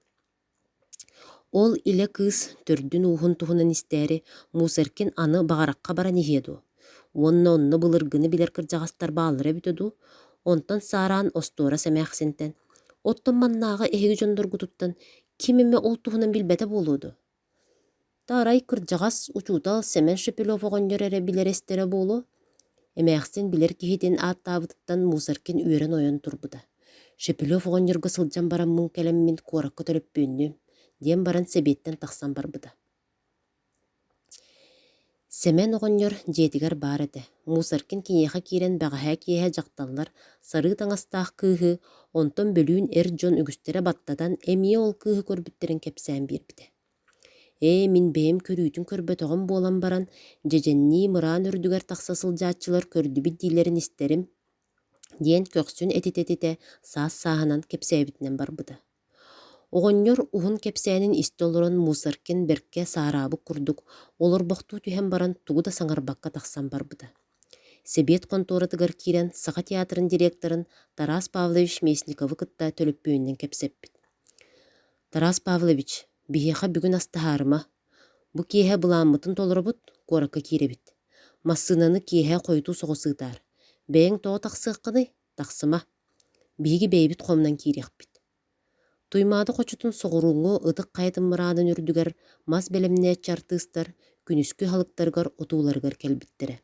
A: Ол илэ кыыс төрдүн-ууһун туһунан истээри Мусоркин аны Баҕарахха баран иһиэ дуо? Уонна онно былыргыны билэр кырдьаҕастар бааллара эбитэ дуу? Онтон саараан остуорас эмээхсинтэн: «Оттон маннааҕы эһиги дьонноргутуттан ким эмэ ол туһунан билбэтэ буолуо дуо?» Арай кырдьаҕас учуутал Сэмэн Шепелев оҕонньор эрэ билэрэ истэрэ буолуо, эмээхсин билэр киһитин ааттаабытыттан Мусоркин үөрэн ойон турбута: «Шепелев оҕонньорго сылдьан бараммын кэлэммин куоракка төлөппүөннүөм» диэн баран сэбиэттэн тахсан барбыта. Сэмэн оҕонньор дьиэтигэр баар этэ. Мусоркин киниэхэ киирэн бэҕэһээ киэһэ дьахталлар сарыы таҥастаах кыыһы, онтон бөлүүн эр дьон үгүстэрэ баттатан эмиэ ол кыыһы көрбүттэрин кэпсээн биэрбитэ. Ээ, мин бэйэм көрүүтүн көрбөтөҕүм буолан баран, дьэдьэннии мыраан үрдүгэр тахса сылдьааччылар көрдүбүт дииллэрин истэрим, диэн көхсүн этитэ-этитэ саас-сааһынан кэпсээбитинэн барбыта. Оҕонньор уһун кэпсээнин истэ олорон Мусоркин бэркэ саараабыт курдук олорбохтуу түһэн баран тугу да саҥарбакка тахсан барбыта. Сэбиэт хонтуоратыгар киирэн Саха театрын директорын Тарас Павлович Местниковы кытта төлөппүөнүнэн кэпсэппит. «Тарас Павлович, биһиэхэ бүгүн астаһаарыма. Бу киэһэ былааммытын толоробут, куоракка киирэбит. Массыынаны киэһэ хойутуу соҕус ыытаар. Бэйэҥ тоҕо тахсыаххыный? Тахсыма. Биһиги бэйэбит хомунан киириэхпит. Туймаада хочотун соҕурууҥҥу Ытык Хайатын мыраанын үрдүгэр мас бэлэмнээччи артыыстар күнүскү аһылыктарыгар отууларыгар кэлбиттэрэ.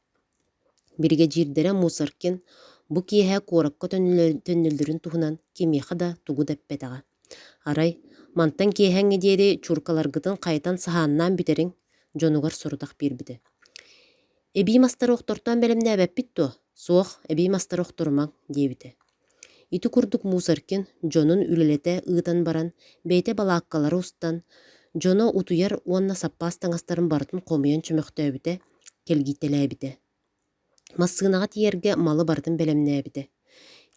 A: Биригэдьиирдэрэ Мусоркин бу киэһэ куоракка төннөллөрүн туһунан кимиэхэ да тугу да эппэтэҕэ. Арай, мантан киэһээҥҥэ диэри чууркаларгытын хайытан саһааннаан бүтэриҥ, дьонугар сорудах биэрбитэ. Эбии мастары охтортоон бэлэмнээбэппит дуо? Суох, эбии мастары охторумаҥ, диэбитэ. Ити курдук Мусоркин дьонун үлэлэтэ ыытан баран, бэйэтэ балааккалары устан, дьоно утуйар уонна саппаас таҥастарын барытын хомуйан чөмөхтөөбүтэ, кэлгийтэлээбитэ. Массыынаҕа тиийэргэ малы барытын бэлэмнээбитэ.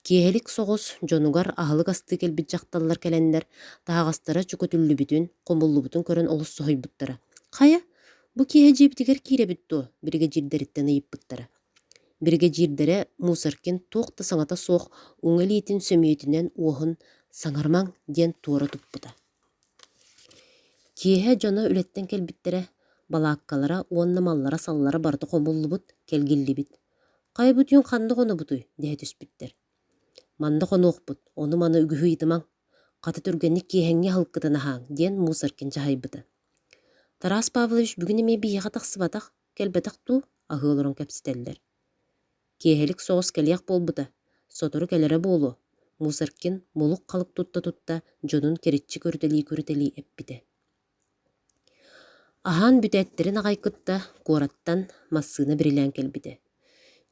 A: Киэһэлик соҕус дьонугар аһылык астыы кэлбит дьахталлар кэлэннэр таһаҕастара чөкөтүллүбүтүн, хомуллубутун көрөн олус соһуйбуттара. «Хайа, бу киэһэ дьиэбитигэр киирэбит дуо?» биригэдьиирдэриттэн ыйыппыттара. Биригэдьиирдэрэ Мусоркин туох да саҥата суох уҥа илиитин сөмүйэтинэн уоһун «Саҥарымаҥ» диэн туора туппута. Киэһэ дьоно үлэттэн кэлбиттэрэ. Балааккалара уонна маллара-саллара барыта хомуллубут, кэлгиллибит. «Хайа бу түүн ханна хонобутуй?» дэһэ түспүттэр. «Манна хонуохпут, ону-маны үгүһү ыйытымаҥ. Хата түргэнник киэһэҥҥи аһылыккытын аһааҥ» диэн Мусоркин дьаһайбыта. Тарас Павлович бүгүн эмиэ биһиэхэ тахсыбатах, кэлбэтэх дуу, аһыы олорон кэпсэтэллэр. Киэһэлик соҕус кэлиэх буолбута, сотору кэлэрэ буолуо, Мусоркин мулук-халык тутта-тутта дьонун кэриччи көрүтэлии-көрүтэлии эппитэ. Аһаан бүтээттэрин аҕай кытта куораттан массыына бирилээн кэлбитэ.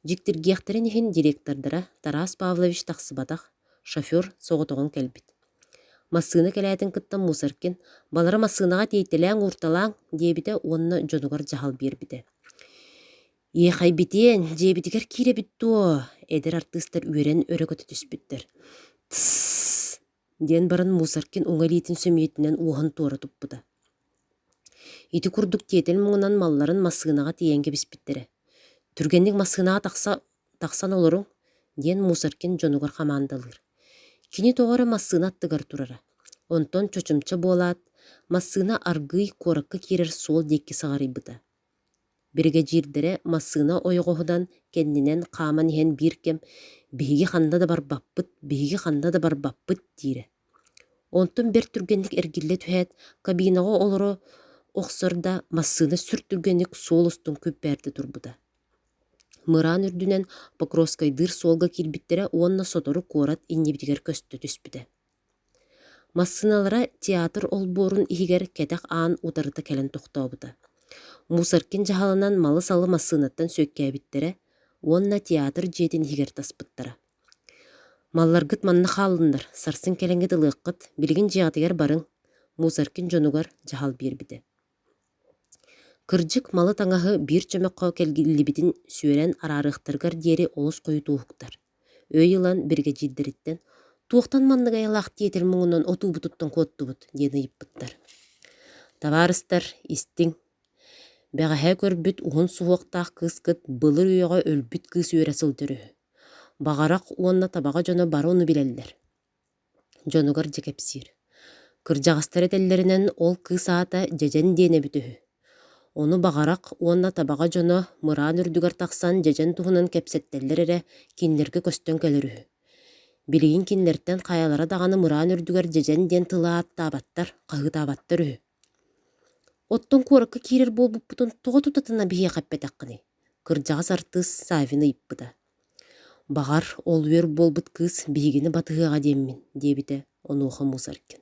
A: Дьиктиргиэхтэрин иһин директордара Тарас Павлович тахсыбатах, шофер соҕотоҕун кэлбит. Массыына кэлээтин кытта Мусоркин «Балары массыынаҕа тиэйтэлээҥ, уурталааҥ» диэбитэ уонна дьонугар дьаһал биэрбитэ. «Иэхэйбитиэн, дьиэбитигэр киирэбит дуо?» эдэр артыыстар үөрэн өрө көтө түспүттэр. «Тссс!» диэн баран Мусоркин уҥа илиитин сөмүйэтинэн уоһун туора туппута. Ити курдук тиэтэл муҥунан малларын массыынаҕа тиэйэн кэбиспиттэрэ. «Түргэнник массыынаҕа тахса тахсан олоруҥ» диэн Мусоркин дьонугар хамаандалыыр. Кини тоҕо эрэ массыына аттыгар турара. Онтон чочумча буолаат, массыына аргыый куоракка киирэр суол диэки сыҕарыйбыта. Биригэдьиирдэрэ массыына ойоҕоһунан, кэннинэн хааман иһэн биир кэм «Биһиги ханна да барбаппыт, биһиги ханна да барбаппыт» диирэ. Онтон бэрт түргэнник эргиллэ түһээт, кабинаҕа олоро охсор да, массыына сүр түргэнник суол устун күппээрдэ турбута. Мыраан үрдүнэн Покровскайдыыр суолга киирбиттэрэ уонна сотору куорат иннибитигэр көстө түспүтэ. Массыыналара театр олбуорун иһигэр кэтэх аан утарыта кэлэн тохтообута. Мусоркин дьаһалынан малы-салы массыынаттан сүөккээбиттэрэ уонна театр дьиэтин иһигэр таспыттара. «Малларгыт манна хааллыннар, сарсын кэлэҥҥит ылыаххыт, билигин дьиэҕитигэр барыҥ», Мусоркин дьонугар дьаһал биэрбитэ. Кырдьык, малы-таҥаһы биир чөмөххө кэлгиллибитин сүөрэн араарыахтарыгар диэри олус хойутууһуктар. Өй ылан биригэдьиирдэриттэн «Туохтан маннык айылаах тиэтэл муҥунан отуубутуттан куоттубут?» диэн ыйыппыттар. «Табаарыстар, истиҥ, бэҕэһээ көрбүт уһун суһуохтаах кыыскыт былыр үйэҕэ өлбүт кыыс үөрэ сылдьар үһү. Баҕарах уонна Табаҕа дьоно бары ону билэллэр Дьонугар дьэ кэпсиир. Кырдьаҕастар этэллэринэн ол кыыс аата Дьэдьэн диэн эбит үһү. Ону Баҕарах уонна Табаҕа дьоно мыраан үрдүгэр тахсан дьэдьэн туһунан кэпсэттэллэр эрэ, кинилэргэ көстөн кэлэр үһү. Билигин кинилэртэн хайалара даҕаны мыраан үрдүгэр дьэдьэн диэн тылы ааттаабаттар, хаһыытаабаттар үһү. Оттон куоракка киирэр буолбуппутун тоҕо тутатына биһиэхэ эппэтэххиний? Кырдьаҕас артыыс Савин ыйыппыта. Баҕар, ол үөр буолбут кыыс биһигини батыһыаҕа диэммин, диэбитэ онуоха Мусоркин.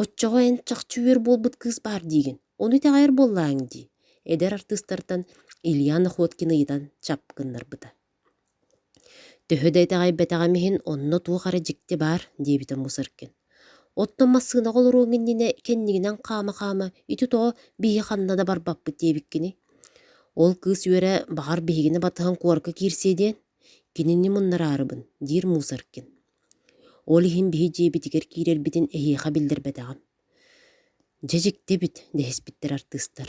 A: Оччоҕо эн чахчы үөр буолбут кыыс баар диигин, ону итэҕэйэр буоллааҥ дии, эдэр артыыстартан Илья Находкин ыйытан чап гыннарбыта. Төһө да итэҕэйбэтэҕим иһин онно туох эрэ дьикти баар, диэбитэ Мусоркин. Оттон массыынаҕа олоруоҥ иннинэ кэннигинэн хаама-хаама ити тоҕо биһи ханна да барбаппыт диэбиккиний? Ол кыыс үөрэ баҕар биһигини батыһан куоракка киирсиэ диэн, кинини муннараарыбын, диир Мусоркин. Ол иһин биһи дьиэбитигэр киирэрбитин эһиэхэ биллэрбэтэҕим. Дьэ дьикти эбит, дэһиспиттэр артыыстар.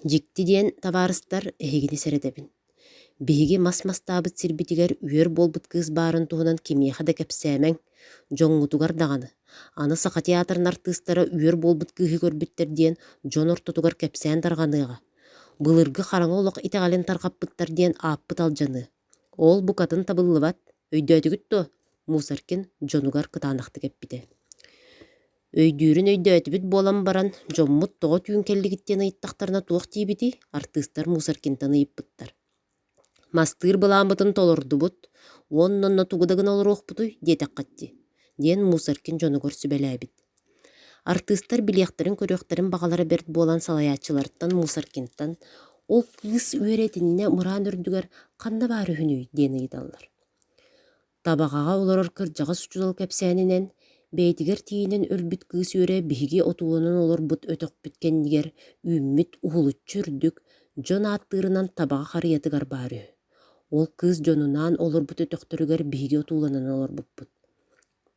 A: Дьикти диэн, табаарыстар, эһигини сэрэтэбин. Биһиги мас мастаабыт сирбитигэр үөр буолбут кыыс баарын туһунан кимиэхэ да кэпсээмэҥ, дьоҥҥутугар даҕаны. Аны Саха театрын артыыстара үөр буолбут кыыһы көрбүттэр диэн дьон ортотугар кэпсээн тарҕаныаҕа. Былыргы хараҥа олох итэҕэлин тарҕаппыттар диэн ааппыт алдьаныа. Ол букатын табыллыбат, өйдөөтүгүт дуо? Мусоркин дьонугар кытаанахтык эппитэ. Өйдүүрүн өйдөөтүбүт буолан баран, дьоммут тоҕо түүн кэллигит диэн ыйыттахтарына туох диибитий, артыыстар Мусоркинтан ыйыппыттар. «Мастыыр былааммытын толордубут уонна онно тугу да гына олоруохпутуй диэтэххит дии» диэн Мусоркин дьонугар сүбэлээбит. Артыыстар билиэхтэрин-көрүөхтэрин баҕалара бэрт буолан салайааччылартан Мусоркинтан «Ол кыыс үөрэ итиннэ мыраан үрдүгэр ханна баар үһүнүй?» диэн ыйыталлар. Табаҕаҕа олорор кырдьаҕас учуутал кэпсээнинэн, бэйэтигэр тиийинэн өлбүт кыыс үөрэ биһиги отууланан олорбут өтөхпүт кэннигэр үүммүт уһулуччу үрдүк, дьон ааттыырынан табаҕа харыйатыгар баар үһү. Ол кыыс дьонунаан олорбут өтөхтөрүгэр биһиги отууланан олорбуппут.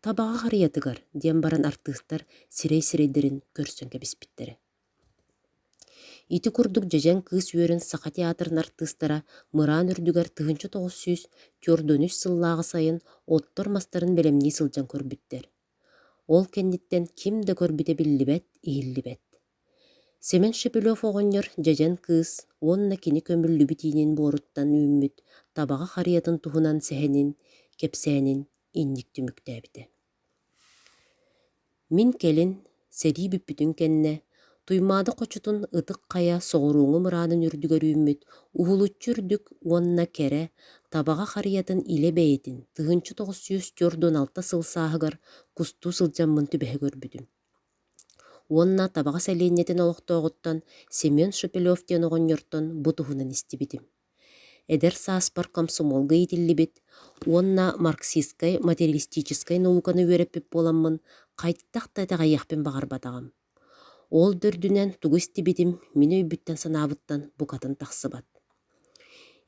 A: Табаҕа харыйатыгар диэн баран артыыстар сирэй-сирэйдэрин көрсөн кэбиспиттэрэ. Ити курдук дьэдьэн кыыс үөрүн Саха театрын артыыстара мыраан үрдүгэр 1943 сыллааҕы сайын оттор мастарын бэлэмнии сылдьан көрбүттэр. Ол кэнниттэн ким да көрбүтэ биллибэт, иһиллибэт. Семен Шепелев оҕонньор дьэдьэн кыыс уонна кини көмүллүбүт иинин буоруттан үүммүт табаҕа харыйатын туһунан сэһэнин, кэпсээнин инник түмүктээбитэ. Мин кэлин, сэрии бүппүтүн кэннэ, Туймаада хочотун Ытык Хайа соҕурууҥу мыраанын үрдүгэр үүммүт уһулуччу үрдүк уонна кэрэ Табаҕа харыйатын илэ бэйэтин 1946 сыл сааһыгар кустуу сылдьаммын түбэһэ көрбүтүм. Уонна Табаҕа сэлиэнньэтин олохтооҕуттан Семен Шепелев диэн оҕонньортон бу туһунан истибитим. Эдэр сааспар комсомолга иитиллибит уонна марксистскай материалистическай науканы үөрэппит буоламмын, хайдах да итэҕэйиэхпин баҕарбатаҕым. Ол да үрдүнэн тугу истибитим мин өйбүттэн-санаабыттан букатын тахсыбат.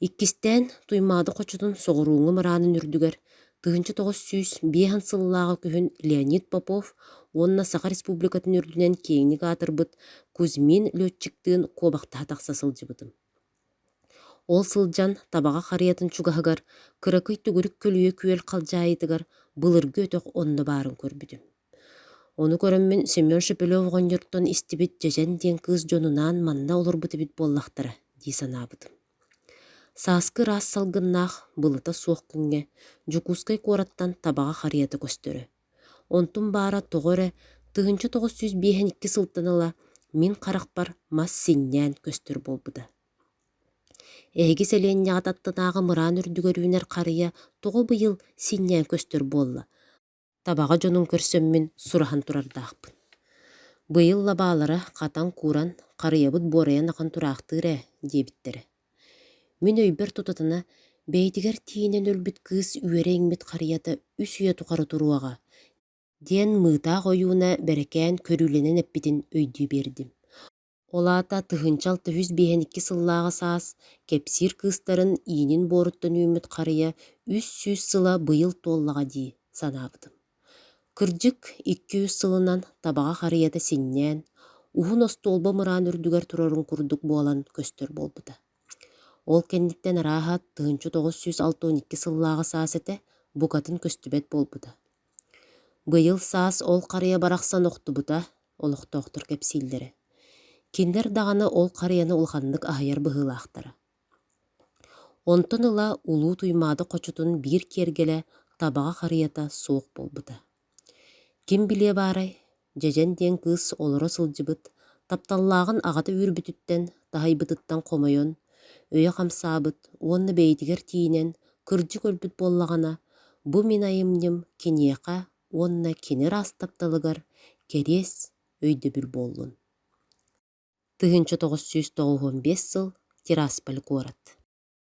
A: Иккистээн Туймаада хочотун соҕурууҥҥу мыраанын үрдүгэр 1905 сыллааҕы күһүн Леонид Попов уонна Саха Республикатын үрдүнэн киэҥник аатырбыт Кузьмин летчиктыын куобахтаһа тахса сылдьыбытым. Ол сылдьан Табаҕа харыйатын чугаһыгар кыракый төгүрүк көлүйэ күөл халдьаайытыгар былыргы өтөх онно баарын көрбүтүм. Ону көрөммүн Семен Шепелев оҕонньортон истибит Дьэдьэн диэн кыыс дьонунаан манна олорбут эбит буоллахтара дии санаабытым. Сааскы ыраас салгыннаах, былыта суох күҥҥэ Дьокуускай куораттан Табаҕа харыйата көстөрө. Онтум баара тоҕо эрэ 1952 сылтан ыла мин харахпар мас синньээн көстөр буолбута. Эһиги сэлиэнньэҕит аттынааҕы мыраан үрдүгэр үүнэр харыйа тоҕо быйыл синньээн көстөр буолла? Табаҕа дьонун көрсөммүн сураһан турардаахпын. Быйыл лабаалара хатан-кууран, харыйабыт буорайан ахан тураахтыыр ээ диэбиттэрэ. Мин өйбөр тутатына бэйэтигэр тиийинэн өлбүт кыыс үөрэ иҥмит харыйата үс үйэ тухары туруоҕа диэн Мыытаах ойууна Бэрэкээн көрүүлэнэн эппитин өйдүү биэрдим. Ол аата 1652 сыллааҕы саас кэпсиир кыыстарын иинин буоруттан үүммүт харыйа 300 сыла быйыл туоллаҕа дии санаабытым. Кырдьык, 200 сылынан табаҕа харыйата синньээн, уһун остуолба мыраан үрдүгэр турарын курдук буолан көстөр буолбута. Ол кэнниттэн арааһа 1962 сыллааҕы саас этэ букатын көстүбэт буолбута. Быйыл саас ол харыйа барахсан охтубута, олохтоохтор кэпсииллэрэ. Кинилэр даҕаны ол харыйаны улаханнык аһыйар быһыылаахтара. Онтон ыла Улуу Туймаада хочотун биир киэргэлэ табаҕа харыйата суох буолбута. Ким билиэ баарай, Дьэдьэн диэн кыыс олоро сылдьыбыт, тапталлааҕын аҕата үүрбүтүттэн, таһыйбытыттан хомойон, өйө хамсаабыт уонна бэйэтигэр тиийинэн кырдьык өлбүт буоллаҕына, бу мин айымньым киниэхэ уонна кини ыраас тапталыгар кэриэс өйдөбүл буоллун. 1995 сыл Тирасполь куорат.